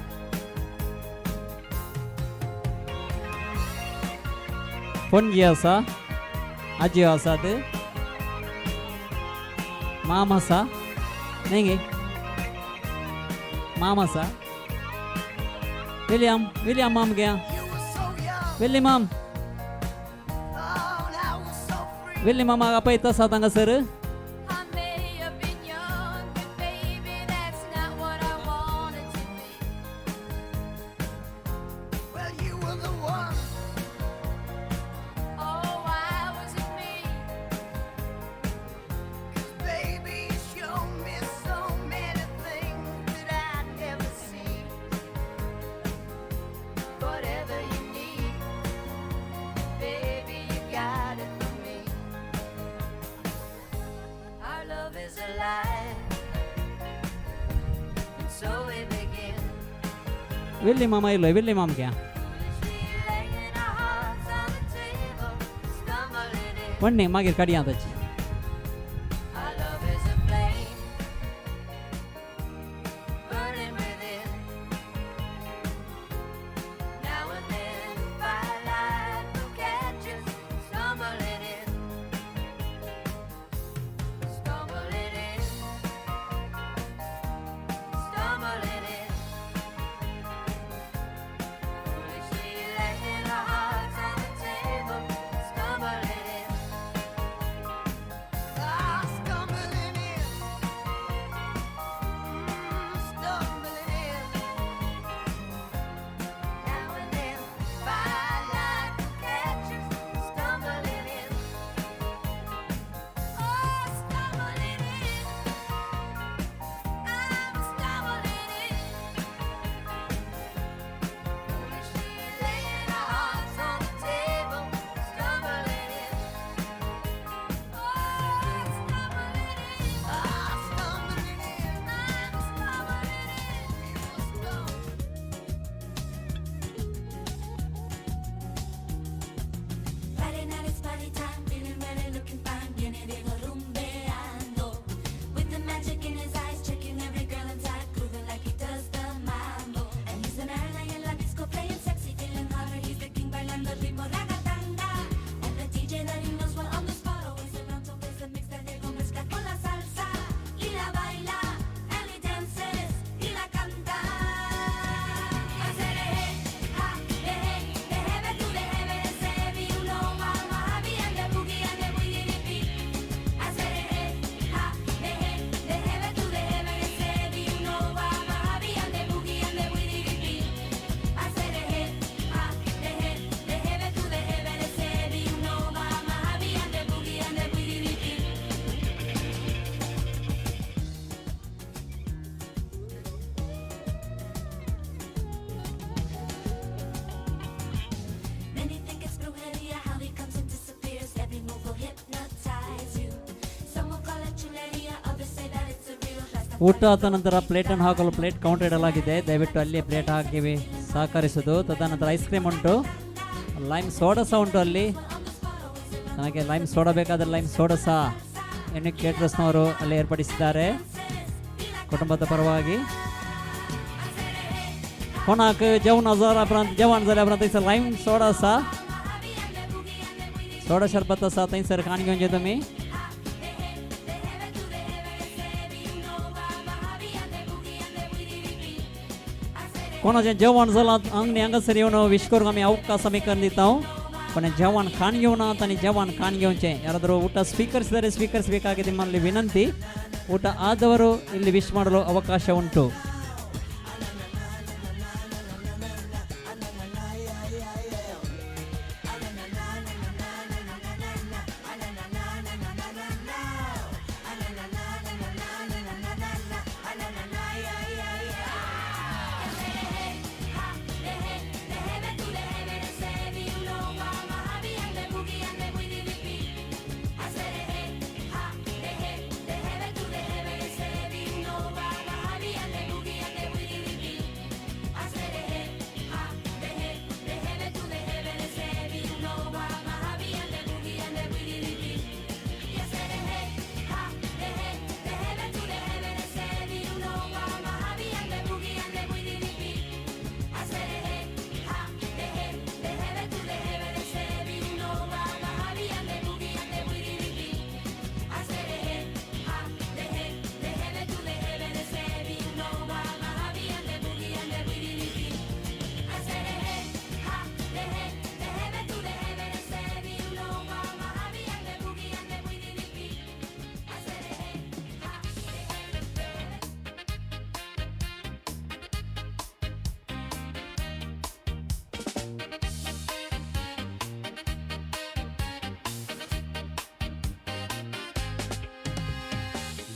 Panaji आसा, आजयो आसात, माम आसा न्ही गे, माम आसा. विलियम विलियम माम घे. विल्ली माम, विल्ली मामाक आपयता आसात हांगासर. I may have been young, but baby, that's not what I wanted to be. Well, you were the one. Oh, why was it me? 'Cause baby, you showed me so many things that I'd never seen. Whatever you need, baby, you got it from me. Our love is alive, and so we begin. Willey मामा येयलो. Willey माम घे. Laying our hearts on the table, stumbling in. वण्णी मागीर काडया ताची. Our love is a flame, burning within. Now and then, firelight will catch us, stumbling in, stumbling in, stumbling in. Foolishly laying our hearts on the table, stumbling in. ಊಟ ಆದ ನಂತರ ಪ್ಲೇಟನ್ನು ಹಾಕಲು plate counter ಇಡಲಾಗಿದೆ. ದಯವಿಟ್ಟು ಅಲ್ಲಿ plate ಹಾಕಿ ಸಹಕರಿಸುವುದು. ತದನಂತರ ice cream ಉಂಟು, lime soda ಸಹ ಉಂಟು ಅಲ್ಲಿ. ನಮಗೆ ಲೈಮ್ ಸೋಡಾ ಬೇಕಾದರೆ ಲೈಮ್ ಸೋಡಾ ಸಹ ಎಣ್ಣೆ ಕೇಟರ್ಸ್ನವರು ಅಲ್ಲಿ ಏರ್ಪಡಿಸಿದ್ದಾರೆ ಕುಟುಂಬದ ಪರವಾಗಿ. कोणाक जेवण जाल्या उपरांत, जेवण जाल्या उपरांत थंयसर लायम सोडा आसा, सोडा शरबत आसा, थंयसर खाण घेवचें तुमी. कोणाचें जेवण जालां आंगणी हांगासर येवन विश करूंक आमी अवकाश आमी करून दिता. पण जेवण खाण घेवना तांणी जेवण खाण घेवचें. ಯಾರಾದರೂ ಊಟ ಸ್ವೀಕರಿಸಿದರೆ ಸ್ವೀಕರಿಸಬೇಕಾಗಿ ನಿಮ್ಮಲ್ಲಿ ವಿನಂತಿ. ಊಟ ಆದವರು ಇಲ್ಲಿ ವಿಶ್ ಮಾಡಲು ಅವಕಾಶ ಉಂಟು.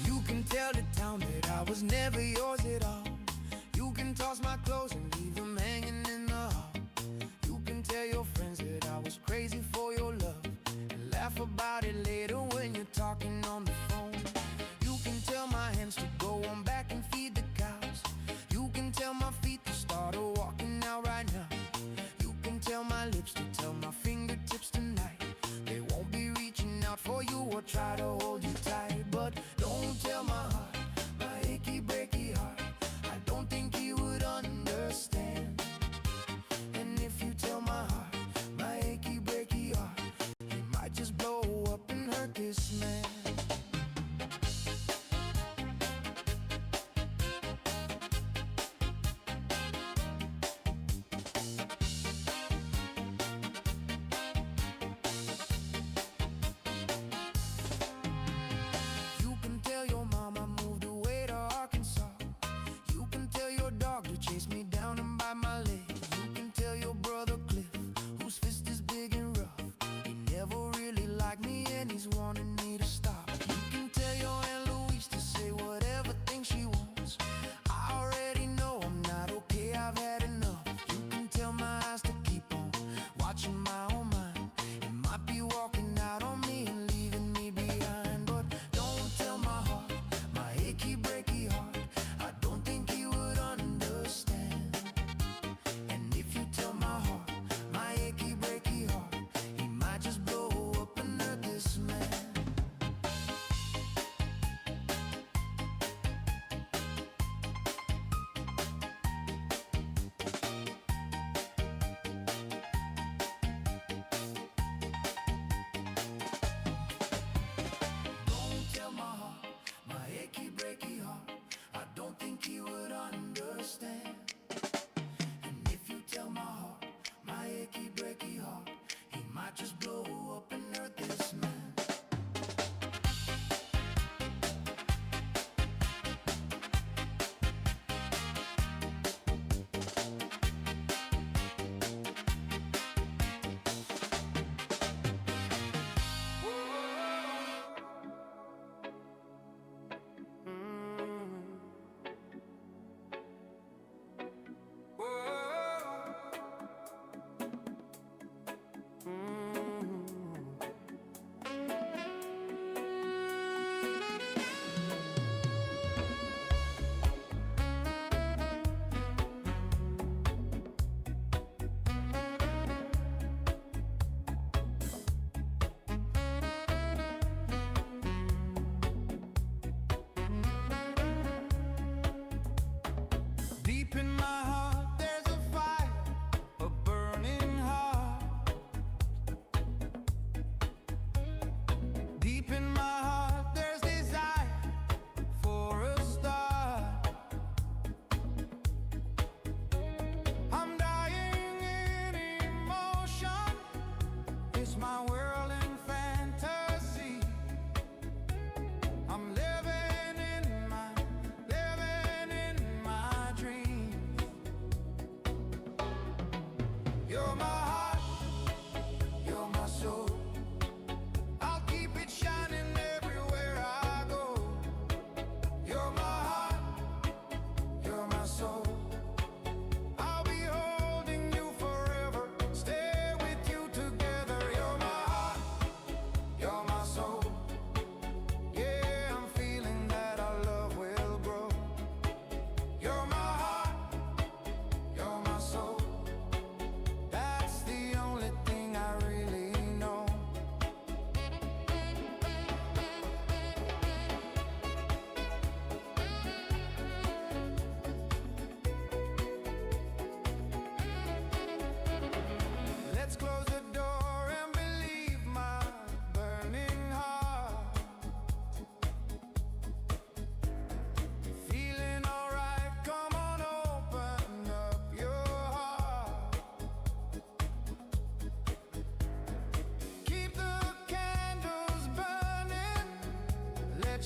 You can tell the town that I was never yours at all. You can toss my clothes and leave them hanging in the hall. You can tell your friends that I was crazy for your love and laugh about it later when you're talking on the phone. You can tell my hands to go on back and feed the cows. You can tell my feet to start a walking now, right now. You can tell my lips to tell my fingertips tonight. They won't be reaching out for you or try to hold you tight. But don't tell my heart, my achy breaky heart. I don't think he would understand. And if you tell my heart, my achy breaky heart, he might just blow up and hurt this man. You can tell your mom I moved away to Arkansas. You can tell your dog to chase me down and bite my leg. You can tell your brother Cliff, whose fist is big and rough. He never really liked me and he's wanting me to stop.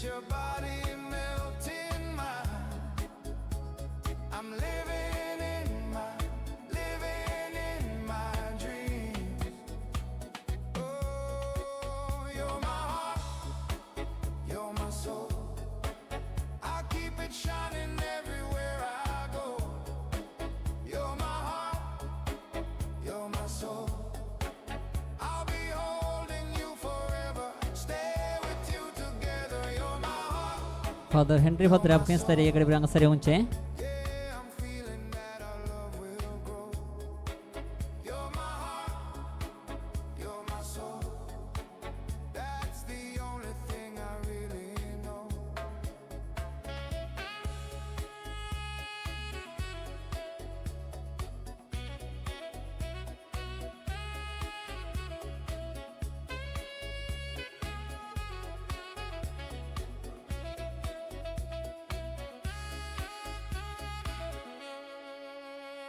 your body melt in mine. I'm living in my dreams. Oh, you're my heart, you're my soul. I keep it shining everywhere I go. You're my heart, you're my soul. I'll be holding you forever. Stay with you together. You're my heart. Father Henry Father आपकेंच तरी इकडे हांगासर येवचें. You're my heart, you're my soul. That's the only thing I really know.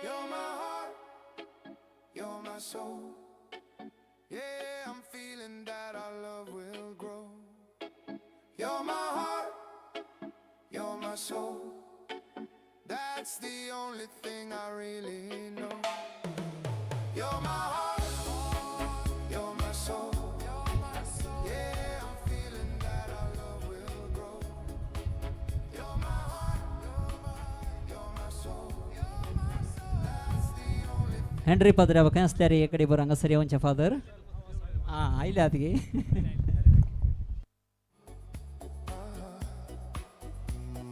You're my heart, you're my soul. Yeah, I'm feeling that our love will grow. You're my heart, you're my soul. That's the only thing I really know. You're my heart, you're my soul. Yeah, I'm feeling that our love will grow. You're my heart, you're my soul. That's the only Henry पाद्र्या खंय आसल्यार एकडे बरं हांगासर येवचें father. आं आयल्यात गे.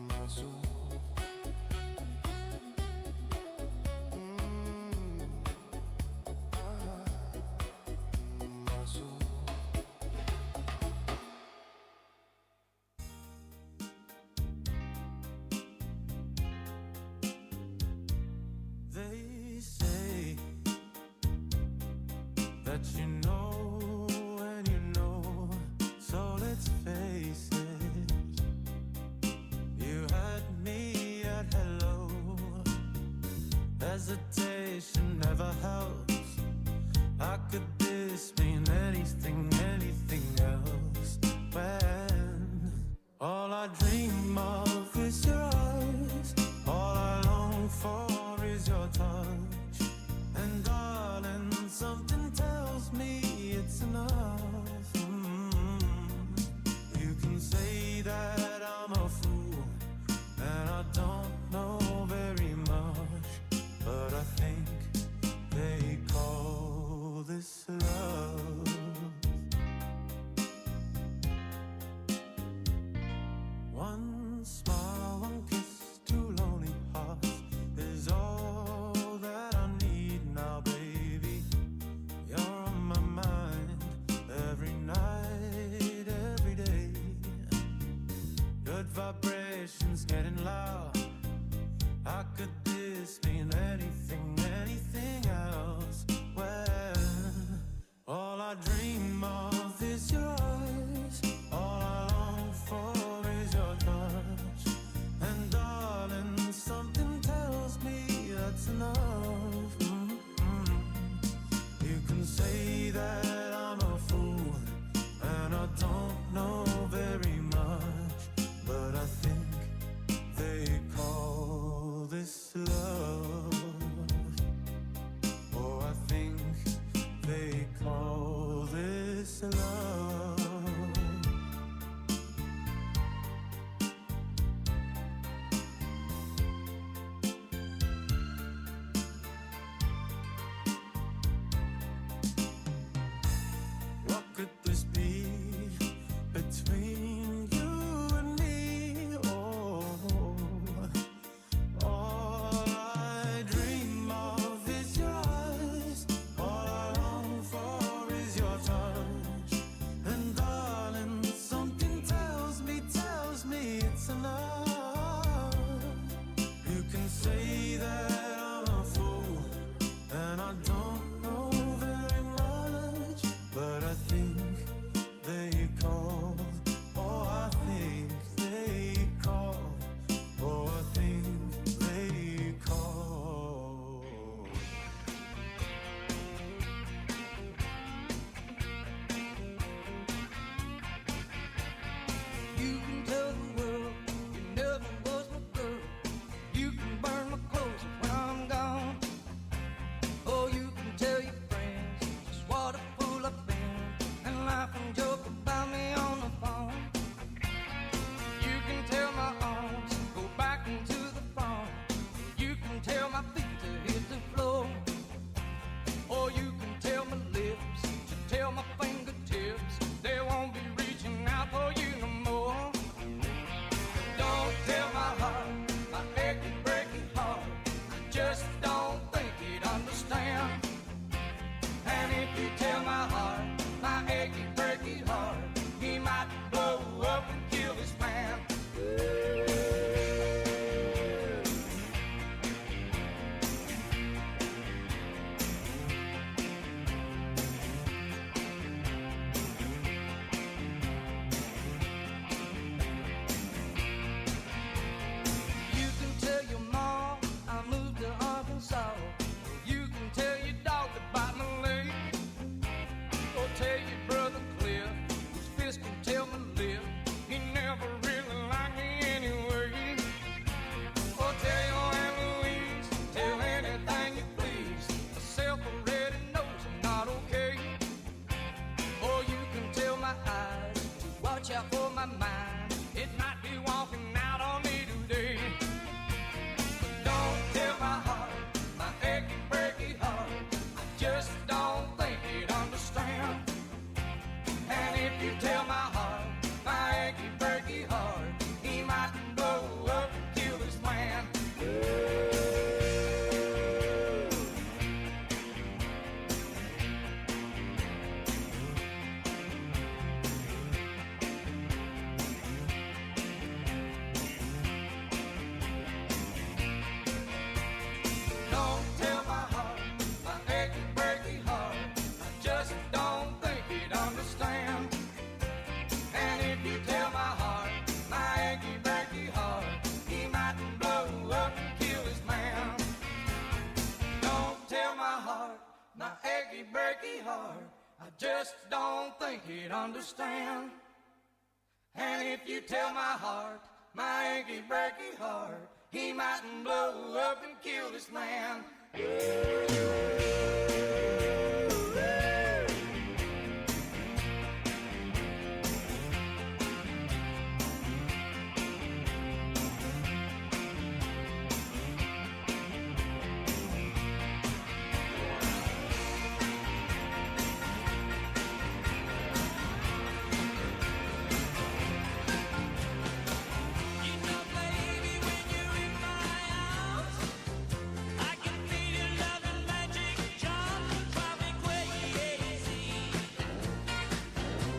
My soul. My soul. They say that you know and you know, so let's face it. You had me at hello. Hesitation never helps. How could this mean anything, anything else? When all I dream of is your eyes, all I long for is your touch. And darling, something tells me it's enough. You can say that I'm a fool, and I don't know very much, but I think they call this love. One smile, one kiss, two lonely hearts is all that I need now, baby. You're on my mind every night, every day. Good vibrations getting loud. How could this mean anything, anything else? When all I dream of is your eyes, all I long for is your touch. And darling, something tells me that's enough. You can say that I'm a fool, and I don't know very much, but I think they call this love. It might be walking out on me today. But don't tell my heart, my achy, breaky heart. I just don't think he'd understand. And if you tell my heart, my achy, breaky heart, he might blow up and kill this man. Don't tell my heart, my achy, breaky heart. I just don't think he'd understand. And if you tell my heart, my achy, breaky heart, he might blow up and kill his man. Don't tell my heart, my achy, breaky heart. I just don't think he'd understand. And if you tell my heart, my achy, breaky heart, he mightn't blow up and kill this man. You know, baby, when you're in my arms, I can feel your loving magic charm. You drive me crazy.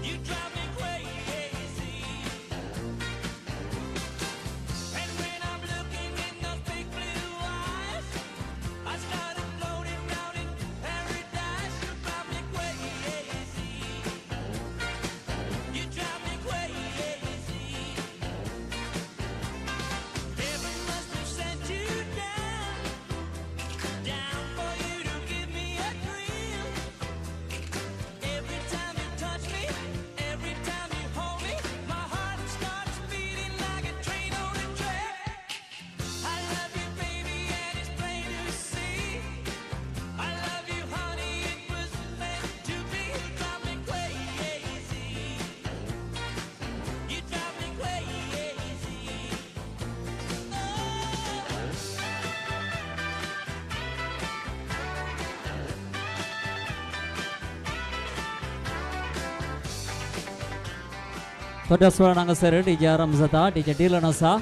You drive me crazy. And when I'm looking in those big blue eyes, I started floating round in paradise. You drive me crazy. You drive me crazy. Heaven must have sent you down, down for you to give me a thrill. Every time you touch me, every time you hold me, my heart starts beating like a train on a track. I love you, baby, and it's plain to see. I love you, honey, it was meant to be. You drive me crazy. You drive me crazy. थोड्याच वेळान हांगासर DJ आराम जाता, DJ Dylan आसा.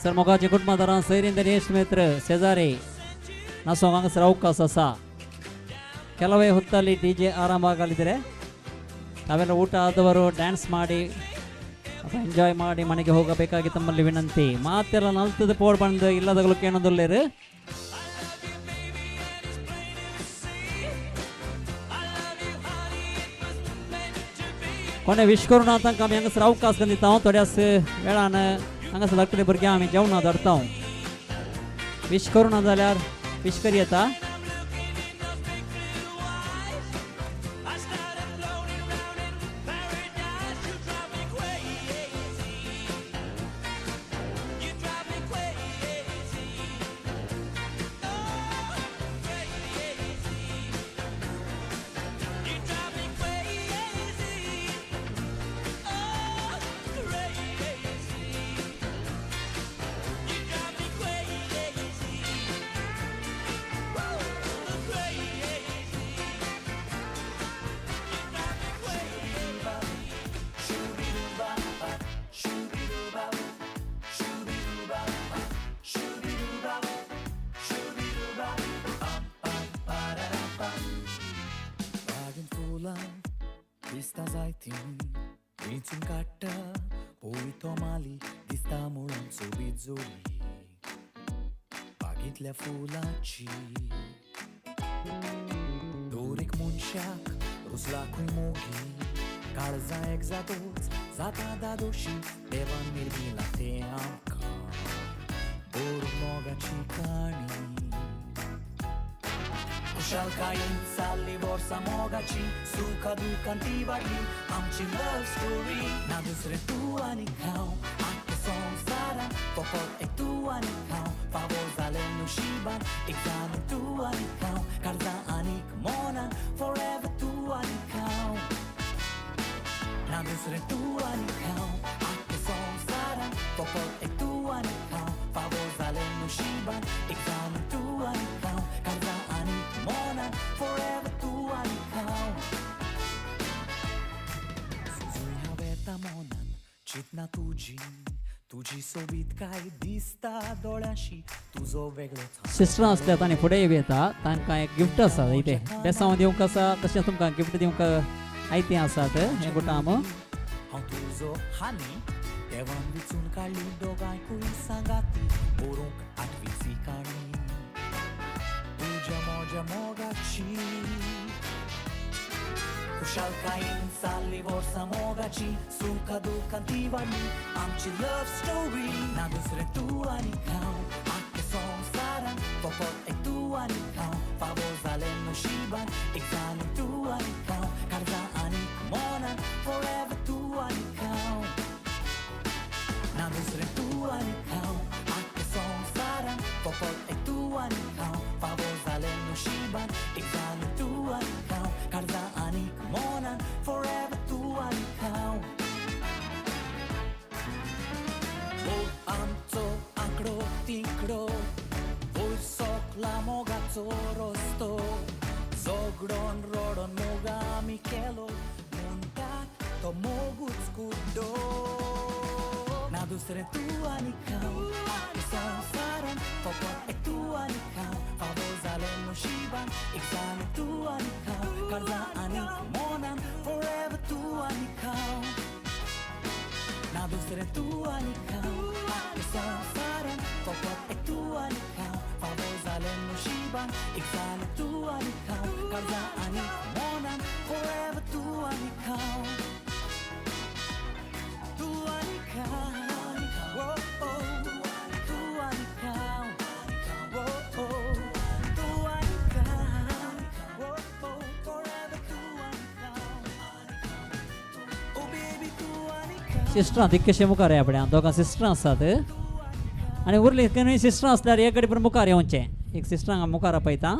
Sir मोगाचे कुटुंबादारां, सैरीन दिनेश मित्र, शेजारी नासोंक हांगासर अवकाश आसा. ಕೆಲವೇ ಹೊತ್ತಲ್ಲಿ ಡಿ ಜೆ ಆರಂಭ ಆಗಲಿದ್ದಾರೆ. ತಾವೆಲ್ಲ ಊಟ ಆದವರು ಡ್ಯಾನ್ಸ್ ಮಾಡಿ ಎಂಜಾಯ್ ಮಾಡಿ ಮನೆಗೆ ಹೋಗಬೇಕಾಗಿ ತಮ್ಮಲ್ಲಿ ವಿನಂತಿ. ಮಾತೆಲ್ಲ ನಲ್ತದ ಪೋಡ್ ಬಂದು ಇಲ್ಲದಗಳು ಕೇಳೋದಿಲ್ಲೇರು. कोणे विश करून तांकां आमी हांगासर अवकाश दिता. थोड्याच वेळान हांगासर धाकटुले भुरग्यां आमी जेवणां धरता. विश करूं ना जाल्यार विश करी येता. I started floating round in paradise. You drive me crazy. You drive me crazy. Oh, crazy. You drive me crazy. Oh, crazy. You drive me crazy. Woo, crazy. बागेंत फुलां दिसता जायतीं, वेंचून काडटा पळय तो माली, दिसता म्हणून सोबीत जोडी बागेंतल्या फुलांची. दर एक मनशाक रुजला खंय मोगी, काळजां एक जातोच जाता दादोशी, देवान निर्मिलां तें आमकां बरोवंक मोगाची काणी. खुशालकायेन चालली वर्सां मोगाची, सुखा दुखान ती वाडली आमची लव स्टोरी. ना दुसरें तूं आनी हांव आख्ख्या संवसारान, फकत एक तूं आनी हांव, फावो जालें नशिबान एक जालें तूं आनी हांव, काळजां आनीक मनान फॉरएवर तूं आनी हांव. ना दुसरें तूं आनी हांव आख्ख्या चितना तुजी तुजी सोबीतकाय दिसता दोळ्याशी तुजो वेगळोच सिस्टरां आसल्यार तांणी फुडें येवं येता. तांकां एक गिफ्ट आसा इतें बेसांव दिवंक आसा, तशेंच तुमकां गिफ्ट दिवंक आयतें आसात हें गुटाम. हांव तुजो हानी देवान विचून काडली दोगांयकूय सांगाती बरोवंक आठवीची काणी तुज्या म्हज्या मोगाची खुशालकायेन साल्ली वर्सां मोगाची सुखा दुखान ती वाडली आमची लव स्टोरी ना दुसरें तूं आनी हांव आख्ख्या संवसारान फकत एक तूं आनी हांव फावो जालें नशिबान एक जालें तूं आनी हांव काळजा आनी मनान forever तूं आनी हांव ना दुसरें तूं आनी हांव आख्ख्या संवसारान फकत एक तूं आनी हांव फावो जालें नशिबान एक जालें तूं आनी हांव काळजा आनी मनान forever तूं आनी हांव मोग आमचो आंकडो तिकडो वयर सोकला मोगाचो रस्तो झगडोन रडोन मोग आमी केलो म्हणटात तो मोगूच कुड्डो ना दुसरें तूं आनी हांव आख्ख्या संवसारान फकत एक तूं आनी हांव फावो जालें नशिबान एक जालें तूं आनी हांव काळजा आनी मनान forever तूं आनी हांव ना दुसरें तूं आनी हांव आख्ख्या संवसारान फकत एक तूं आनी हांव फावो जालें नशिबान एक जालें तूं आनी हांव काळजा आनी मनान forever तूं आनी हांव तूं आनी हांव oh, oh, तूं आनी हांव oh, oh, तूं आनी हांव oh, oh, forever तूं आनी हांव oh baby तूं आनी हांव. सिस्टरां तितकेशे मुखार आपल्या दोगां सिस्टरां आसात आनी उरली खंय सिस्टरां आसल्यार एक कडेन पूण मुखार येवचें. एक सिस्टरांक मुखार आपयता.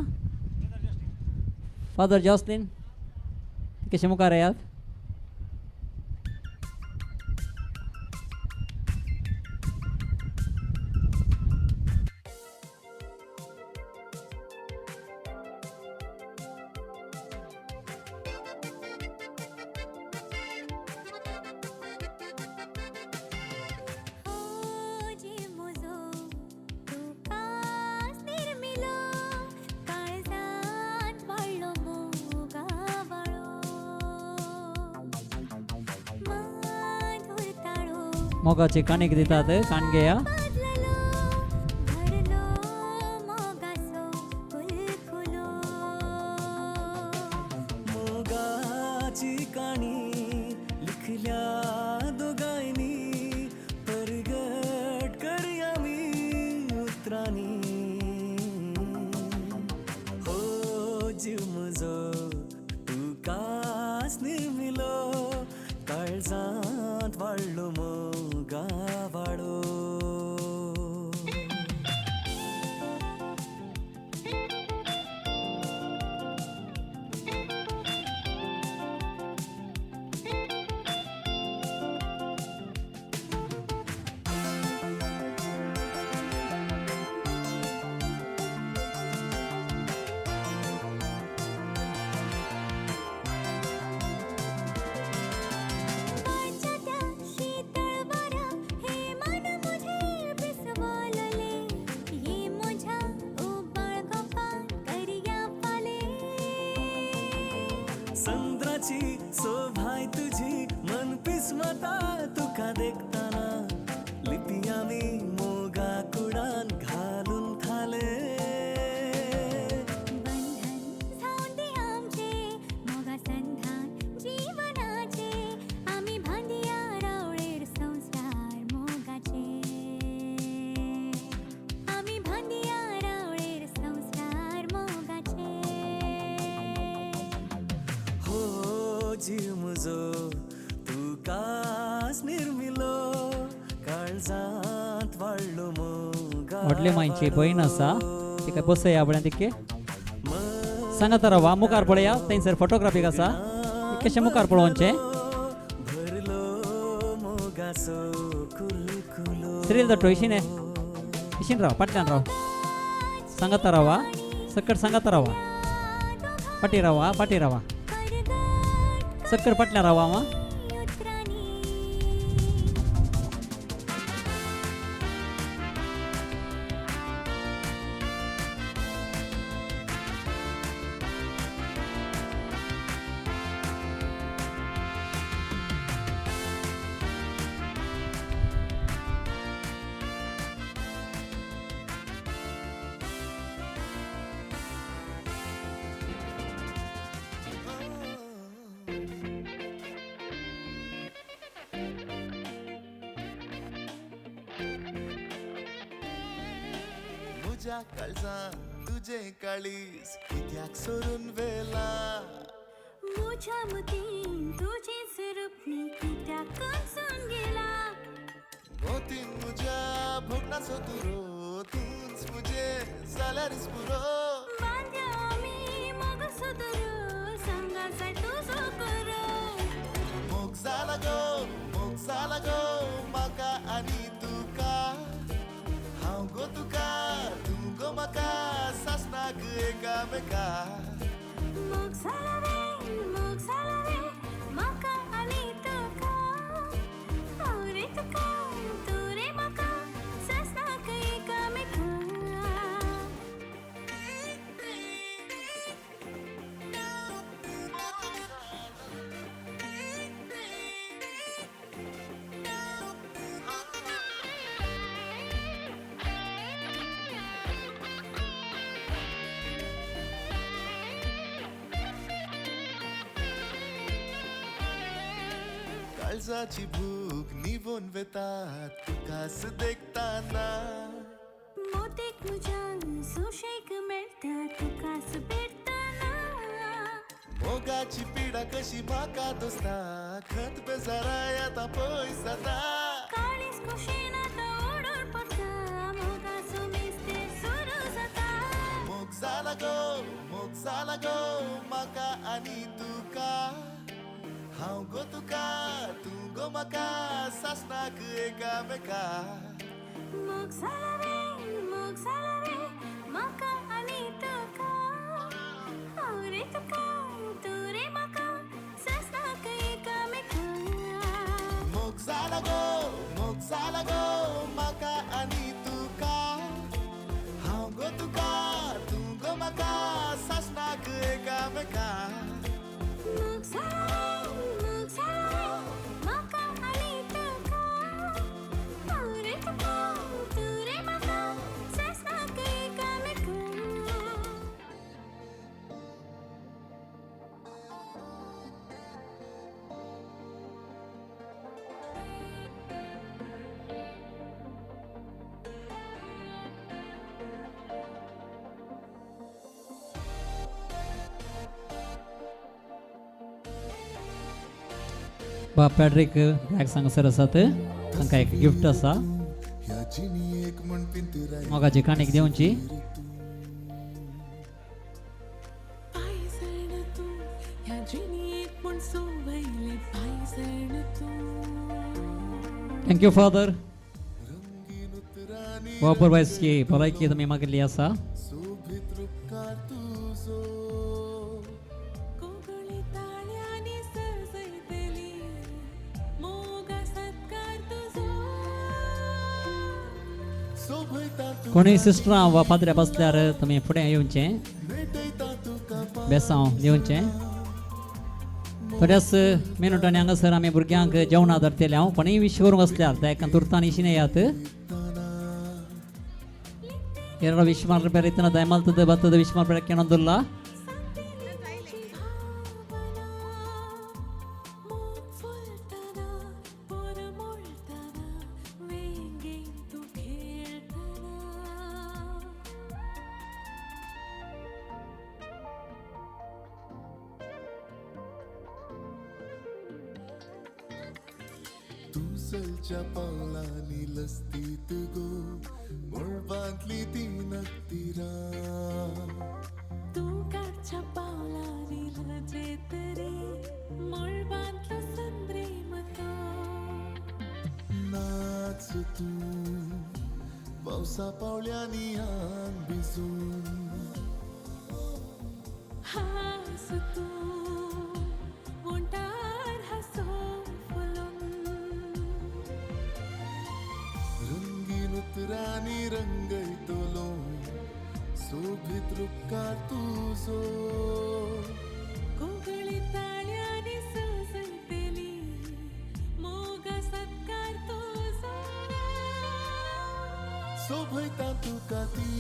फादर जॉसलीन तितकेशे मुखार येयात. जी मुजो तुकाच निर्मिलो काळजांत वाडलो मोगा वाळो माधुर ताळो मोगाची काणीक दितात काण घेया. बदललो भरलो मोगाचो कुलकुलो मोगाची काणी लिखल्या दोगांयनी परगट करया मी उतरांनी हो जीव म्हजो तुकाच निर्मिलो काळजांत वाडलो मोगा वाडो. वाच्या त्या शीतळ वाऱ्या हे मन मुझे बिसवलले ये मुझ्या उबाळ गोपान करया फाले संद्राची सोभाय तुझी मन पिसमता तुका देखताना लिपी आमी मोगा कुडान घालून थाले बंधन जावन दे आमचे मोगा संधान जीवनाचे आमी भांदिया रावळेर संसार मोगाचे आमी भांदिया रावळेर संसार मोगाचे. हो जीव म्हजो तुकाच निर्मिलो काळजांत वाडलो मोगा व्हडले मांयची भयण आसा तिका बसया आपल्या तिके सांगात रावा. मुखार पळया थंयसर फोटोग्राफीक आसा कशें मुखार पळोवचें. भरलो मोगाचो कुलकुलो सिरील दट्टो इशीन इशीन राव फाटल्यान राव सांगात रावा सकट सांगात रावा फाटी रावा फाटी रावा सक्कर फाटल्यान रावा. आं, म्हज्या काळजान तुजें काळीज कित्याक सोरून वेला म्हज्या मतीन तुजेंच रुपणी कित्याक कमसून गेला मोतीन म्हज्या भोगणाचो तुरो तूंच म्हजें जाल्यारच पुरो बांद्या आमी मोगाचो दोरो सांगा जाय तुजो करो मोग जाला गो मोग जाला गो म्हाका आनी तुका हांव गो तुका तूं गो म्हाका सासणाक एकामेका मोग जाला रे मोग जाला रे म्हाका आनी तुका हांव रे तुका तूं रे म्हाका सासणाक एकामेका. काळजाची भूक निवोन वेता तुकाच देखताना मोतीक म्हज्यान सुशेग मेळटा तुकाच भेटतना मोगाची पिडा कशी म्हाका दोस्ता खंत बेजाराय आतां पयस जाता काळीज खोशेन आतां ओडून पडटा मोगाचो मिस्तेर सुरू जाता मोग जाला गो मोग जाला गो म्हाका आनी तुका हांव गो तुका तूं गो म्हाका सासणाक एकामेका मोग जाला रे मोग जाला रे म्हाका आनी तुका हांव रे तुका तूं रे म्हाका सासणाक एकामेका मोग जाला गो मोग जाला गो म्हाका आनी तुका हांव गो तुका तूं गो म्हाका सासणाक एकामेका मोग जाला रे मोग जाला रे म्हाका आनी तुका हांव रे तुका तूं रे म्हाका सासणाक एकामेका. बा पॅड्रीक ब्लॅक्स हांगासर आसात तांकां एक गिफ्ट आसा ह्या जिणेक म्हण पिंतुराय मोगाची काणीक दिवची. पांयजण तूं ह्या जिणेक म्हूण सोबयलें पांयजण तूं thank you father. वापर बायसकी भलायकी तुमी मागिल्ली आसा. सोबीत रुपकार तुजो कोगळी ताळ्यांनी सजयतली मोगा सत्कार तुजो सोबयता तुका कोणूय सिस्टरां वा पाद्रे बसल्यार तुमी फुडें येवचें भेटयता तुका बेसांव दिवचें. थोड्याच मिनुटांनी हांगासर आमी भुरग्यांक जेवणां धरतले. हांव कोणूय विश करूंक आसल्यार त्या एका तुर्तान इशीन येयात. ಎರಡು ವಿಶ್ ಮಾಡ್ರೆ ಇತ್ತನ ದಯಮಾಲ್ತದ ಬತ್ತದ ವಿಶ್ ಮಾಡ್ಬೇಡ ಕೇಳೋದಿಲ್ಲ. फुलतना परमळटना वेंगेन तूं खेळटना तूं चलच्या पावलांनी लस्तीत गो मळबांतली ती नकतिरां तूं काडच्या पावलांनी लजेत रे मळबांतलो संद्रेम तो नाच तूं पावसा पावळ्यांनी आंग भिजून हांस तूं वोंठार हांसो फुलोवन रंगीन उतरांनी रंगयतलो सोबीत रुपकार तुजो कोगळी ताळ्यांनी सजयतली मोगा सत्कार तुजो सोबयता तुका ती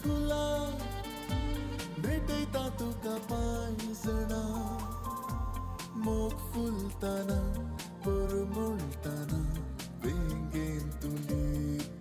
फुलां भेटयता तुका पांयजणां मोग फुलतना परमळटना वेंगेन तूं लिपतना.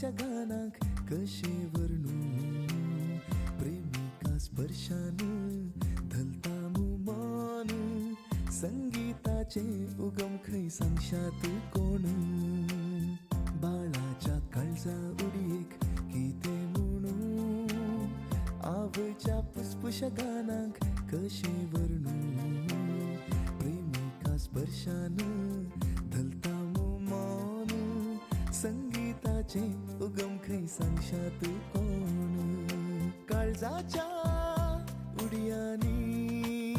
फुसफुश्या गानाक कशें वर्णू प्रेमिका स्पर्शान धलता मु मन संगीताचें उगम खंय सांगशात कोण बाळाच्या काळजा उडयेक कितें म्हणू आवयच्या फुसफुश्या गानाक कशें वर्णू प्रेमिका स्पर्शान धलता मु मन संगीताचें उगम खंय सांगशात कोण काळजाच्या उडयांनी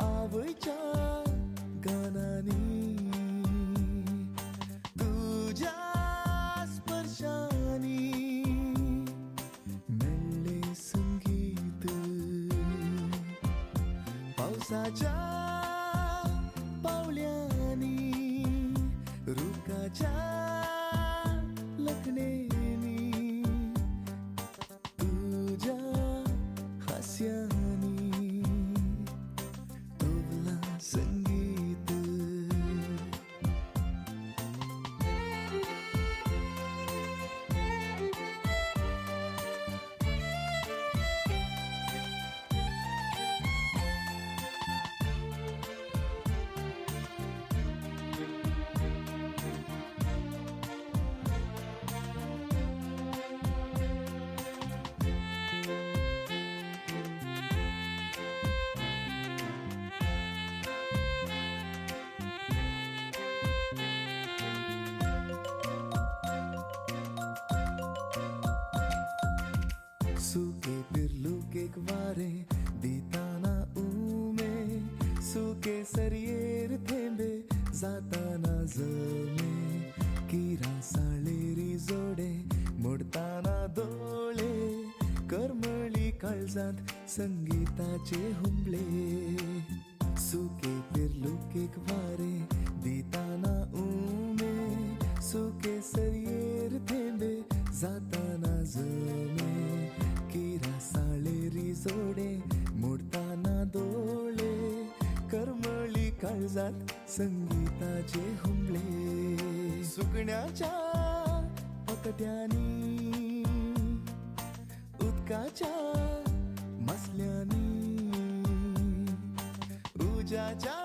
आवयच्या गानांनी तुज्या स्पर्शानी मेळ्ळें संगीत पावसाच्या पावल्यांनी रुखाच्या लखणेनी तुज्या हास्यानी तोवला संगीत. सुके पिरलुकेक वारे दिताना उमे सुके सरयेर थेंबे जाताना जमे किरा साळेरी जोडे मोडताना दोळे करमळी काळजांत संगीताचे हुंबळे सुके पिरलुकेक वारे दिताना उमे सुके सरयेर थेंबे जाताना जमे किरा साळेरी जोडे मोडताना दोळे करमळी काळजात संगीताचे हुंबळे सुकण्याच्या पकट्यांनी उदकाच्या मसल्यांनी उज्याच्या